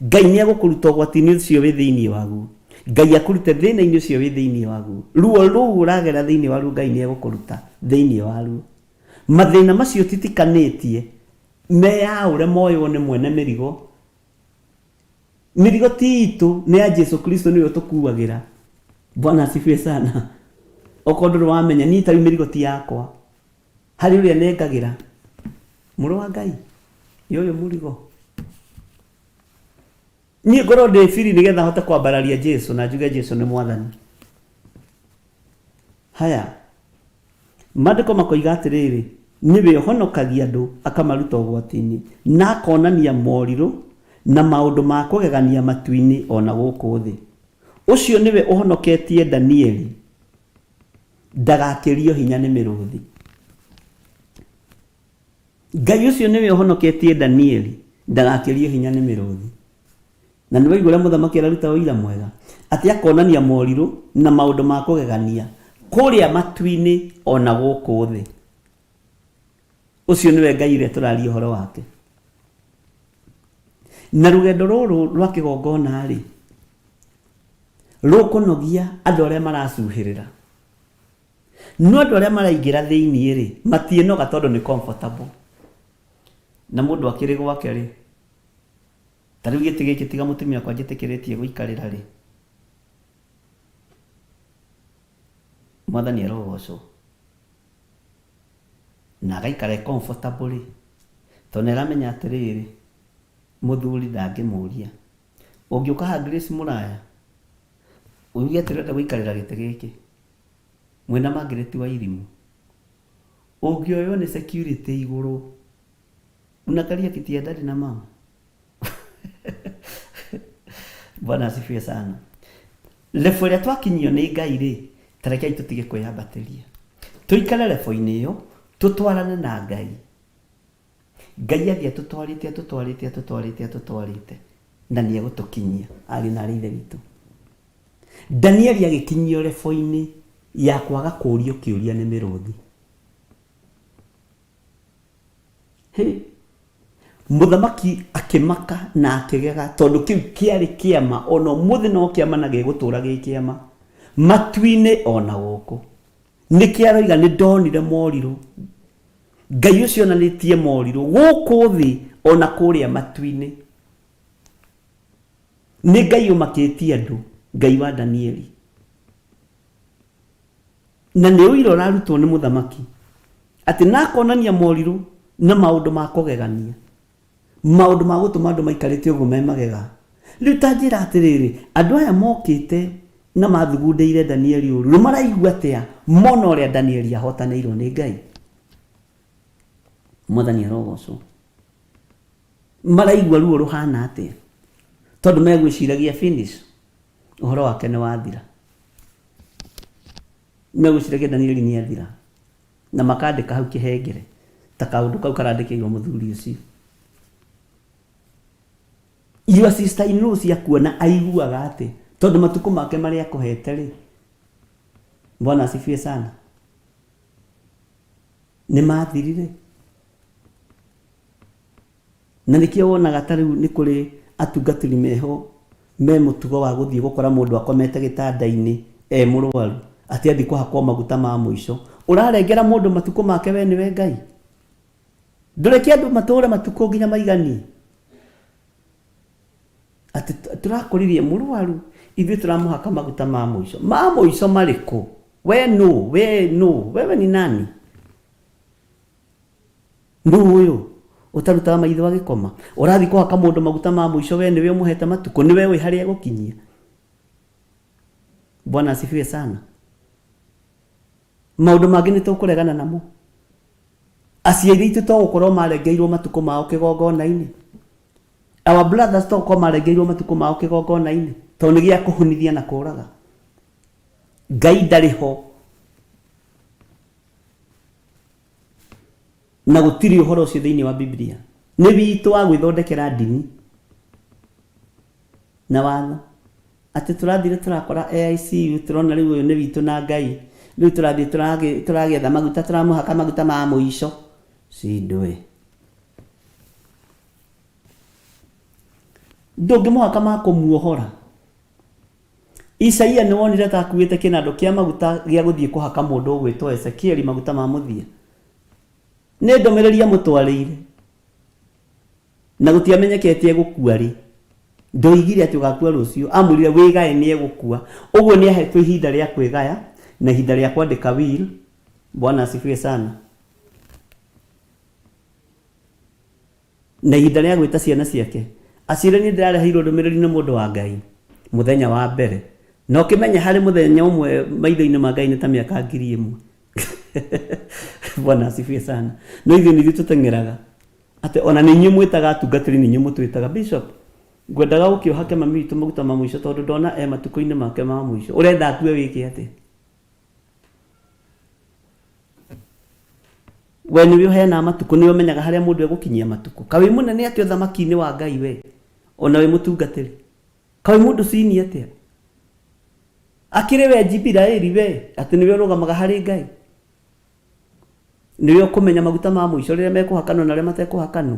Ngai nĩ egũkũruta ũgwati-inĩ ũcio wĩ thĩinĩ waguo. Ngai akũrute thĩna-inĩ ũcio wĩ thĩinĩ waguo. Ruo rũu ũragera thĩinĩ waruo Ngai nĩ egũkũruta thĩinĩ waruo. Mathĩna macio ũtitikanĩtie meyaũre moywo nĩ mwene mĩrigo. Mĩrigo ti itũ, nĩ ya Jesu Kristo nĩwe ũtũkuagĩra. Bwana asifiwe sana. Okorwo ndũrĩ wamenya, niĩ ta rĩu mĩrigo ti yakwa. Harĩ ũrĩa nengagĩra. Mũrũ wa Ngai, nĩ ũyũ mũrigo. Niĩ ngorwo ndĩ biri nĩgetha hote kwambararia Jesu na njuge Jesu nĩ mwathani. Haya, Maandĩko makoiga atĩrĩrĩ, nĩwe ũhonokagia andũ akamaruta ũgwati-inĩ, na akonania morirũ na maũndũ ma kũgegania matu-inĩ o na gũkũ thĩ. Ũcio nĩwe ũhonoketie Danieli ndagakĩrio hinya nĩ mĩrũthi. Ngai ũcio nĩwe ũhonoketie Danieli ndagakĩrio hinya nĩ mĩrũthi. Na nĩ waigua ũrĩa mũthamaki araruta ũira mwega, atĩ akonania morirũ na maũndũ ma kũgegania kũrĩa matu-inĩ o na gũkũ thĩ. Ũcio nĩwe Ngai ũrĩa tũraria ũhoro wake. Na rũgendo rũrũ rwa kĩgongona-rĩ, rũkũnogia andũ arĩa maracuhĩrĩra. No andũ arĩa maraingĩra thĩinĩ-rĩ, matiĩnoga tondũ nĩ comfortable. Na mũndũ akĩrĩ gwake-rĩ, ta rĩu gĩtĩ gĩkĩ tiga mũtumia wakwa anjĩtĩkĩrĩtie gũikarĩra-rĩ, Mwathani arogocwo. Na agaikara e comfortable rĩ, tondũ nĩ aramenya atĩrĩrĩ, mũthuri ndangĩmũria. Ũngĩũka haha Grace Mũraya, uge atĩ ũrenda gũikarĩra gĩtĩ gĩkĩ, mwĩna Margaret Wairimu, ũngĩoywo nĩ security igũrũ, unakalia kiti ya daddy na mama. Bwana asifiwe sana. Level ĩrĩa twakinyio nĩ Ngai rĩ, ta rekei tũtige kwĩyambatĩria. Tũikare level-inĩ ĩyo, tũtwarane na Ngai. Ngai athiĩ atũtwarĩte atũtwarĩte atũtwarĩte atũtwarĩte na nĩ egũtũkinyia ariũ na arĩ ithe witũ. Danieli agĩkinyio level-inĩ ya kwaga kũũrio kĩũria nĩ mĩrũthi. Hĩ! Mũthamaki akĩmaka na akĩgega tondũ kĩu kĩarĩ kĩama ona ũmũthĩ no kĩama na gĩgũtũra gĩ kĩama matu-inĩ ona gũkũ. Nĩkĩo aroiga nĩ ndonire morirũ. Ngai ũcio onanĩtie morirũ gũkũ thĩ ona kũrĩa matu-inĩ. Nĩ Ngai ũmakĩtie andũ, Ngai wa Danieli. Na nĩ ũira ũrarutwo nĩ mũthamaki atĩ na akonania morirũ na maũndũ ma kũgegania, maũndũ ma gũtũma andũ maikarĩte ũguo me magega. Rĩu ta njĩra atĩrĩrĩ, andũ aya mokĩte na mathugundĩire Danieli ũru, rĩu maraigua atĩa mona ũrĩa Danieli ahotanĩirwo nĩ Ngai? Mwathani arogocwo. Maraigua ruo rũhana atĩa? Tondũ megwĩciragia finish, ũhoro wake nĩ wathira. Megwĩciragia Danieli nĩ athira. Na makandĩka hau kĩhengere ta kaũndũ kau karandĩkĩirwo mũthuri ũcio. Your sister in law ũcio akuona aiguaga atĩ tondũ matukũ make marĩa akũhete rĩ, Bwana asifiwe sana, nĩ mathirire. Na nĩkĩo wonaga ta rĩu nĩ kũrĩ atungatĩri meho me mũtugo wa gũthiĩ gũkora mũndũ akomete gĩtanda-inĩ E mũrwaru atĩ athiĩ kũhakwo maguta ma mũico. Ũrarengera mũndũ matukũ make we nĩwe Ngai? Ndũreke andũ matũre matukũ nginya maiganie. Atĩ tũrakũririe mũrwaru ithuĩ tũramũhaka maguta ma mũico. Ma mũico marĩkũ? We nũ? We nũ? Wewe ni nani? Nũ ũyũ ũtarutaga maitho agĩkoma? Ũrathiĩ kũhaka mũndũ maguta ma mũico we nĩwe ũmũhete matukũ? Nĩwe ũĩ harĩa egũkinyia? Bwana asifiwe sana. Maũndũ mangĩ nĩ tũkũregana namo. Aciari aitũ to gũkorwo marengeirwo matukũ mao kĩgongona-inĩ. Our brothers to gũkorwo marengeirwo matukũ mao kĩgongona-inĩ tondũ nĩ gĩa kũhunithia na kũraga. Ngai ndarĩ ho na gũtirĩ ũhoro ũcio thĩinĩ wa Biblia. Nĩ witũ wa gwĩthondekera ndini na watho. Atĩ tũrathire tũrakora AICU tũrona rĩu ũyũ nĩ witũ na Ngai. Rĩu tũrathiĩ tũragĩetha maguta tũramũhaka maguta ma mũico. Cindwe. Ndũngĩmũhaka ma kũmuohora. Isaia nĩ wonire ta akuĩte kĩnandũ kĩa maguta gĩa gũthiĩ kũhaka mũndũ ũgwĩtwo Ezekieli maguta ma mũthia. Nĩ ndũmĩrĩri amũtwarĩire. Na gũtiamenyekete egũkua rĩ. Ndoigire atĩ ũgakua rũciũ, amwĩrire wĩgae nĩ egũkua. Ũguo nĩ ahetwo ihinda rĩa kwĩgaya na ihinda rĩa kwandĩka will. Bwana asifiwe sana. Na ihinda rĩa gwĩta ciana ciake aciĩre niĩ ndĩrareheirwo ndũmĩrĩri nĩ mũndũ wa Ngai mũthenya wa mbere. Na ũkĩmenye harĩ mũthenya ũmwe maitho-inĩ ma Ngai nĩ ta mĩaka 1000. Bwana asifiwe sana. No ithuĩ nĩ ithuĩ tũteng'eraga atĩ ona nĩ inyuĩ mwĩtaga atungatĩri nĩ inyuĩ mũtwĩtaga bishop ngwendaga ũke ũhake mami witũ maguta ma mũico tondũ ndona e matukũ-inĩ make ma mũico. Ũrenda akue wĩke atĩa? We nĩwe ũheanaga matukũ, nĩwe ũmenyaga harĩa mũndũ egũkinyia matukũ. Kaĩ wĩ mũnene atĩa ũthamaki-inĩ wa Ngai we, ona wĩ mũtungatĩri? Kaĩ wĩ mũndũ cini atĩa? Akĩrĩ we Jibiraeli we, atĩ nĩwe ũrũgamaga harĩ Ngai? Nĩwe ũkũmenya maguta ma mũico rĩrĩa mekũhakanwo na arĩa matekũhakanwo?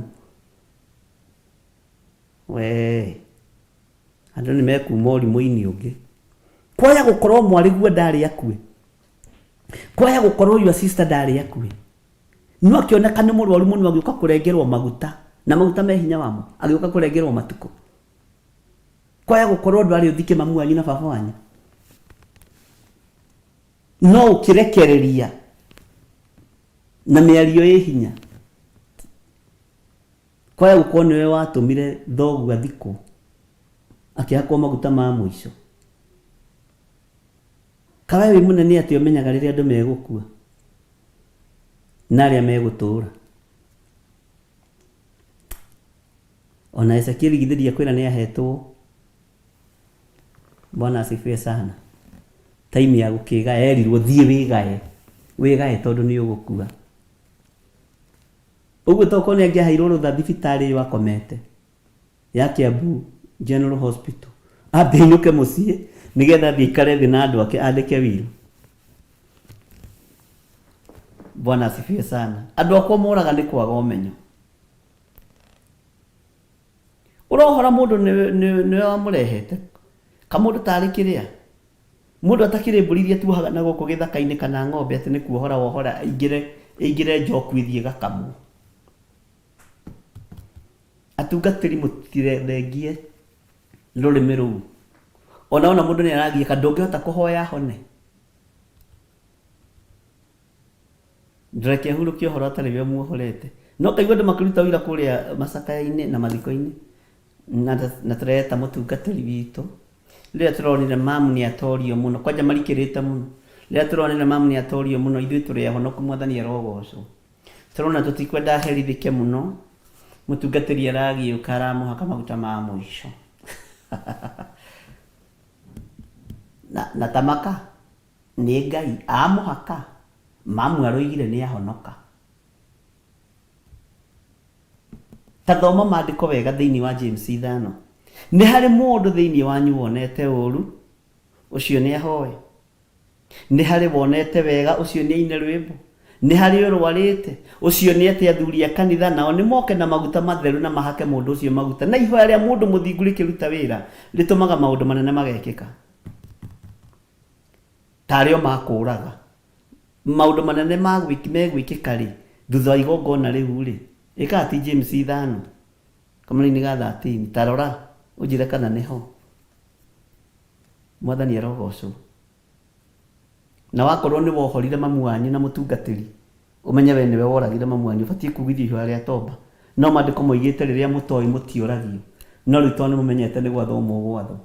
We, andũ nĩ mekuma ũrimũ-inĩ ũngĩ. Kwaya gũkorwo mwarĩguo ndarĩ akue. Kwaya gũkorwo your sister ndarĩ akue. No akĩoneka nĩ mũrwaru mũno agĩũka kũrengerwo maguta. Na maguta me hinya wamo. Agĩũka kũrengerwo matukũ. Kwaya gũkorwo ndwarĩ ũthike mamu wanyu na baba wanyu. No ũkĩrekereria na mĩario ĩ hinya. Kwaya gũkorwo nĩwe watũmire thoguo athikwo akĩhakwo maguta ma mũico. Kaĩ wĩ mũnene atĩa ũmenyaga rĩrĩa andũ megũkua na arĩa megũtũũra? Ona Ezekieli githĩ ndiakwĩra nĩ ahetwo Bwana asifiwe sana. Time ya gũkĩgaya erirwo thiĩ wĩgaye, wĩgaye tondũ nĩ ũgũkua. Ũguo tokorwo nĩ angĩaheirwo rũtha thibitarĩ ĩyo akomete ya Kiambu General Hospital, ambe ainũke mũciĩ nĩgetha athiĩ aikare thĩ na andũ ake andĩke will. Bwana asifiwe sana. Andũ akwa moraga nĩ kwaga ũmenyo. Ũrohora mũndũ nĩwe wamũrehete, kamũndũ tarĩ kĩrĩa. Mũndũ atakĩrĩ mbũri iria tuohaga na gũkũ gĩthaka-inĩ kana ng'ombe atĩ nĩ kuohora wohora ĩingĩre ĩingĩre njoku ĩthiĩ ĩgakamwo. Atungatĩri mũtirethengie rũrĩmĩ rũu. Ona wona mũndũ nĩ aragiĩka ndũngĩhota kũhoya ahone. Ndũreke hurũkie ũhoro atarĩ we ũmuohorete. No ngaigua andũ makĩruta ũira kũrĩa macakaya-inĩ na mathiko-inĩ. Na, na tũreta mũtungatĩri witũ. Rĩrĩa tũronire mamu nĩ atorio mũno, kwanja marikĩrĩte mũno. Rĩrĩa tũronire mamu nĩ atorio mũno, ithuĩ tũrĩ ahonoku Mwathani arogocwo. Tũrona tũtikwenda aherithĩke mũno, mũtungatĩri aragĩũka aramũhaka maguta ma mũico. Na, na tamaka, nĩ Ngai amũhaka, mamu aroigire nĩ ahonoka. Ta thoma maandĩko wega thĩinĩ wa James ithano. Nĩ harĩ mũndũ thĩinĩ wanyu wonete ũũru? Ũcio nĩ ahoe. Nĩ harĩ wonete wega? Ũcio nĩ aine rwĩmbo. Nĩ harĩ ũrwarĩte? Ũcio nĩ ete athuri a kanitha, nao nĩ moke na maguta matheru na mahake mũndũ ũcio maguta. Na ihoya rĩa mũndũ mũthingu rĩkĩruta wĩra, rĩtũmaga maũndũ manene magekĩka. Tarĩ o makũraga. Maũndũ manene megwĩkĩka rĩ, thutha wa igongona rĩu rĩ, ĩkaga ti James ithano, kamũrainĩ ga 13, ta rora ũnjĩre kana nĩho. Mwathani arogocwo. Na wakorwo nĩ wohorire mamu wanyu na mũtungatĩri, ũmenye we nĩwe woragire mamu wanyu, ũbatiĩ kugithio ihũra rĩa tomba. No maandĩko moigĩte rĩrĩa mũtoĩ mũtiũragio. No rĩu tondũ nĩ mũmenyete nĩ gwathwo mũgwathwo.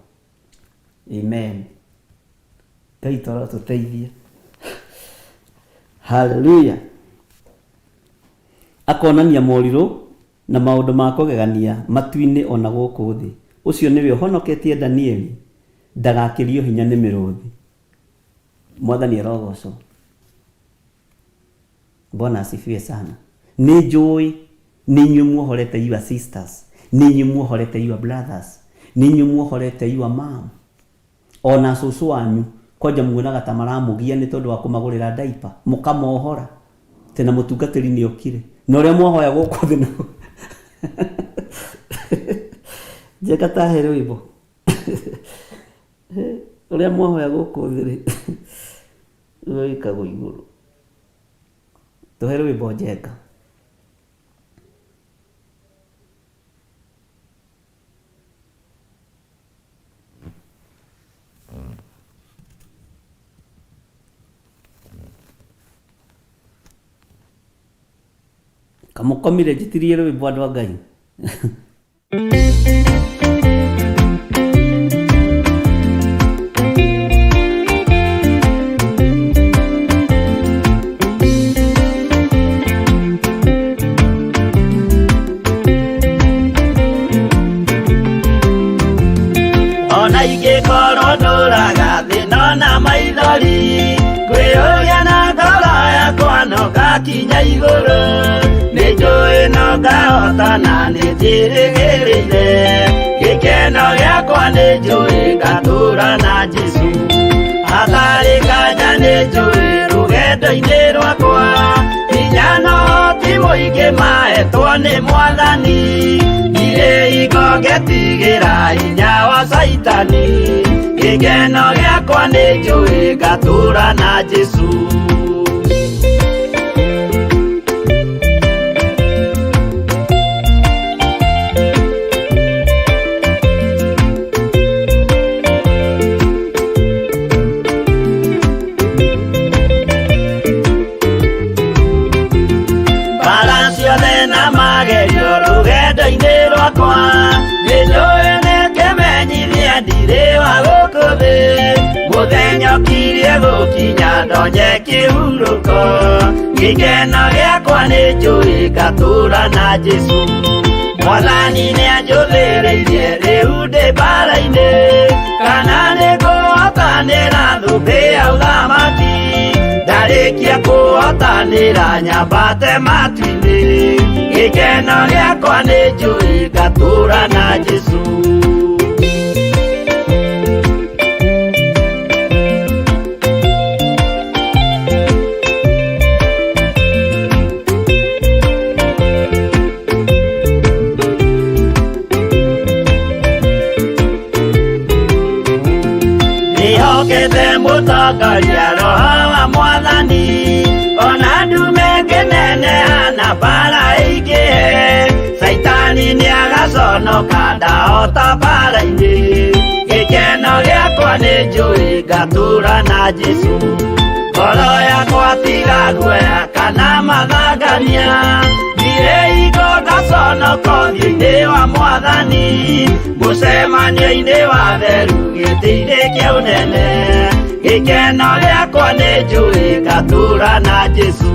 Amen. Ngai witũ arotũteithia. Haleluya. Akonania morirũ na maũndũ ma kũgegania matu-inĩ o na gũkũ thĩ. Ũcio nĩwe ũhonoketie Danieli ndagakĩrio hinya nĩ mĩrũthi. Mwathani arogocwo. Bwana asifiwe sana. Nĩ njũĩ nĩ inyuĩ muohorete your sisters, nĩ inyuĩ muohorete your brothers, nĩ inyuĩ muohorete your mom. Ona cũcũ wanyu kwanja muonaga ta maramũgia nĩ tondũ wa kũmagũrĩra diaper, mũkamohora. Tena mũtungatĩri nĩ okire. Na ũrĩa mwahoya gũkũ thĩ na Njeka tahe rwĩmbo. Ũrĩa mwahoya gũkũ thĩ rĩ, nĩguo wĩkagwo igũrũ. Tũhe rwĩmbo Njenga. Kamũkomire njĩtirie rwĩmbo andũ a Ngai. Ona ingĩkorwo ndũraga thĩna na maithori, kwĩyũria na ngoro yakwa no ngakinya igũrũ. Nĩ njũĩ no ngahotana, nĩ njĩrĩgĩrĩire gĩkeno gĩakwa, nĩ njũĩ ngatũra na Jesũ. Hatarĩ nganja nĩ njũĩ rũgendo-inĩ rwakwa, hinya no ti mũingĩ mahetwo nĩ Mwathani. Ndirĩ hingo ngetigĩra hinya wa Caitani, gĩkeno gĩakwa nĩ njũĩ ngatũra na Jesũ. Mbara ciothe na magerio rũgendo-inĩ rwakwa, nĩ njũĩ nĩ kĩmenyithia ndirĩ wa gũkũ thĩ. Mũthenya ũkirie gũkinya ndonye kĩhurũko, gĩkeno gĩakwa nĩ njũĩ ngatũra na Jesũ. Mwathani nĩ anjũthĩrĩirie rĩu ndĩ mbara-inĩ, kana nĩ ngũhotanĩra thũmbĩ ya ũthamaki. Ndarĩkia kũhotanĩra nyambate matu-inĩ, gĩkeno gĩakwa nĩ njũĩ ngatũra na Jesũ. Ndĩhokete mũtongoria roho wa Mwathani, ona ndume ngĩneneha na mbara ĩingĩhe, Caitani nĩagaconoka ndahota mbara-inĩ. Gĩkeno gĩakwa nĩ njũĩ ngatũra na Jesũ. Ngoro yakwa tiga guoya kana mathangania, ndirĩ hingo ngaconoka ũthiũ-inĩ wa Mwathani. Mũcemanio-inĩ wa theru gĩtĩ-inĩ kĩa ũnene, gĩkeno gĩakwa nĩ njũĩ ngatũra na Jesũ.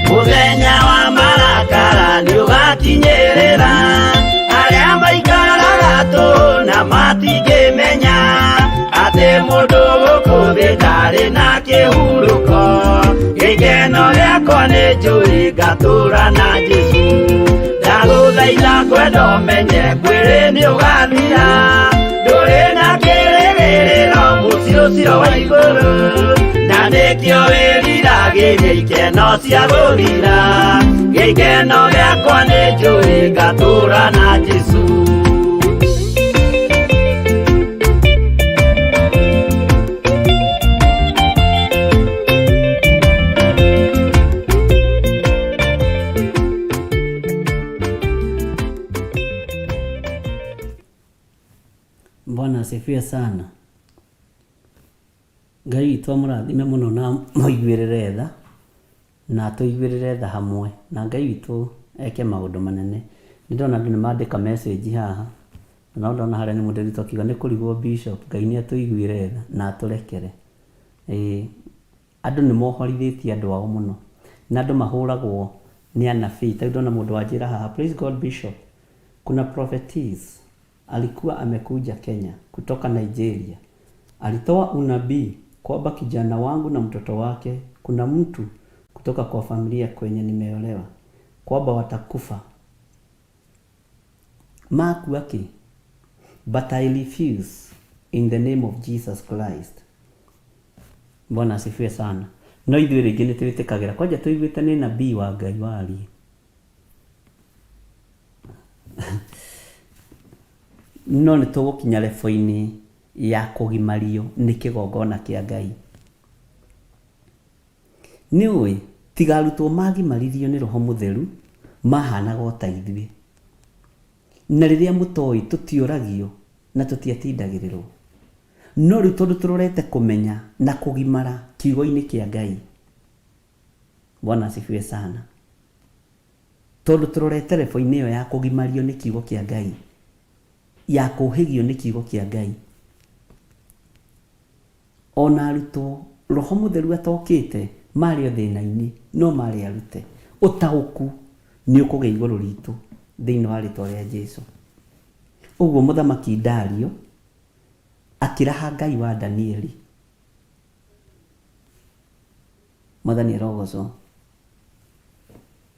Mũthenya wa marakara nĩũgakinyĩrĩra, arĩa maikaraga tũhũ na matingĩmenya atĩ mũndũ gũkũ thĩ ndarĩ na kĩhurũko. Gĩkeno gĩakwa nĩ njũĩ ngatũra na Jesũ. Ndagũthaitha ngwenda ũmenye mwĩrĩ nĩũgathira, ndũrĩ na kĩrĩgĩrĩro. Rũciũ wa igũrũ na nĩkĩo wĩriragĩria ikeno cia gũthira gĩkeno gĩakwa nĩ njũĩ ngatũũra na Jesũ. Bwana asifiwe sana. Ngai witũ amũrathime mũno na mũiguĩrĩre tha na atũiguĩrĩre tha hamwe na Ngai witũ eke maũndũ manene. Nĩ ndona andũ nĩ mandĩka message haha na no ndona harĩa nĩ mũndũ akiuga nĩ kũrigwo Bishop Ngai nĩ atũiguĩre tha na atũrekere. Ĩĩ andũ nĩ mohorithĩtie andũ ao mũno na andũ mahũragwo nĩ anabii. Ta rĩu ndona mũndũ wanjĩra haha praise God Bishop, kuna prophetess alikuwa amekuja Kenya kutoka Nigeria. Alitoa unabii kwamba kijana wangu na mtoto wake, kuna mtu kutoka kwa familia kwenye nimeolewa, kwamba watakufa. Makua kĩ? But I refuse in the name of Jesus Christ. Bwana asifiwe sana. No ithuĩ rĩngĩ nĩ twĩtĩkagĩra kwanja tũiguĩte nĩ nabii wa Ngai warie. No nĩ tũgũkinya level-inĩ ya kũgimario nĩ kĩgongona kĩa Ngai. Nĩ ũĩ, tiga arutwo magimaririo nĩ Roho Mũtheru, mahanaga o ta ithuĩ. Na rĩrĩa mũtoĩ tũtioragio na tũtiatindagĩrĩrwo. No rĩu tondũ tũrorete kũmenya na kũgimara kiugo-inĩ kĩa Ngai. Bwana asifiwe sana. Tondũ tũrorete level-inĩ ĩyo ya kũgimario nĩ kiugo kĩa Ngai, ya kũhĩgio nĩ kiugo kĩa Ngai. Ona arutwo Roho Mũtheru atokĩte marĩ o thĩna-inĩ, no marĩ arute. Ũtaũku nĩ ũkũgĩa igũrũ ritũ thĩinĩ wa rĩtwa rĩa Jesu. Ũguo mũthamaki Dario akĩraha Ngai wa Danieli. Mwathani arogocwo.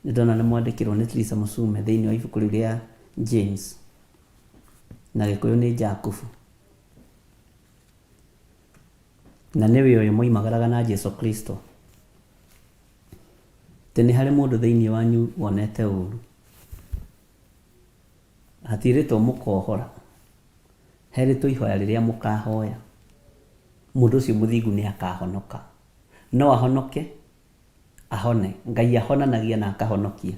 Nĩ ndona nĩ mwandĩkĩrwo nĩ Teresa Mũcume thĩinĩ wa ibuku rĩu rĩa James na Gĩkũyũ nĩ Jakubu. Na nĩwe ũyũ moimagaraga na Jesu Kristo. Atĩ nĩ harĩ mũndũ thĩinĩ wanyu wonete ũru. Hatirĩtwo mũkohora, herĩtwo ihoya rĩrĩa mũkahoya. Mũndũ ũcio mũthingu nĩ akahonoka. No ahonoke ahone. Ngai ahonanagia na akahonokia.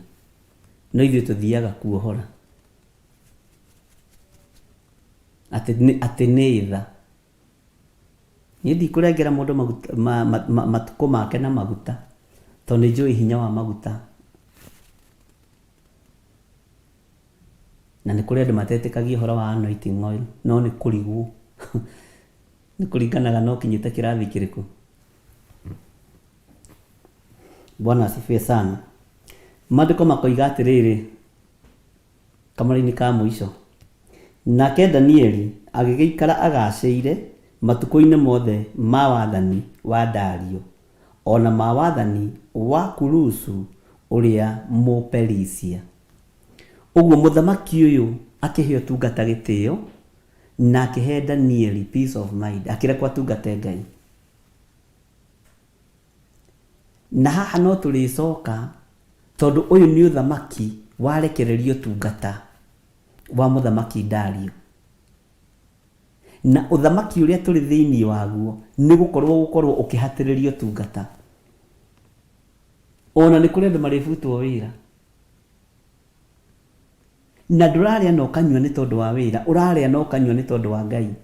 No ithuĩ tũthiaga kuohora. Atĩ nĩ, atĩ nĩ tha. Niĩ ndikũrengera mũndũ maguta, ma, ma, ma, matukũ make na maguta, tondũ nĩ njũĩ hinya wa maguta. Na nĩ kũrĩ andũ matetĩkagia ũhoro wa anointing oil, no nĩ kũrigwo. Nĩ kũringanaga na ũkinyĩte kĩrathi kĩrĩkũ. Bwana asifiwe sana. Maandĩko makoiga atĩrĩrĩ, kamũraini ka mũico, nake Danieli agĩgĩikara agacĩire matukũ-inĩ mothe ma wathani wa Dario, o na ma wathani wa Kurusu ũrĩa Mũperisia. Ũguo mũthamaki ũyũ akĩhe ũtungata gĩtĩo, na akĩhe Danieli peace of mind, akĩrekwo atungate Ngai. Na haha no tũrĩcoka tondũ ũyũ nĩ ũthamaki warekererio ũtungata wa mũthamaki Dario. Na ũthamaki ũrĩa tũrĩ thĩinĩ waguo nĩ gũkorwo gũkorwo ũkĩhatĩrĩria ũtungata. Ona nĩ kũrĩ andũ marĩbutwo wĩra. Na ndũrarĩa na ũkanyua nĩ tondũ wa wĩra, ũrarĩa na ũkanyua nĩ tondũ wa Ngai.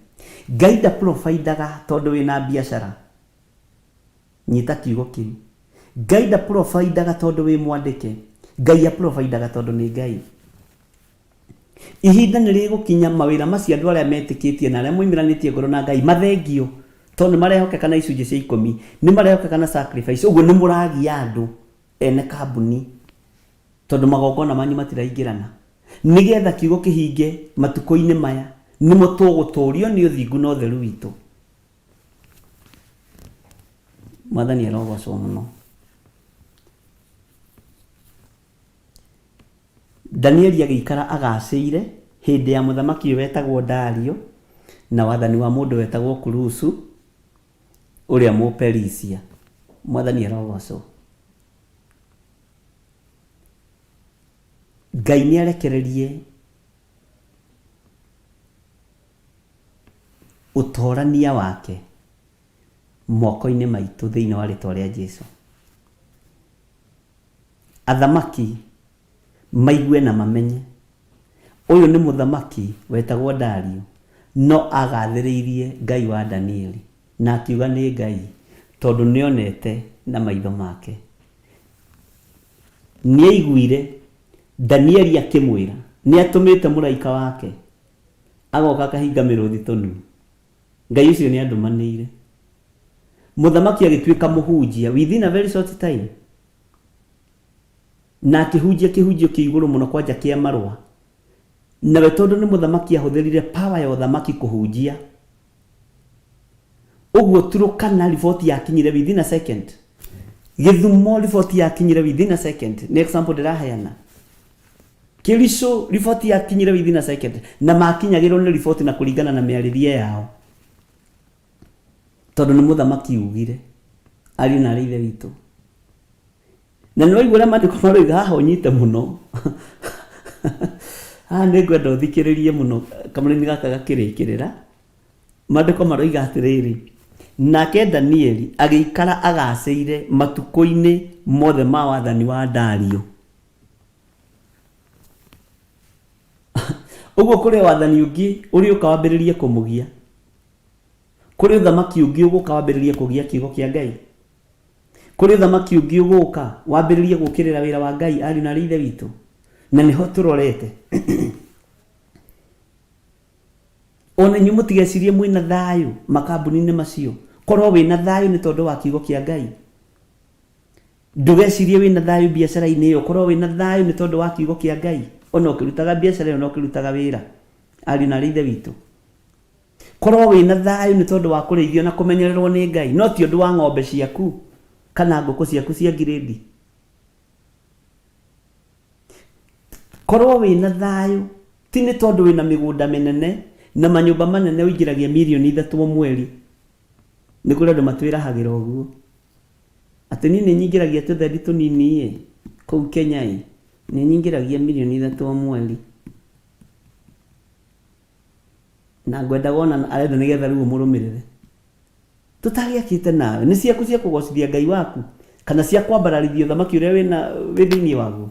Ngai nda provide aga tondũ wĩna biacara. Nyita kiugo kĩu. Ngai nda provide aga tondũ wĩ mwandĩke. Ngai a provide aga tondũ nĩ Ngai. Ihinda nĩ rĩgũkinya mawĩra macio andũ arĩa metĩkĩtie na arĩa moimĩranĩtie ngoro na Ngai mathengio tondũ nĩ marehokeka na icunjĩ cia ikũmi, nĩ marehokeka na sacrifice, ũguo nĩ mũragia andũ ene kambuni tondũ magongona manyu matiraingĩrana. Nĩgetha kiugo kĩhinge matukũ-inĩ maya, nĩmo tũgũtũrio nĩ ũthingu na ũtheru witũ. Mwathani arogocwo mũno. Danieli agĩikara agacĩire hĩndĩ ya mũthamaki ũyũ wetagwo Dario na wathani wa mũndũ wetagwo Kurusu. Ũrĩa Mũperisia. Mwathani arogocwo. Ngai nĩ arekererie ũtorania wake moko-inĩ maitũ thĩinĩ wa rĩtwa rĩa Jesu. Athamaki maigue na mamenye ũyũ nĩ mũthamaki wetagwo Dario, no agathĩrĩirie Ngai wa Danieli na akiuga nĩ Ngai tondũ nĩonete na maitho make. Nĩaiguire Danieli akĩmwĩra nĩatũmĩte mũraika wake agoka akahinga mĩrũthi tũnua. Ngai ũcio nĩandũmanĩire. Mũthamaki agĩtuĩka mũhunjia within a very short time. Na akĩhunjia kĩhunjio kĩ igũrũ mũno kwanja kĩa marũa. Nawe tondũ nĩ mũthamaki ahũthĩrire power ya ũthamaki kũhunjia. Ũguo Turukana riboti yakinyire within a second. Gĩthumo riboti yakinyire within a second. Nĩ example ndĩraheana. Kĩricũ riboti yakinyire within a second. Na makinyagĩrwo nĩ riboti na kũringana na mĩarĩrie yao. Tondũ nĩ mũthamaki ugire. Ariũ na arĩ ithe witũ. Na nĩ waigua ũrĩa maandĩko maroiga haha ũnyite mũno. Haha nĩ ngwenda ũthikĩrĩrie mũno kamũraini gaka gakĩrĩkĩrĩra. Maandĩko maroiga atĩrĩrĩ, nake Danieli agĩikara agacĩire matukũ-inĩ mothe ma wathani wa Dario. Ũguo kũrĩ wathani ũngĩ ũrĩũka wambĩrĩrie kũmũgia. Kũrĩ ũthamaki ũngĩ ũgũka wambĩrĩrie kũgia kiugo kĩa Ngai. Kũrĩ ũthamaki ũngĩ ũgũka wambĩrĩrie gũkĩrĩra wĩra wa Ngai ariũ na arĩ ithe witũ. Na nĩho tũrorete. Ona inyuĩ mũtigecirie mwĩna thayũ makambuni-inĩ macio. Korwo wĩna thayũ nĩ tondũ wa kiugo kĩa Ngai. Ndũgecirie wĩna thayũ biacara-inĩ ĩyo, korwo wĩna thayũ nĩ tondũ wa kiugo kĩa Ngai. Ona ũkĩrutaga biacara ĩyo na ũkĩrutaga wĩra. Ariũ na arĩ ithe witũ. Korwo wĩna thayũ nĩ tondũ wa kũrĩithio na kũmenyererwo nĩ Ngai, no ti ũndũ wa ng'ombe ciaku kana ngũkũ ciaku cia ngirĩndi. Korwo wĩna thayũ ti nĩ tondũ wĩna mĩgũnda mĩnene na manyũmba manene ũingĩragia mirioni ithatũ o mweri. Nĩ kũrĩ andũ matwĩrahagĩra ũguo. Atĩ niĩ nĩ nyingĩragia tũthendi tũnini ĩ, kũu Kenya ĩ, nĩ nyingĩragia mirioni ithatũ o mweri. Na ngwendaga ona arenda nĩgetha rĩu ũmũrũmĩrĩre. Tũtagĩakĩte nawe, nĩ ciaku cia kũgocithia Ngai waku, kana cia kwambararithia ũthamaki ũrĩa wĩna wĩ thĩinĩ waguo.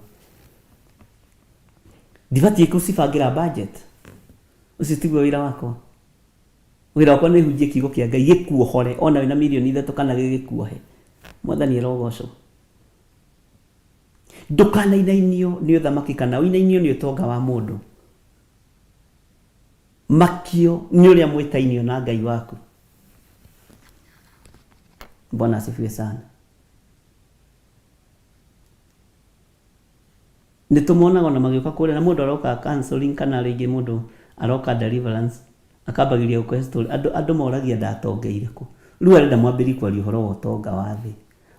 Ndibatiĩ kũcibangĩra budget. Ũcio tiguo wĩra wakwa. Wĩra wakwa nĩ hunjie kiugo kĩa Ngai gĩkuohore ona wĩna mirioni ithatũ kana gĩgĩkuohe. Mwathani arogocwo. Ndũkanainainio nĩ ũthamaki kana ũinainio nĩ ũtonga wa mũndũ. Makio nĩ ũrĩa mwĩtainio na Ngai waku. Bwana asifiwe sana. Nĩ tũmonaga ona magĩũka kũrĩa na mũndũ aroka counseling kana rĩngĩ mũndũ aroka deliverance akambagĩria gũkũhe story. Andũ andũ moragia ndatongeire kũ. Rĩu arenda mwambĩrĩrie kwaria ũhoro wa ũtonga wa thĩ.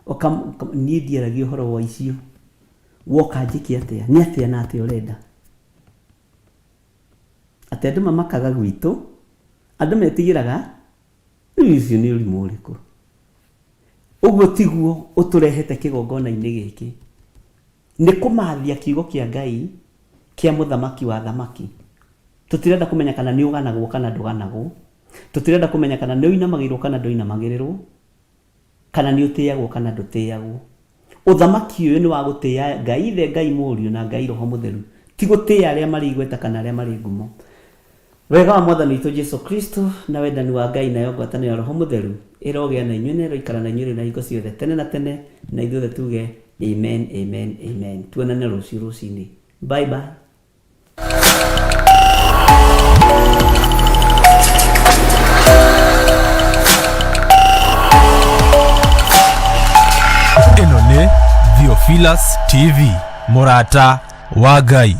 Ũka niĩ ndiaragia ũhoro wa icio. Woka njĩke atĩa? Nĩ atĩa na atĩa ũrenda? Atĩ andũ mamakaga gwitũ, andũ metigĩraga, rĩu ũcio nĩ ũrimũ ũrĩkũ? Ũguo tiguo ũtũrehete kĩgongona-inĩ gĩkĩ. Nĩ kũmathia kiugo kĩa Ngai kĩa mũthamaki wa athamaki. Tũtirenda kũmenya kana nĩ ũganagwo kana ndũganagwo. Tũtirenda kũmenya kana nĩ ũinamagĩrĩrwo kana ndũinamagĩrĩrwo. Kana nĩ ũtĩagwo kana ndũtĩagwo. Ũthamaki ũyũ nĩ wa gũtĩa Ngai Ithe, Ngai Mũriũ na Ngai Roho Mũtheru, ti gũtĩa arĩa marĩ igweta kana arĩa marĩ ngumo. Wega wa Mwathani witũ Jesu Kristo, na wendani wa Ngai nayo ngwatanĩro ya Roho Mũtheru ĩrogĩa na inyuĩ na ĩroikara na inyuĩ rĩu na hingo ciothe tene na tene, na ithuothe tuge amen, amen, amen. Tuonane rũciũ rũcinĩ. Bye bye. Ĩno nĩ Theophilus TV, mũrata wa Ngai.